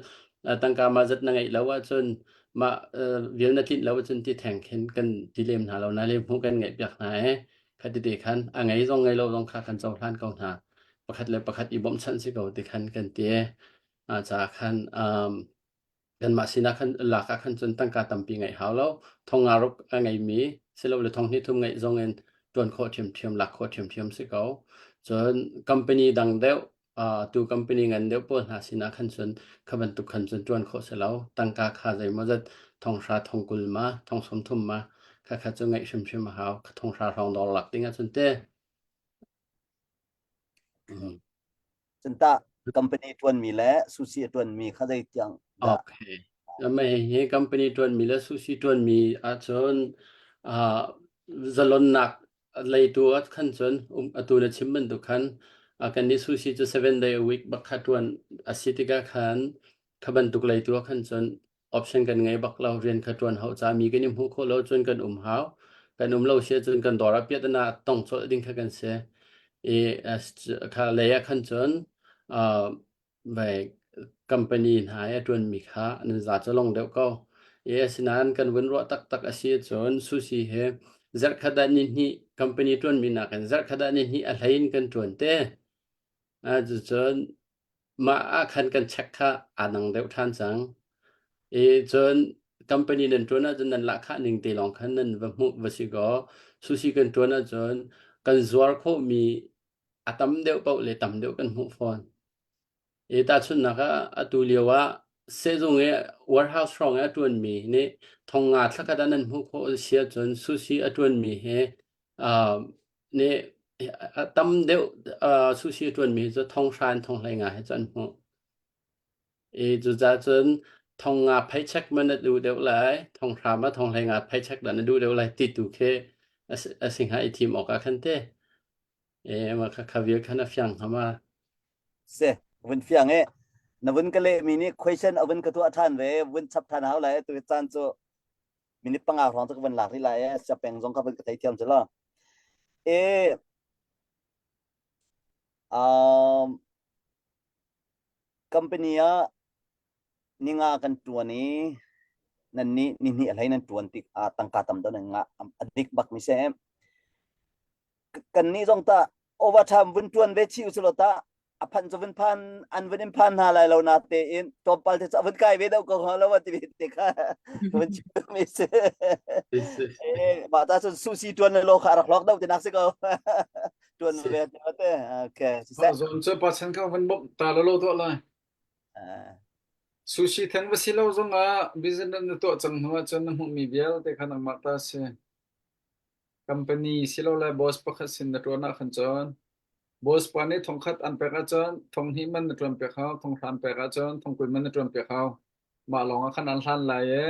uh, tangka ma zat na ngeih lo ahcun mah uh, vial na tlinh lo ahcun ti theng khin kan ti lem hna lo na le hmuh kan ngeih piak hna e kha tete khan a ngei zong ngei lo zong kha kan cohlan ko hna pakhat le pakhat i bawmhchanh si ko ti khan kan ti e caah khan um, Kanmah sinah khan lak ah khan cun tangka tampi ngeih hau lo. Thong nga ruk a ngeimi silole thong hnih thum ngeih zong in ṭuan khawh ṭhiamṭhiam, lak khawh ṭhiamṭhiam si ko. Cun company dang deuh, uh, tu company ngan deuh pawl hna sinah khan cun kha bantuk khan cun ṭuan khawh si lo. Tangka kha zeimawzat thong hra, thong 20 ma, thong 30 ma, kha kha cu ngeih hrimhrim a hau. Thong hra hrawng dawr lak ding ahcun te. Mm. Cun tah company ṭuanmi le sushi a ṭuanmi kha zei tiang dah? Okay. Mah hi company ṭuanmi le sushi ṭuanmi ahcun uh, zalonnak leitu ah khan cun um, atu na chim bantuk khan uh, kan nih sushi cu 7 day a week bak kha ṭuan a si tikah khan kha bantuk leitu ah khan cun option kan ngei bak lo rian kha ṭuan hau ca mi kan i hmuh khawh lo cun kan um hau kan um lo si cun kan dawr ah piatana tong colh ding kha kan si i kha lei ah khan cun uh, vai company hna i a ṭuanmi kha an za cu long deuh ko i asinain kan vun ruah taktak a si cun sushi he zarhkhat ah ni hnih company ṭuanmi nakin zarhkhat ah ni hnih a hlei in kan ṭuan te cucun mah ah khan kan check kha aa dang deuh ṭhan cang. I cun company nan ṭuan ahcun nan lahkhah ning te lawng khan nan va hmuh va si kaw sushi kan ṭuan ahcun kan zuar khawhmi a tam deuh paoh le tam deuh kan hmuh fawn. I tahchunhnak ah atu lio ah sehzung i warehouse hrawng i a ṭuanmi nih thong nga thlakhat ah nan hmuh khawh a si ahcun sushi a ṭuanmi hi uh, nih a tam deuh uh, sushi a ṭuanmi hi cu thong hra in thong hlei nga he cu an hmuh. I cucaah cun thong nga paycheck man na duh deuh lai, thong hra ma thong hlei nga paycheck dah na duh deuh lai ti tu khi a si hnga i thim awk ah khan te. E ma kha kha vial khan a fiang hnga ma. Se vun fiang e na vun ka leh mi nih question a vun ka tuah ṭhan ve vun chap ṭhan hau lai tu caan cu minute panga hrawng cu ka vun lak rih lai e siapeng zong ka vun ka thei thiam cu lo e um company ah ninga kan ṭuan i nan nih ni hnih a hlei nan ṭuan tik ah tangka tam deuh nan ngah a dik bak mi si kan nih zong tah overtime vun ṭuan ve chih usulaw tah a phanh cu vun phan an vun in phan hna lai lo na tein tlawmpal te cu a vun kai ve deuh ko hnga lo ti te kha vun chim mi si mah ta cun sushi ṭuan le lo kha a rak hlawk deuh ti nak si ko ṭuan ve te okay siseh zon cu pa chan kha vun bawmh ta lo lo tuah lai Sushi theng va si lo zongah business na tuah cang hnu ahcun na hmuhmi vialte kha nangmah ta si. Company silole boss pakhat sin na ṭuan ahkhan cun boss pa nih thongkhat an pek ahcun thonghnih man na ṭuan piak hau, thonghra an pek ahcun thongkul man na ṭuan piak hau. Mah lawng ah khan an hlan lai i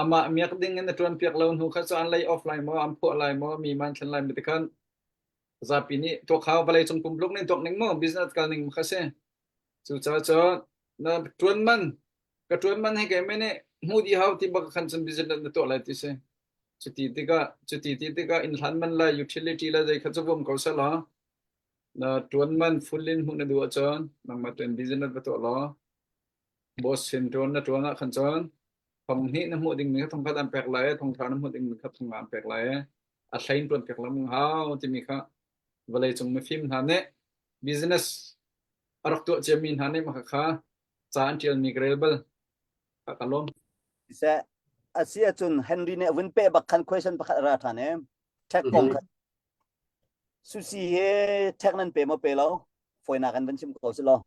amah miak ding in na ṭuan piak lo hnu kha cu an lay off lai maw, an phuah lai maw, mi man thlen lai maw ti khan zapi nih tuak hau. Vawleicung pumpluk nih tuak ning maw business kal ning kha si. Cucaah cun na ṭuan man ka ṭuan man hi keimah nih hmuh dih hau ti bak khan cun business na tuah lai ti si. Cuti tikah cuti ti tikah inn hlan man le utility le zei kha cu bawm ko seh law na ṭuan man full in hmuh na duh ahcun nangmah tuin business va tuah law boss sin ṭuan na ṭuan ah khan cun thong hnih na hmuh dingmi kha thong khat an pek lai i thong thla na hmuh dingmi kha thong nga an pek lai i a hlei in ṭuan piak lengmang hau timi kha vawleicung mifim hna nih business a rak tuah ciami hna nih mah kha ca an ṭialmi ka rel bal. Ka ka lawm. Seh a si ahcun Henry nih a vun peh bak khan question pakhat a ra ṭhan i tech kong kha Susi hi tech nan pe maw pe lo fawinak in van chim ko si law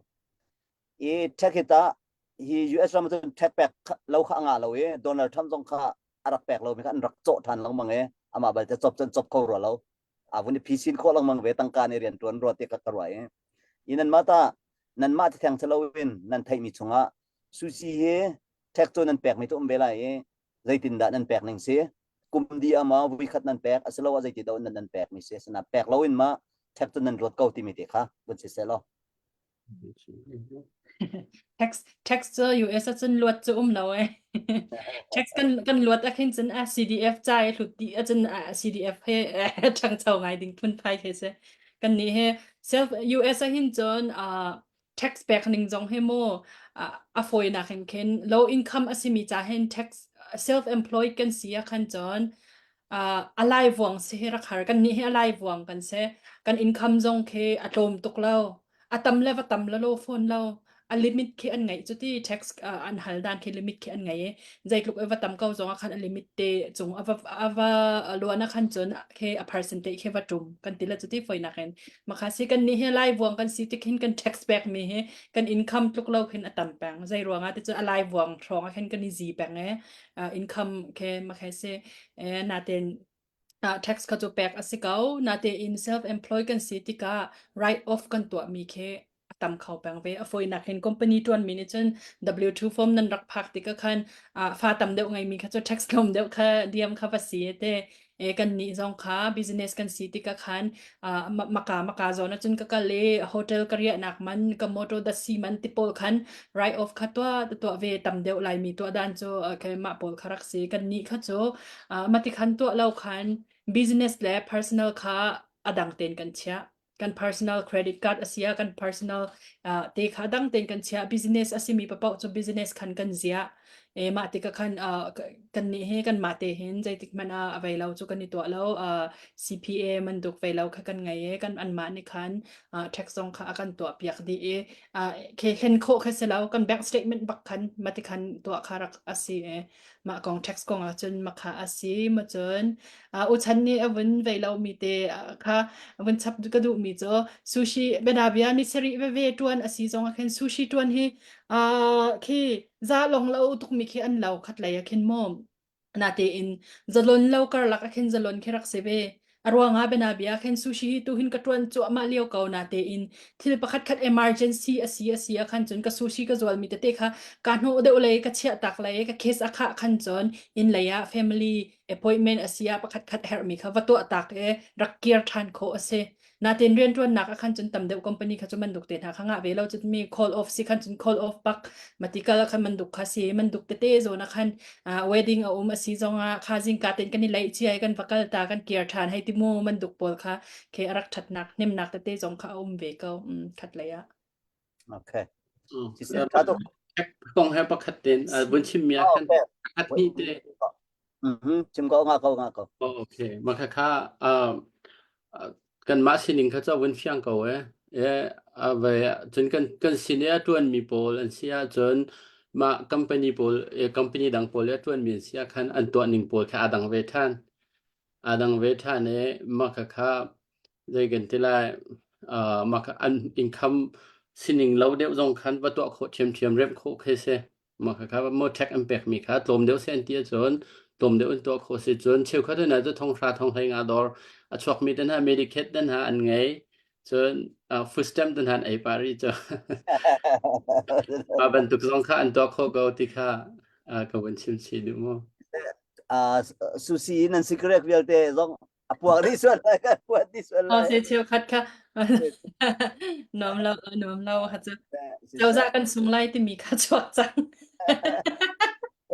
i tech hi tah hi US ram cun tech pek lo kha a ngah lo i Donald Trump zong kha a rak pek lo mi kha an rak cawh ṭhan lengmang i amah balte cop cun cop kho rua lo a vun i phisin khawh lengmang ve tangka nih rian ṭuan rua ti ka ka ruah i i nanmah tah nanmah ti theng si loin nan theihmi chungah Susi hi tax cu nan pekmi cu um ve lai i zeitindah nan pek ning si kum di ah ma vui khat nan pek asiloah zeiti dah nan nan pekmi si asina pek loin ma tax cu nan ruat ko timi te kha vun si seh law. Tax tax cu US ahcun luat cu um lo eh. Tax kan kan luat ah khin cun a CDF ca i hlut dih ahcun a CDF he ṭhangcho ngai ding phunphai khi si. Kan nih he self US ah hin cun uh, tax pek ning zong he mu uh, a fawinak in khin low income a simi ca hin tax self employed kan si ah khan cun uh, a lai vuang si hi rak har kan nih hi a lai vuang kan si kan income zong khi a tlawm tuk lo a tam le va tam la lo phone lo a limit khi an ngeih cu ti tax uh, an hal dan khi limit khi an ngei i zeitluk va tam ko zong ah khan a limit te cung ava ava luan a khan cun khi a percentage khi va tum kan ti la cu ti foinak in makha si kan ni hi lai vuang kan si tik hin kan tax pek mi hi kan income tluk lo khin a tam peng zei ruangah ti cu a lai vuang hrawng ah khin kan i zi peng e uh, income khi makha si e naten Ah tax kha cu pek a si ko. Natein self-employed kan si tikah write off kan tuahmi khi a tam kho peng ve. A fawinak in company ṭuanmi nih cun W2 form nan rak phak tikah khan ah fa tam deuh ngeimi kha cu tax tlawm deuh kha diam kha va si te. E kan nih zong kha business kan si tikah khan ah maka maka zawn ahcun ka kal i hotel ka riahnak man ka motor dasi man ti pawl khan write off kha tuah tuah ve tam deuh laimi tuah dan cu mah pawl kha rak si. Kan nih kha cu Uh, mati khan tuah lo khan business le personal kha a dang tein kan chiah. Kan personal credit card a si ah kan personal uh, te kha dang tein kan chiah. Business a simi papoh cu business khan kan ziah. E mah tikah khan uh, kan nih he kan mah te hin zeitik hmanh ah a vei lo cu kan i tuah lo. Uh, CPA man duk vei lo kha kan ngei e kan anmah nih khan uh, tax zong kha a kan tuah piak dih i uh, ke hlen khawh kha si lo kan bank statement bak khan mati khan tuah kha rak a si e mah kong tax kong ahcun makha a si ma cun uh, uchan nih a vun vei lomi te kha vun chap ka duhmi cu sushi benabia ni sari veve tuan a si zong ah khin sushi tuan hi uh, khi za long lo tukmi khi an lo khat lei ah khin mu natein zalon lo karlak ah khin zalon khi rak si ve A ruangah bianabia khin sushi hi tuhin ka ṭuan cuahmah lio ko natein thil pakhat khat emergency a si a si ah khan cun ka sushi ka zualmi tete kha ka hnawh deuh lei ka chiah tak lei ka case a khah khan cun inn lei ah family appointment a si ah pakhat khat herhmi kha va tuah tak i rak kir ṭhan khawh a si. Natein rianṭuannak ah khan cun tam deuh company kha cu man duk te hna kha ngah ve lo cun mi call off si khan cun call off bak matikal ah khan man duk kha si man duk tete zawn ah khan uh, wedding a um a si zongah kha zingka ten kan i laih cia i kan va kal ta kan kir ṭhan hei ti mu man duk pawl kha ke a rak ṭhatnak hnemnak tete zong kha a um ve ko um, khat lei ah Okay. Siseh tha tuk. Kong he pakhat ten vun chim mi ah khan pakhat hnih te Mhm chim ko nga ko nga ko. Oh, okay. Maka kha kanmah sining kha cu a vun fiang ko e. E a ve cun kan kan sin i a ṭuanmi pawl an si ahcun mah company pawl e, company dang pawl i a ṭuanmi an si ah khan an tuah ning pawl kha aa dang ve ṭhan. Aa dang ve ṭhan i mah khakha zei kan ti lai uh, mah kha an income sining lo deuh zong khan va tuah khawh ṭhiamṭhiam remh khawh khi si. Mah khakha mo tax an pekmi kha tlawm deuh seh an ti ahcun tlawm deuh in tuah khawh si cun cheukhat hna cu thonghra thonghlei nga dawr a chuakmi te hna Medicaid te hna an ngei cun uh, food stamp te hna an ei pah rih cu mah bantuk zong kha an tuah khawh ko ti kha uh, ka vun chim chih duh mu uh, sushi nan cigarette vialte zong a puak dih sual lai kan puat dih sual Oh, lai se cheukhat kha nuam lo nuam lo ha cu cozah kan sung lai timi kha chuak cang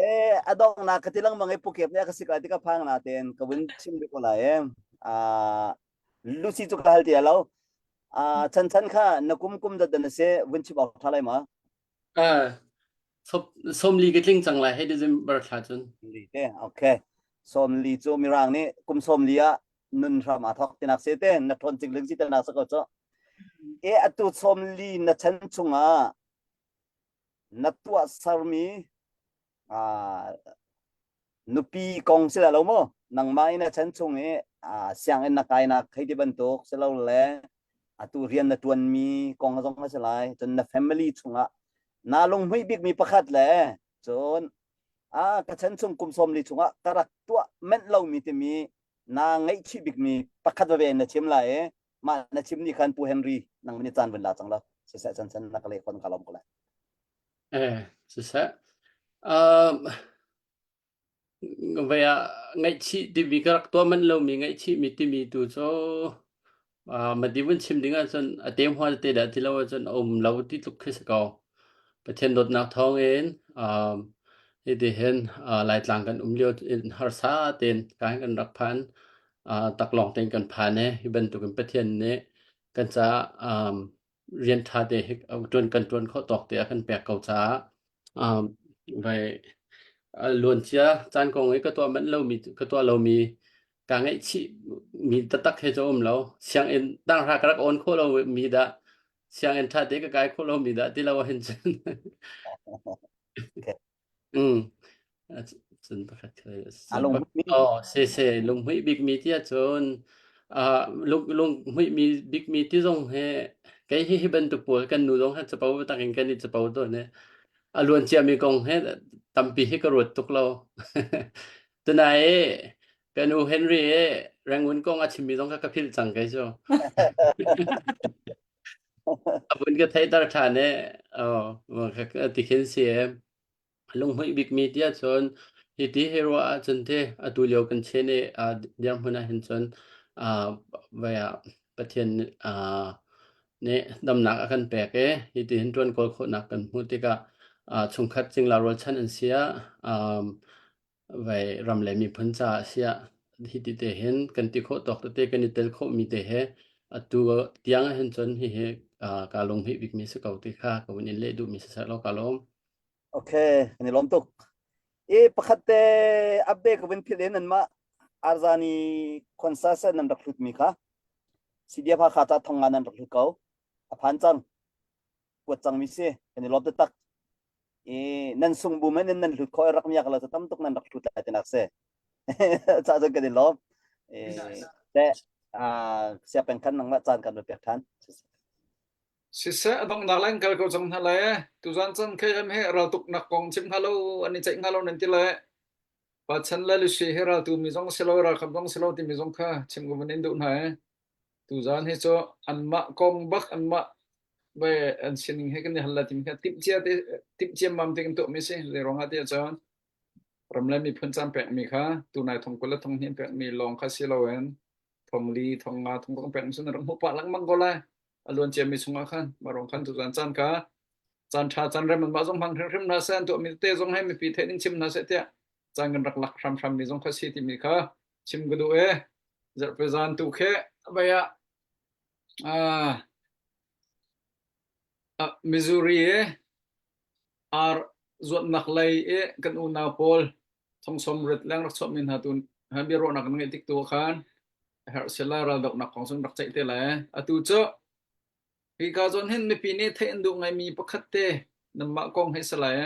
eh a dong na ka ti lengmang i pukep ne ka sik lai ti ka phang na ten ka vun chim rih ko lai em a lucy cu ka hal ti lo a chan chan kha na kum kum dat na se vun chim awk tha lai ma Ah, sawmli ka tling cang lai hei December thla cun. Li te, okay. Sawmli cu Mirang nih kum sawmli ah nun hram aa thawk tinak se te na ṭhawn cing ling si te na sa ko cu. E atu sawmli na chan chungah na tuah sermi ah nupi kong si lo maw nangmah in a chan chung i sianginn na kainak hei ti bantuk si lo le atu rian na ṭuanmi kong zong a si lai cun na family chungah naa lunghmuih bikmi pakhat le cun a ka chan chung kum 40 chungah ka rak tuah menh lomi timi naa ngaihchih bikmi pakhat veve na chim lai i mah na chim ni khan Pu Henry nang ni caan vun la cang lo siseh chan chan na ka le kon ka lom ko lai Eh siseh um Vei ah ngaihchih timi ka rak tuah manh lomi ngaihchihmi timi tu cu. Mati vun chim ding ahcun a te hma te dah ti lo ahcun a um lo ti tluk khi si ko. Pathian dawtnak thawngin um, hiti hin uh, Laitlang kan um lio in harsa tein ka hin kan rak phan uh, taklawng tein kan phan i hi bantukin Pathian nih kan caah um, rian ṭha te hi ṭuan kan ṭuan khawh tawk te a kan pek ko caah um, vai luancia caan kong i ka tuah manh lomi ka tuah lomi kaa ngaihchih mi taktak he cu um lo sianginn tanghra ka rak on khawh lo mi dah sianginn ṭha te ka kai khawh lo mi dah ti lo hin cun Okay. Mm. Cun pakhat A lunghmuih Oh, se se lunghmuih bikmi ti ahcun uh, lung lunghmuih mi bikmi ti zong he kei hi hi bantuk pawl kan nu zong he capo tak in kan i capo tawn he a luan ciami kong he tampi hi ka ruat tuk lo. Tunai kan u Henry he Rangoon kong a chimmi zong kha ka philh cang kei cu. A vun ka theihter ṭhan i oh, ti khin si e. Lunghmuih bikmi tiah cun hiti hi ruah ahcun te atu lio kan chin i uh, dirhmun ah hin cun uh, vai ah Pathian uh, nih damnak a kan pek i hiti hin ṭuan kawl khawhnak kan hmuh tikah uh, chungkhat cingla rualchan an si ah um, vai ram le miphun caah siah hiti te hin kan ti khawh tawk tete kan i tel khawhmi te he atu tiang ah hin cun hihi uh, kaa lunghmuih bikmi si ko ti kha ka vun in leh duhmi si seh law kaa lawm. Okay, kan i lawm tuk. I pakhat te update ka vun philh in nanmah Arzani Khonsasa nan rak hlutmi kha CDF Hakha ca thong nga nan rak hlut ko. A phan cang. Kuat cangmi si. Kan i lawm taktak. I nan sung bu men in nan hlut kho rak miak lo tam tuk nan rak hlut lai tinak si. Ca cun kan i lawm. I te sia peng khan nangmah caan kan pek than. Siseh a donghnak lai in kal ko cang hna lai. Tuzan chan KM he raltuknak kong chim hnga lo an i ceih hnga lo nan ti le Pachan le Lusi he raltu mi zong si lo ralkap zong si lo timi zong kha chim ko van in duh hna e. Tuzan hi cu anmah kong bak anmah ve an sining he kan i hal la timi kha timh cia te timh ciammam te kan tuah mi si zei ruang ah ti ahcun ram le miphun caan pek mi kha tunai thong 20 le thong hnih pek mi lawng kha si loin thong li thong nga thong ruk pek mi sun rak hmuh pah lengmang ko lai a luan ciami chungah khan marong khan tuzan caan kha caan ṭha caan rem anmah zong hmang hrimhrim hna seh an tuahmi tete zong he mipi theih ding chim hna seh tiah caan kan rak lak hramhram mi zong kha si timi kha chim ka duh e zarhpi zan tu khe vai ah ah Missouri e ar zuatnak lei i kan unau pawl thongsawm rit leng rak chuahmi hna tu biaruahnak kan ngeih tik tu khan a herh sila raldohnak kong cun rak ceih te lai. Atu cu hika zawn hin mipi nih theih an duh ngaimi pakhat te nanmah kong hi si lai.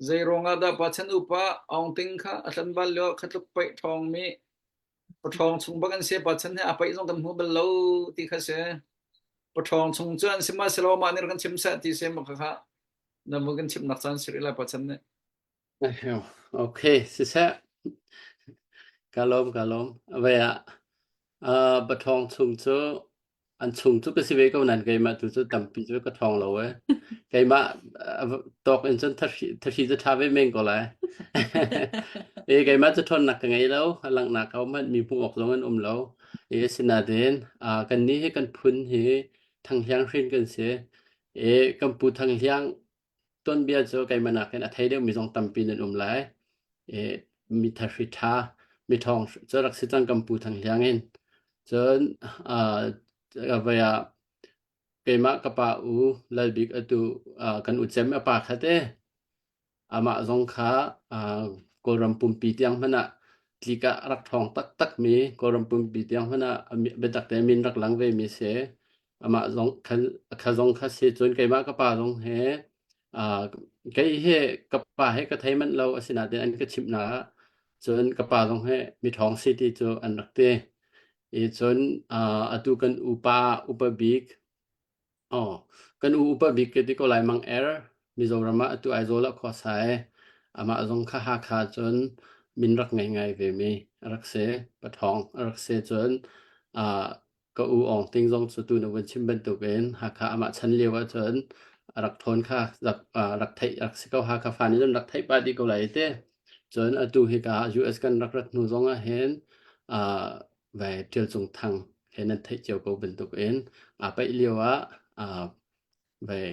Zei ruangah dah Pachan upa Aung Ting kha a tlanval lio kha tluk paih ṭhawngmi paṭhawng chung bak an si Pachan he a paih zong kan hmu bal lo ti kha si. Paṭhawng chung cu an si ma si lo mah nih kan chim seh ti si ma kha kha na mun kan chimnak caan si rih lai Pachan nih. Okay, siseh. Ka lawm, ka lawm. Vai ah uh, paṭhawng chung cu an chung cu ka si ve ko nain keimah tu cu tampi cu ka ṭhawng lo e. Keimah tawk in cun thahri thahri cu ṭha ve men ko lai. E keimah cu ṭhawnnak ka ngei lo, a langhnak a um hmanh mi hmuh awk zong an um lo. E asinain uh, kannih hi kan phun hi Thanghliang hrin kan si. E kan pu Thanghliang tuanbia cu keimah nakin a thei deuhmi zong tampi nan um lai. E, mi thahri ṭha, mi ṭhawng cu rak si cang kan pu Thang Hliang in. Cun uh, vai ah keimah ka pa u Lalbik atu uh, kan u cem a pa khat e. Amah zong kha uh, Kawlram pumpi tiang hmanh ah tlik ah rak ṭhawng taktakmi Kawlram pumpi tiang hmanh ah biatak te min rak lang ve mi si. Amah zong kha, kha zong kha si cun keimah ka pa zong he uh, kei he ka pa he ka thei manh lo asinain an ka chimh na cun ka pa zong he mi ṭhawng si ti cu an rak ti. I cun uh, atu kan upa upa bik Aw, kan u upa bik ka ti ko lai Mang Er, Mizoram ah atu Aizawl ah khua sa i amah zong kha Hakha cun min rak ngei ngai ve mi a rak si. Pathawng a rak si cun uh, ka u Awng Ting zong cu tu na vun chim bantukin Hakha amah chan lio ahcun a rak ṭhawn kha rak, uh, rak theih rak si ko Hakha fa nih cun rak theih pah dih ko lai te. Cun atu hika US kan rak rat hnu zong ah hin uh, vai Ṭial Cung Thang he. He nan theih cio ko bantuk in aa paih lio ah aa vai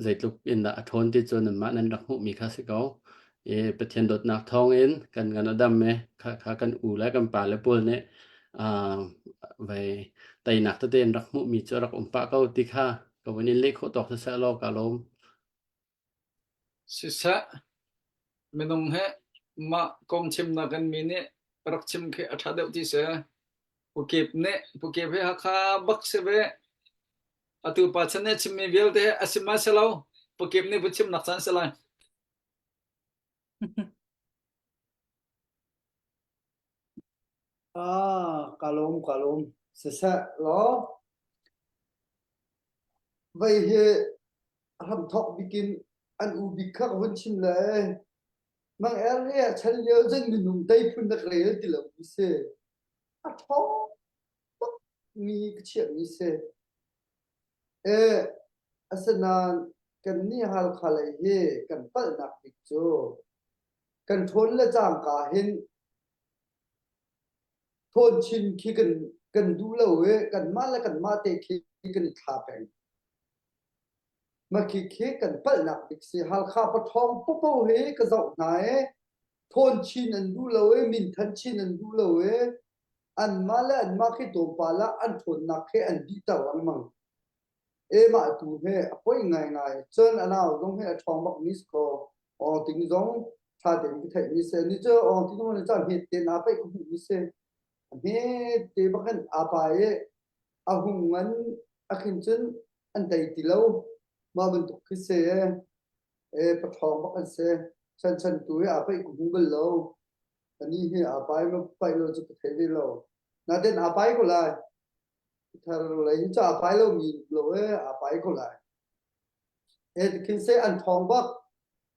zeitluk in dah a ṭhawn ti cu nanmah nan rak hmuhmi kha si ko. I Pathian dawtnak thawngin kan ngan a dam i kha, kha kan u le kan pa le pawl nih uh, vai teinak tete in rak hmuhmi cu a rak um pah ko ti kha ka vun in leh khawh tawk siseh law ka lawm. Siseh, minung he mah kong chimnak in mi nih rak chim khi a ṭha deuh ti si. Pukip nih Pukip hi Hakha bak si ve. Atu pa chan nih chimmi vialte hi a si ma si lo. Pukip nih vun chimnak caan si lai. Ah, ka lawm, ka lawm. Siseh law, vei hi hramthawk bikin an u bik kha ka vun chim le mang er hi a chan lio cun minung tei phun na rel ti lo mi si. A ṭhawng bak mi ka chiah mi si. E, asinain kannih Halkha lei hi kan palhnak bik cu kan ṭhawn le cangka hin ṭhawn chin khi kan kan duh lo i kanmah le kanmah te khi kan i thla peng. Mah khi kan palhnak bik si. Halkha paṭhawng popo hi ka zoh hna i ṭhawn chin an duh lo i minthan chin an duh lo i anmah le anmah khi tlawmpal ah an ṭhawnnak khi an dihter lengmang. Emah tu he a poi ngaingai. Cun a nau zong hi a ṭhawng bak mi si kaw Awng Ting zong ṭha tein ka theih mi si. Ni cu Awng Ting zong nih cun hmet tein aa paih ka hmuh mi si. A hmet te bak in aa pai i a hung ngan a khin cun an tei ti lo. Mah bantuk khi si. E paṭhawng bak an si. Chan chan tu hi aa paih ka hmu bal lo. Ani hi aa pai ma paih lo cu ka thei ve lo. Nain aa pai ko lai. Thar lei hi cu aa pai lo mi lo e aa pai ko lai. E khin se an thawng bak.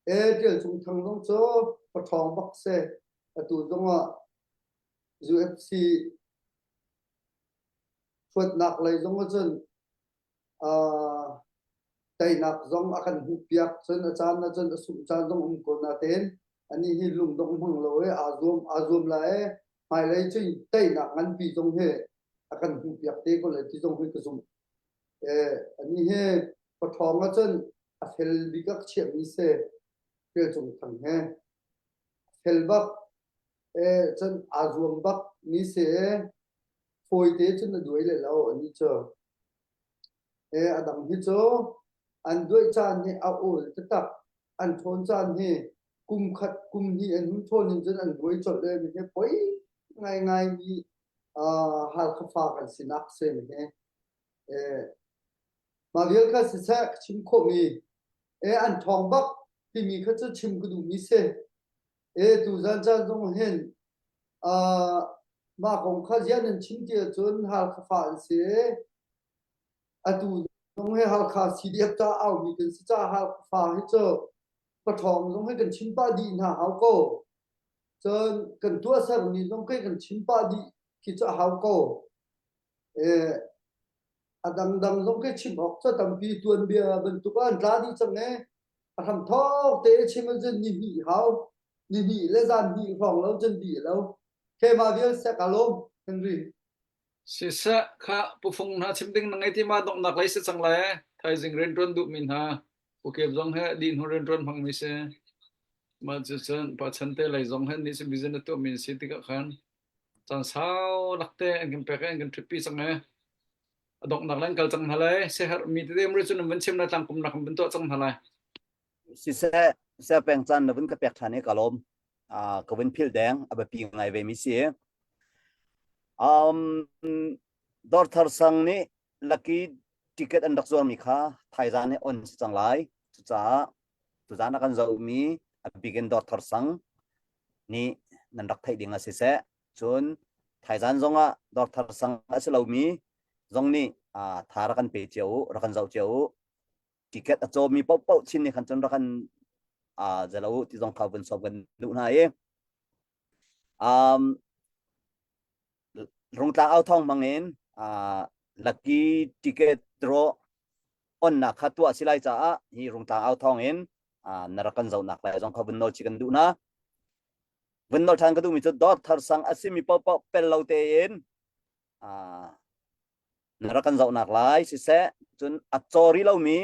E Tial Cung Thang zong cu paṭhawng bak se. Atu zong ah UFC Huatnak lei zong ahcun uh, teinak zong a kan hmuhpiak cun a caan ahcun a sungh caan zong um ko natein anih hi lungdongh hmang lo i aa zuam aa zuam lai i hmailei cu teinak nganpi zong hi a kan hmuhpiak te ko lai ti zong hi ka zumh. Eh, anih hi paṭhawng ahcun a fel bik a ka chiahmi si Tial Cung Thang he. A fel bak eh cun aa zuam bak mi si fawite cun a duai le lo ani cu. Eh a dang hi cu an duai caan hi a awl taktak. An ṭhawn caan hi kum khat kum hnih an hun ṭhawn in cun an duai colh le mi hi poi ngaingai mi uh, Halkha fa kan sinak si mi hi. Eh mah vial kha siseh ka chim khawhmi eh an ṭhawng bak timi kha cu chim ka duhmi si. E tuzan caan zong hin uh, mah kong kha ziah nan chim ti ahcun Halkha fa an si. Atu zong hi Halkha CDF ca aumi kan si caah Halkha fa hi cu paṭhawng zong hi kan chim pah dih hna hau ko. Cun kan tuahsermi zong khi kan chim pah dih khi cu a hau ko. E, a dangdang zong khi chim awk cu tampi tuanbia bantuk ah an tla dih cang e. A hramthawk te chim ahcun ni hnih hau ni hnih le zan hnih hrawng lo cun dih lo he mah vial sek a lawm Henry Siseh kha pufung hna chim ding na ngei ti ma donghnak lei si cang lai thaizing rianṭuan duhmi hna pukep zong he dih hnu rianṭuan hmangmi si mah cucun pa chan te lei zong he nih si business tuahmi si tikah khan caan sau lakte an kan pek i an kan ṭhutpi cang e a donghnak le an kal cang hna lai siaherhmi tete um rih cun an van chim lai tlangpumnak an van tuah cang hna lai Siseh seh peng caan na vun ka pek ṭhan i ka lawm. Uh, ka vun philh deng a biapi ngai ve mi si. Um, Dawrthar sang nih lucky ticket an rak zuarmi kha thaizan hi on si cang lai. Cucaah tuzan a kan zohmi a bik in Dawrthar sang nih nan rak theih ding a si seh. Cun thaizan zongah dawrthar sang a si lomi zong nih uh, tha rak kan pe cio u, rak kan zoh cio u. Ticket a cawmi paohpaoh chin nih khan cun rak kan uh, zelo u ti zong kha vun sawm kan duh hna i um, Rungtlang au thawng hmang in uh, lucky ticket draw onnak kha tuah si lai caah hi Rungtlang au thawng in uh, na rak kan zohnak lai zong kha vun nawl chi kan duh hna. Vun nawl ṭhan ka duhmi cu dawt thar sang a simi paohpaoh pel lo tein uh, Na rak kan zohnak lai siseh, cun a caw rih lomi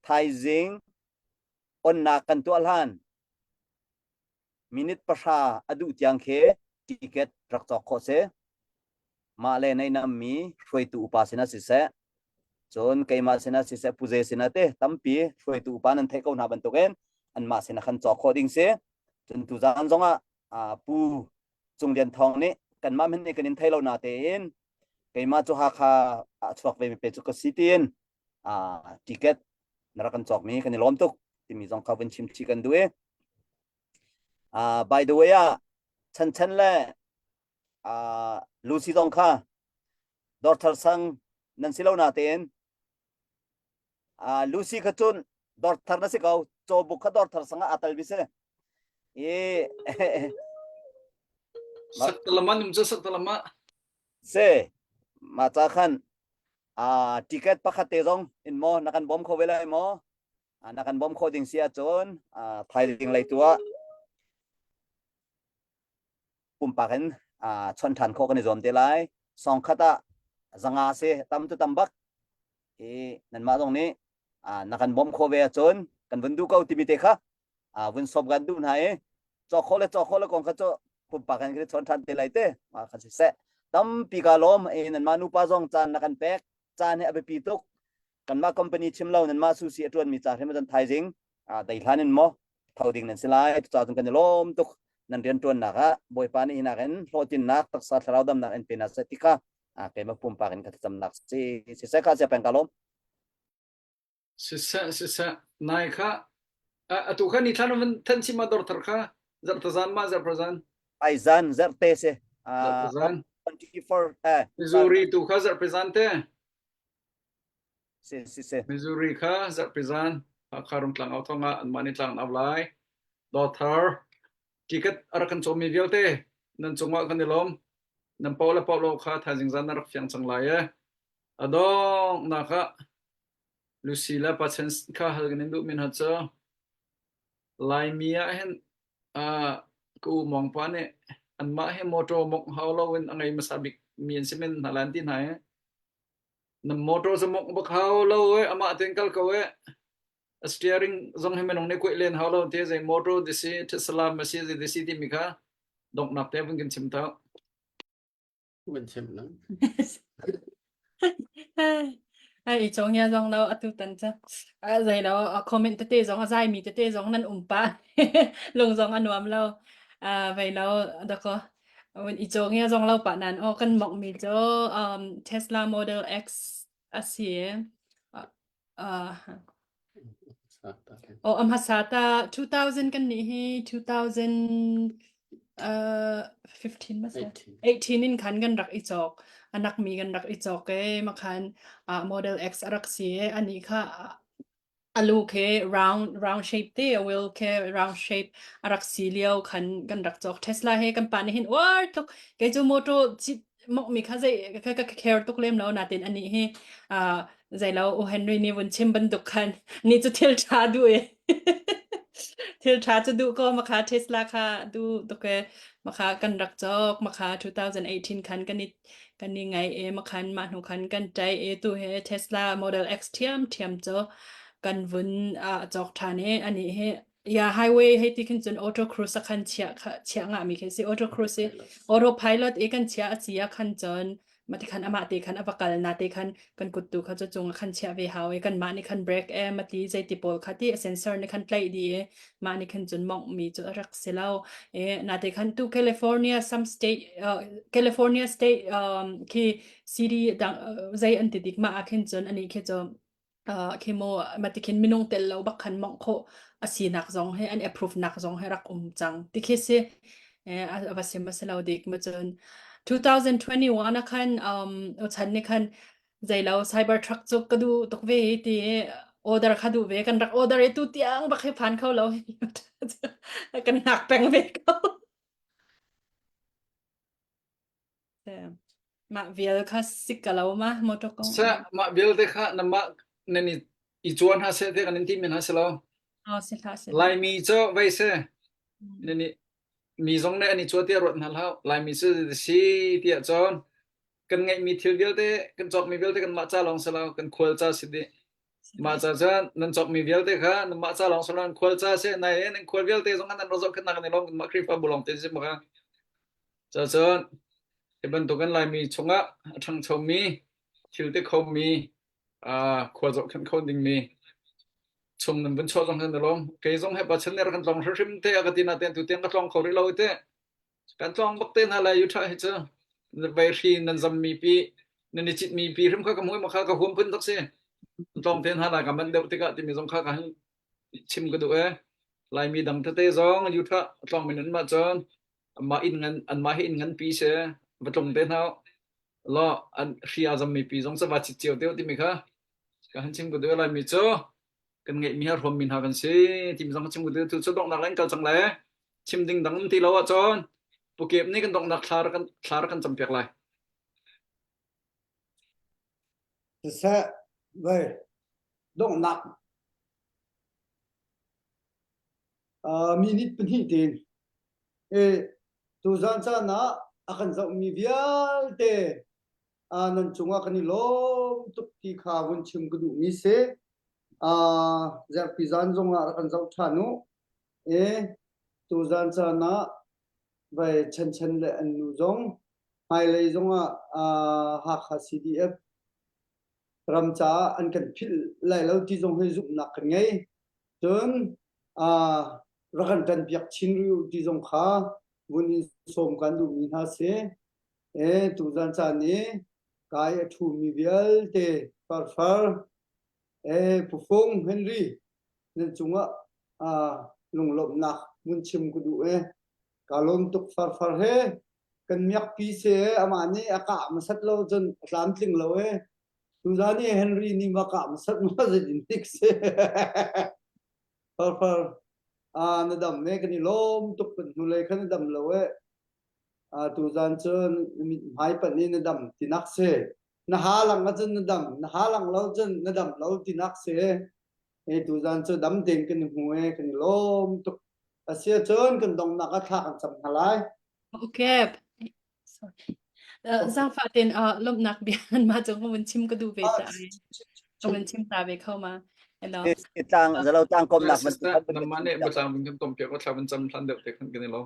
thaizing onnak kan tuah hlan minute pahra a duh tiang khi ticket rak cawk khawh si. Mah le nei nammi hruaitu upa sinah siseh, cun keimah sinah siseh, puze sinah te tampi hruaitu upa nan theih ko hna bantukin anmah sinah khan cawk khawh ding si. Cun tuzaan zongah Pu Cung Lian Thawng nih kanmah hmanh nih kan in thei lo na tein keimah cu Hakha ah chuak ve mi pe cu ka si tiin ticket na rak kan cawk mi kan i lawm tuk timi zong kha vun chim chih kan duh i by the way ah Chan Chan le Lucy zong kha Dawrthar sang nan si lo na tein Lucy kha cun dawrthar na si ko cawbuk kha dawrthar sang ah aa tal bi si i Saktalama num cu saktalama. Se ma cha khan a ticket pakhat te zong in mo na kan bom kho ve lai mo na kan bom kho ding si ahcun thaizing lei tu ah pumpak in chon ṭhan khawh kan i zuam te lai. Song khat ah zanga si tam tu tam bak i nanmah zong nih na kan bawmh khawh ve ahcun kan vun duh ko timi te kha vun sawm kan duh hna i cawk khawh le cawk khawh le kong kha cu pumpak in kan i chawn ṭhan te lai te ma kha siseh tampi ka lawm i nanmah nupa zong caan na kan pek caan hi a biapi tuk kanmah company chim lo nanmah susi a ṭuanmi ca hrim cun thaizing dei hlan in maw tho ding nan si lai cucaah cun kan i lawm tuk nan rianṭuannak ah Bawipa nih hinak in hlawhtlinnak taksa thlarau damnak in pe hna seh ti kha keimah pumpak in ka thlacamnak si siseh kha sia peng ka lawm Siseh siseh nai kha atu kha ni thlan van than chim ma dor thar kha zarhtazan ma zarhpazan ai zan zarte si zarhpazan 24 eh Missouri tu kha zarhpazan te Si si si. Missouri kha zarhpi zan Hakha Rungtlang au thong ah anmah nih tlang an au lai. Dawthar ticket a rak kan cawmi vialte nan cungah kan i lawm. Nan paw le paw lo kha thaizing zan na rak fiang cang lai e. A donghnak ah Lucy le Pachan kha hal kan in duh min ha cu Laimi ah hin uh, ka u mong pa nih anmah hi motor mongh hau lo in a ngei hmasa bik mi an si men hna lan ti hna e. Na motor cu mongh bak hau lo e amah tein kal ko e a steering zong hi minung nih kuih len hau lo te zei motor disi Tesla ma si zei disi timi kha donghnak te vun kan chim tau Vun chim nang. Ai chong ya zong lo atu tan cha a zei lo a comment tete zong a zai mi tete zong nan um pa lung zong a nuam lo a vei lo dako I cawng i a zong lo pah nain aw kan mawngh mi cu um, Tesla Model X a si. Uh, uh, oh, a hmasa ta 2000 kan nih hi 2000 uh, 15 ma si? 18 in khan kan rak i cawk. Anak mi kan rak i cawk e makhan uh, Model X a rak si e ani kha A lu khi round round shape te a wheel khi round shape a rak si lio khan kan rak cawk. Tesla he kan pa nih hin uar tuk kei cu motor cit mawngh mi kha zei ka ka care tuk lem lo natin anih hi uh, zei lo U Henry nih vun chim bantuk khan ni cu thil ṭha duh i thil ṭha cu duh ko makha Tesla kha duh tuk e makha kan rak cawk makha 2018 khan kan i Kan i ngaih i makhan mah hnu khan kan ṭai i tu hi Tesla Model X ṭhiamṭhiam cu kan vun ah cawk ṭhan i anih hi ya highway hei ti khin cun auto cruise a khan chiah kha chiah ngahmi khi si auto cruise i auto pilot i kan chiah a si ah khan cun mati khan amah te khan a va kal na te khan kan kut tu kha cu cung ah khan chiah ve hau i kanmah nih khan brake e mati zeiti pawl kha ti a sensor nih khan tlaih dih i mah nih khan cun mongh mi cu a rak si lo e nate khan tu California some state uh, California state um, khi city dang uh, zei an ti dik ma ah khin cun ani khi cu uh, khi mo mati khin minung tel lo bak khan mongh kho a sinak zong he an approve nak zong he rak um cang ti khi si eh a va sim a si lo dik ma cun 2021 a khan um chan ni khan Zeilo cyber truck cu ka duh tuk ve ti order kha duh ve kan rak order i tu tiang bak hi phan kho lo kan hngak peng ve ko. Mah vial kha sik ka lo ma motor kong. Sa mah vialte kha namah nan i i chuan ha se te kan in ti men ha se lo. Oh si hlah si. Laimi cu vei se nan i mi zong nih an i chua tiah ruat hna hlah. Laimi cu si tiah cun. Kan ngeihmi thil vialte, kan cawkmi vialte kanmah ca lawng si lo, kan khual ca si dih. Mah ca cun nan cawkmi vialte kha nanmah ca lawng si lo, nan khual ca si. Nai nan khual vialte zong nan rak zohkhenhnak an i lawm, kanmah Khrihfabu lawng te si baka. Cucun hi bantukin Laimi chungah a ṭhangchomi, thil ti khomi, khua zohkhenh kho dingmi chung nan vun chuah zong nan i lawm. Kei zong he Pathian nih rak kan tlawng hrimhrim te a ka ti nain tu tiang ka tlawng kho rih lo te. Kan tlawng bak te hna lai Utah hi cu. Vaihri nan zammi pi, nan i citmi pi hrim kha ka hmui ma kha ka huam phun tak si. Tlawng te hna lai ka manh deuh tikah timi zong kha ka han chim ka duh e. Laimi dang tete zong Utah tlawng min an mah cun Anmah inn ngan anmah hi inn nganpi si va tlung te hna law an hri a zammi pi zong cu va chit cio te timi kha ka han chim ka duh laimi cu kan ngeihmi ha hrawmmi hna kan si timi zong chim ka duh tu cu donghnak len kal cang le chim ding dang um ti lo ahcun pukep nih kan donghnak thla kan thla kan campiak lai. Siseh, vai donghnak minute pahnih tein tuzaan caan ah a kan zohmi vialte nan cungah kan i lawm tuk ti kha vun chim ka duhmi si. Zarhpi zan zongah rak kan zoh ṭhan u. Tuzaan caan ah vai Chanchan le an nu zong hmailei zongah Hakha CDF ram caah an kan philh lai lo ti zong hi zumhnak kan ngei. Cun rak kan ṭanpiak chin rih u ti zong kha vun in sawm kan duhmi hna si. E, tuzan caan i kai a ṭhumi vialte farfar e Pufung Henry nan cungah lunglawmhnak vun chim ka duh e. Ka lawm tuk farfar he kan miakpi si e amah nih a kah hmasat lo cun a tlamtling lo e. Tuzan i Henry nih ma kah hmasat ma zeitin tik si. Farfar ah na dam me kan i lawm tuk kan hnulei khan na dam lo e. Ah tuzan cun mithmai panh i na dam tinak si. Na ha lang ahcun na dam, na ha lang lo cun na dam lo tinak si. E tuzan cu dam tein kan i hmu e kan i lawm tuk. Asia cun kan donghnak ah thla kan cam hna lai. Okay. Sorry. Zaangfah tein lawmhnak bia mah cu ka vun chim ka duh ve ta. Ka vun chim ta ve kho ma. Hello. Tlang zalo tlang komnak bantuk Namah nih batlang vun kan tom piak thla vun cam hlan deuh te khan kan i lo.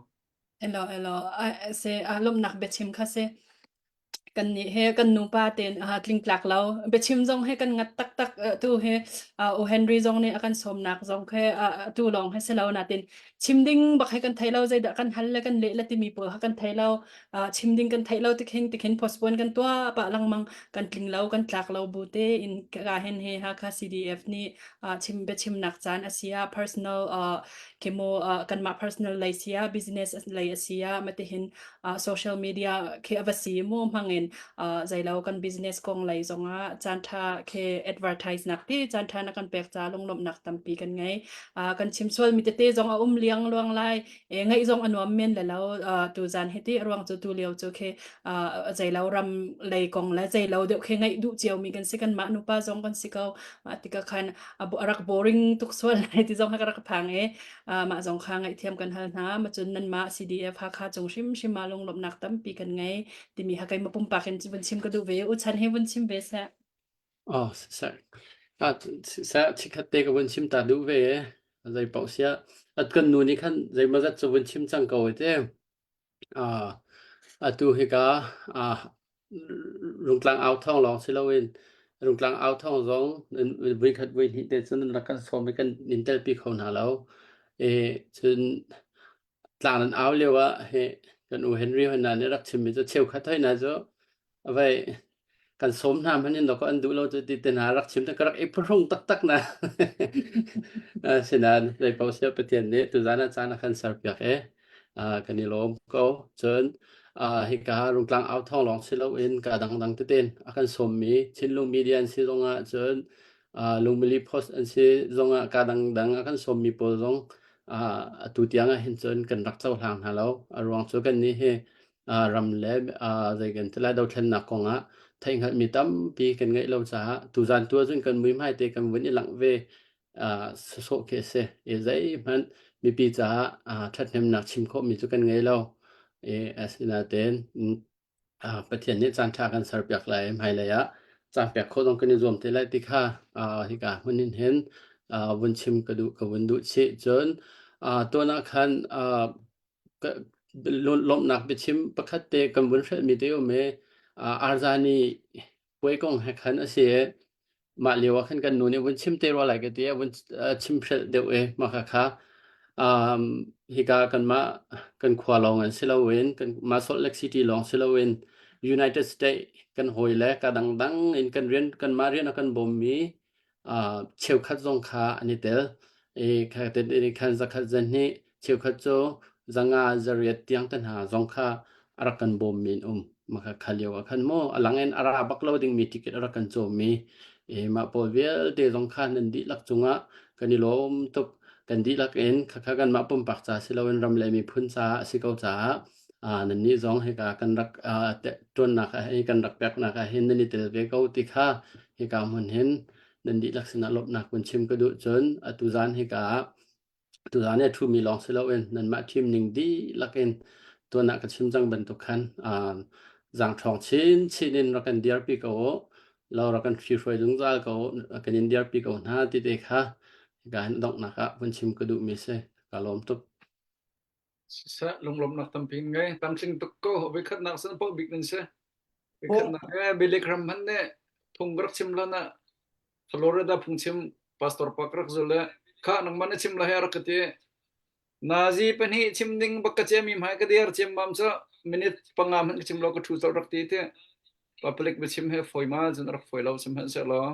Hello hello. Se lawmhnak biachim kha si. Kan nih he kan nupa tein tlingtlak lo. Biachim zong he kan ngat taktak tu he U Henry zong nih a kan sawmnak zong he tu lawng he si lo natin chim ding bak he kan thei lo zeidah kan hal le kan leh le timi pawl kha kan thei lo chim ding kan theih lo tikhin tikhin postpone kan tuah pah lengmang kan tling lo kan tlak lo bu te in ka hen he Hakha CDF nih chim biachimnak caan a si ah personal kemo kanmah personal lei si ah business lei a si ah matihin social media khi a va si mu hmangin zeilo kan business kong lei zongah caan tha khi advertise nak ti caan tha na kan pek ca lunglawmhnak tampi kan ngei kan chim sual mi tete zong a um liang luang lai e ngaih zong a nuam men le lo tu zan hi ti ruang cu tu lio cu khi zeilo ram lei kong le zeilo deuh khi ngaih duh cio mi kan si kan mah nupa zong kan si ko mah tika khan a rak boring tuk sual lai ti zong ka rak phang e mah zong kha ngaihthiam kan hal hna ma cun nan mah CDF Hakha cung hrimhrim ma lunglawmhnak tampi kan ngei timi ha kai ma pumpak in vun chim ka duh ve u chan he vun chim ve seh Oh, seh. Ah, seh chikhat te ka vun chim ta duh ve. Zei paoh sia. At kan nu nih khan zeimawzat cu vun chim cang ko te. Ah, atu hika ah Rungtlang au thawng lawng si loin Rungtlang au thawng zong voikhat voihnih te cun rak kan sawm i kan in telpi kho hna lo. E, cun tlang nan au lio ah he kan u Henry hoi hna nih rak chimmi cu cheukhat hoi hna cu Avei kan sawm hna hmanh in dawkaw an duh lo cu ti te hna rak chim te ka rak i phuhrung taktak na. Asinain zei paoh siah Pathian nih tuzaan ah caan a kan serpiak i kan i lawm ko. Cun hika Rungtlang au thawng lawng si loin ka dangdang tein a kan sawmmi Chinlung Media an si zongah cun Lungmili Post an si zongah ka dangdang a kan sawmmi pawl zong atu tiang ah hin cun kan rak cohlang hna lo. A ruang cu kannih hi ram le zei kan ti lai dothlennak kong ah theihhngalhmi tampi kan ngeih lo caah tuzan tu ahcun kan muihmai te kan vun i langh ve sawsawh khi a si. I zeihmanh mipi caah ṭhathnemnak chim khawhmi cu kan ngei lo. I asinain. Uh, Pathian nih caan ṭha kan serpiak lai hmailei ah caan pek khawh zong kan i zuam te lai ti kha uh, hika hmun in hin uh, vun chim ka duh ka vun duh chih cun uh, tuan ah khan uh, lawmhnak biachim pakhat te kan vun hrelhmi te um i uh, Arzani puai kong he khan a si i mah lio ah khan kan nu nih vun chim te rua lai ka ti a vun chim hrelh deuh i mah kha kha um, hika kanmah kan khua lawng in si loin kan mah Salt Lake City lawng si loin United States kan hawi le ka dangdang in kan rian kanmah rian a kan bawmmi uh, cheukhat zong kha an i tel i kha te khan zakhat zahnih cheukhat cu zanga zariat tiang te hna zong kha a rak kan bawmmi an um. Maka kha lio ah khan maw a lang in a ra bak lo dingmi ticket a rak kan cawmmi e mah pawl vialte zong kha nan dihlak cungah kan i lawm tuk kan dihlak in khakha kanmah pumpak ca si loin ram le miphun caah a si ko caah uh, nannih zong hika kan rak uh, ṭuannak ah hin kan rak peknak ah hin nan i tel ve ko ti kha hika hmun hin nan dihlak sinah lawmhnak vun chim ka duh cun atu zan hika ah Tuzaan i a ṭhumi lawng si loin nanmah ṭhim ning dihlak in tuan ah ka chim cang bantuk khan uh, zaangṭhawng chinchin in rak kan dirpi ko u. Lo rak kan hrihruai zungzal ko u. Kan in dirpi ko hna ti te kha hika hin donghnak ah vun chim ka duhmi si. Ka lawm tuk. Siseh lunglawmhnak tampi in ngei. Tlamtling tuk ko. Voikhatnak san paoh bik nan si. Voikhatnak he Bilik ram hmanh nih phung ka rak chim hlan ah Florida phungchim pastor pa ka rak zul le kha nangmah na chim la he rak ka ti. Nazi pahnih chim ding bak ka cemi hmai ka dir ciammam cu minute panga hmanh ka chim lo ka ṭhu colh rak ti ti. Public biachim he fawi ma cun rak fawi lo sihmanhsehlaw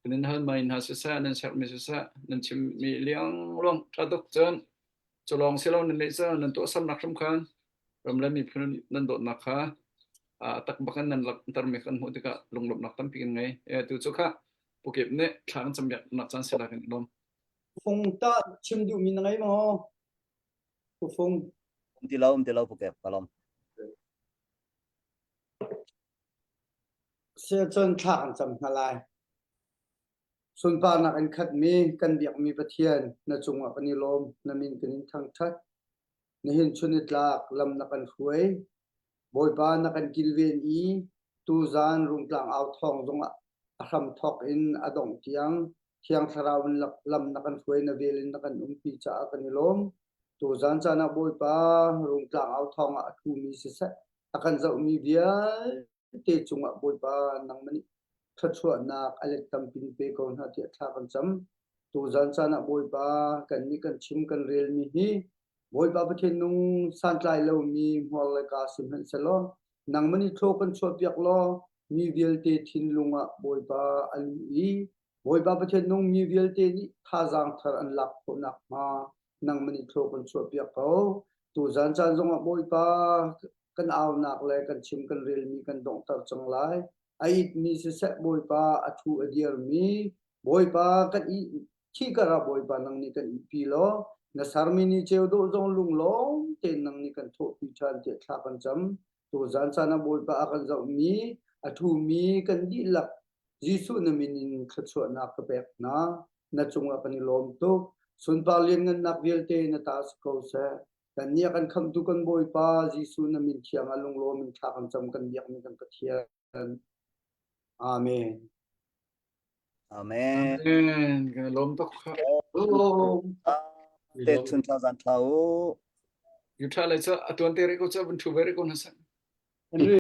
kan in hal mai hna siseh nan sermi siseh nan chimmi liangluang ṭha tuk cun Cu lawng si lo nan nih cu nan tuahsernak hrim khan ram le miphun nan dawtnak kha a tak bak in nan langhtermi kan hmuh tikah lunglawmhnak tampi kan ngei. E, tu cu kha Pukip nih thla kan campiaknak caan si lai kan i lawm. Fung tah chim duhmi na ngei maw? Pu Fung. Um ti lo, um ti lo Pukep, ka lawm. Siacun thla kan cam hna lai. Sunparnak in khatmi kan biakmi Pathian, na cungah kan i lawm, na min kan in thangṭhat. Nihin chun i tlak lam na kan hruai. Bawipa na kan kilven i tuzaan Rungtlang au thawng zongah a hramthawk in a dongh tiang Thiang Thlarau in lam na kan hruai, na vel in na kan umpi caah kan i lawm. Tuzaan caan ah Bawipa Rungtlang au thawng ah a ṭhumi siseh, a kan zohmi vialte te cungah Bawipa nangmah nih thluachuahnak a let tampin pe ko hna tiah thla kan cam. Tuzan caan ah Bawipa kannih kan chim kan relmi hi Bawipa Pathian nung santlai lomi hmuar le kaa si hmanhsehlaw nangmah nih thlaw kan chuahpiak law mi vialte thinlung ah Bawipa a luh i Bawipa Pathian nung mi vialte nih thazaang thar an lak khawh nakhnga nangmah nih thlaw kan chuahpiak ko. Tuzan caan zongah Bawipa kan aunak le kan chim kan relmi kan donghter cang lai. A itmi siseh Bawipa a thu a dirmi Bawipa kan i thi kar ah Bawipa nang nih kan ihpi law na sermi ni ceu dawh zong lunglawm tein nang nih kan thawhpi ṭhan tiah thla kan cam. Tuzan caan ah Bawipa a kan zohmi a thumi kan dihlak Jesuh na min in thluachuahnak ka pek hna. Na cungah kan i lawm tuk. Sunpar lianngannak vialte na ta si ko seh. Kannih a kan khamhtu kan Bawipa Jesuh na min thiang ah lunglawm in thla kan cam kan biakmi kan Pathian. Amen. Amen. Amen. Kan i lawm tuk. Te chun thla zan thla u. Utah lai cu a tuan te rih ko cu vun thu ve rih ko hna seh. Henry.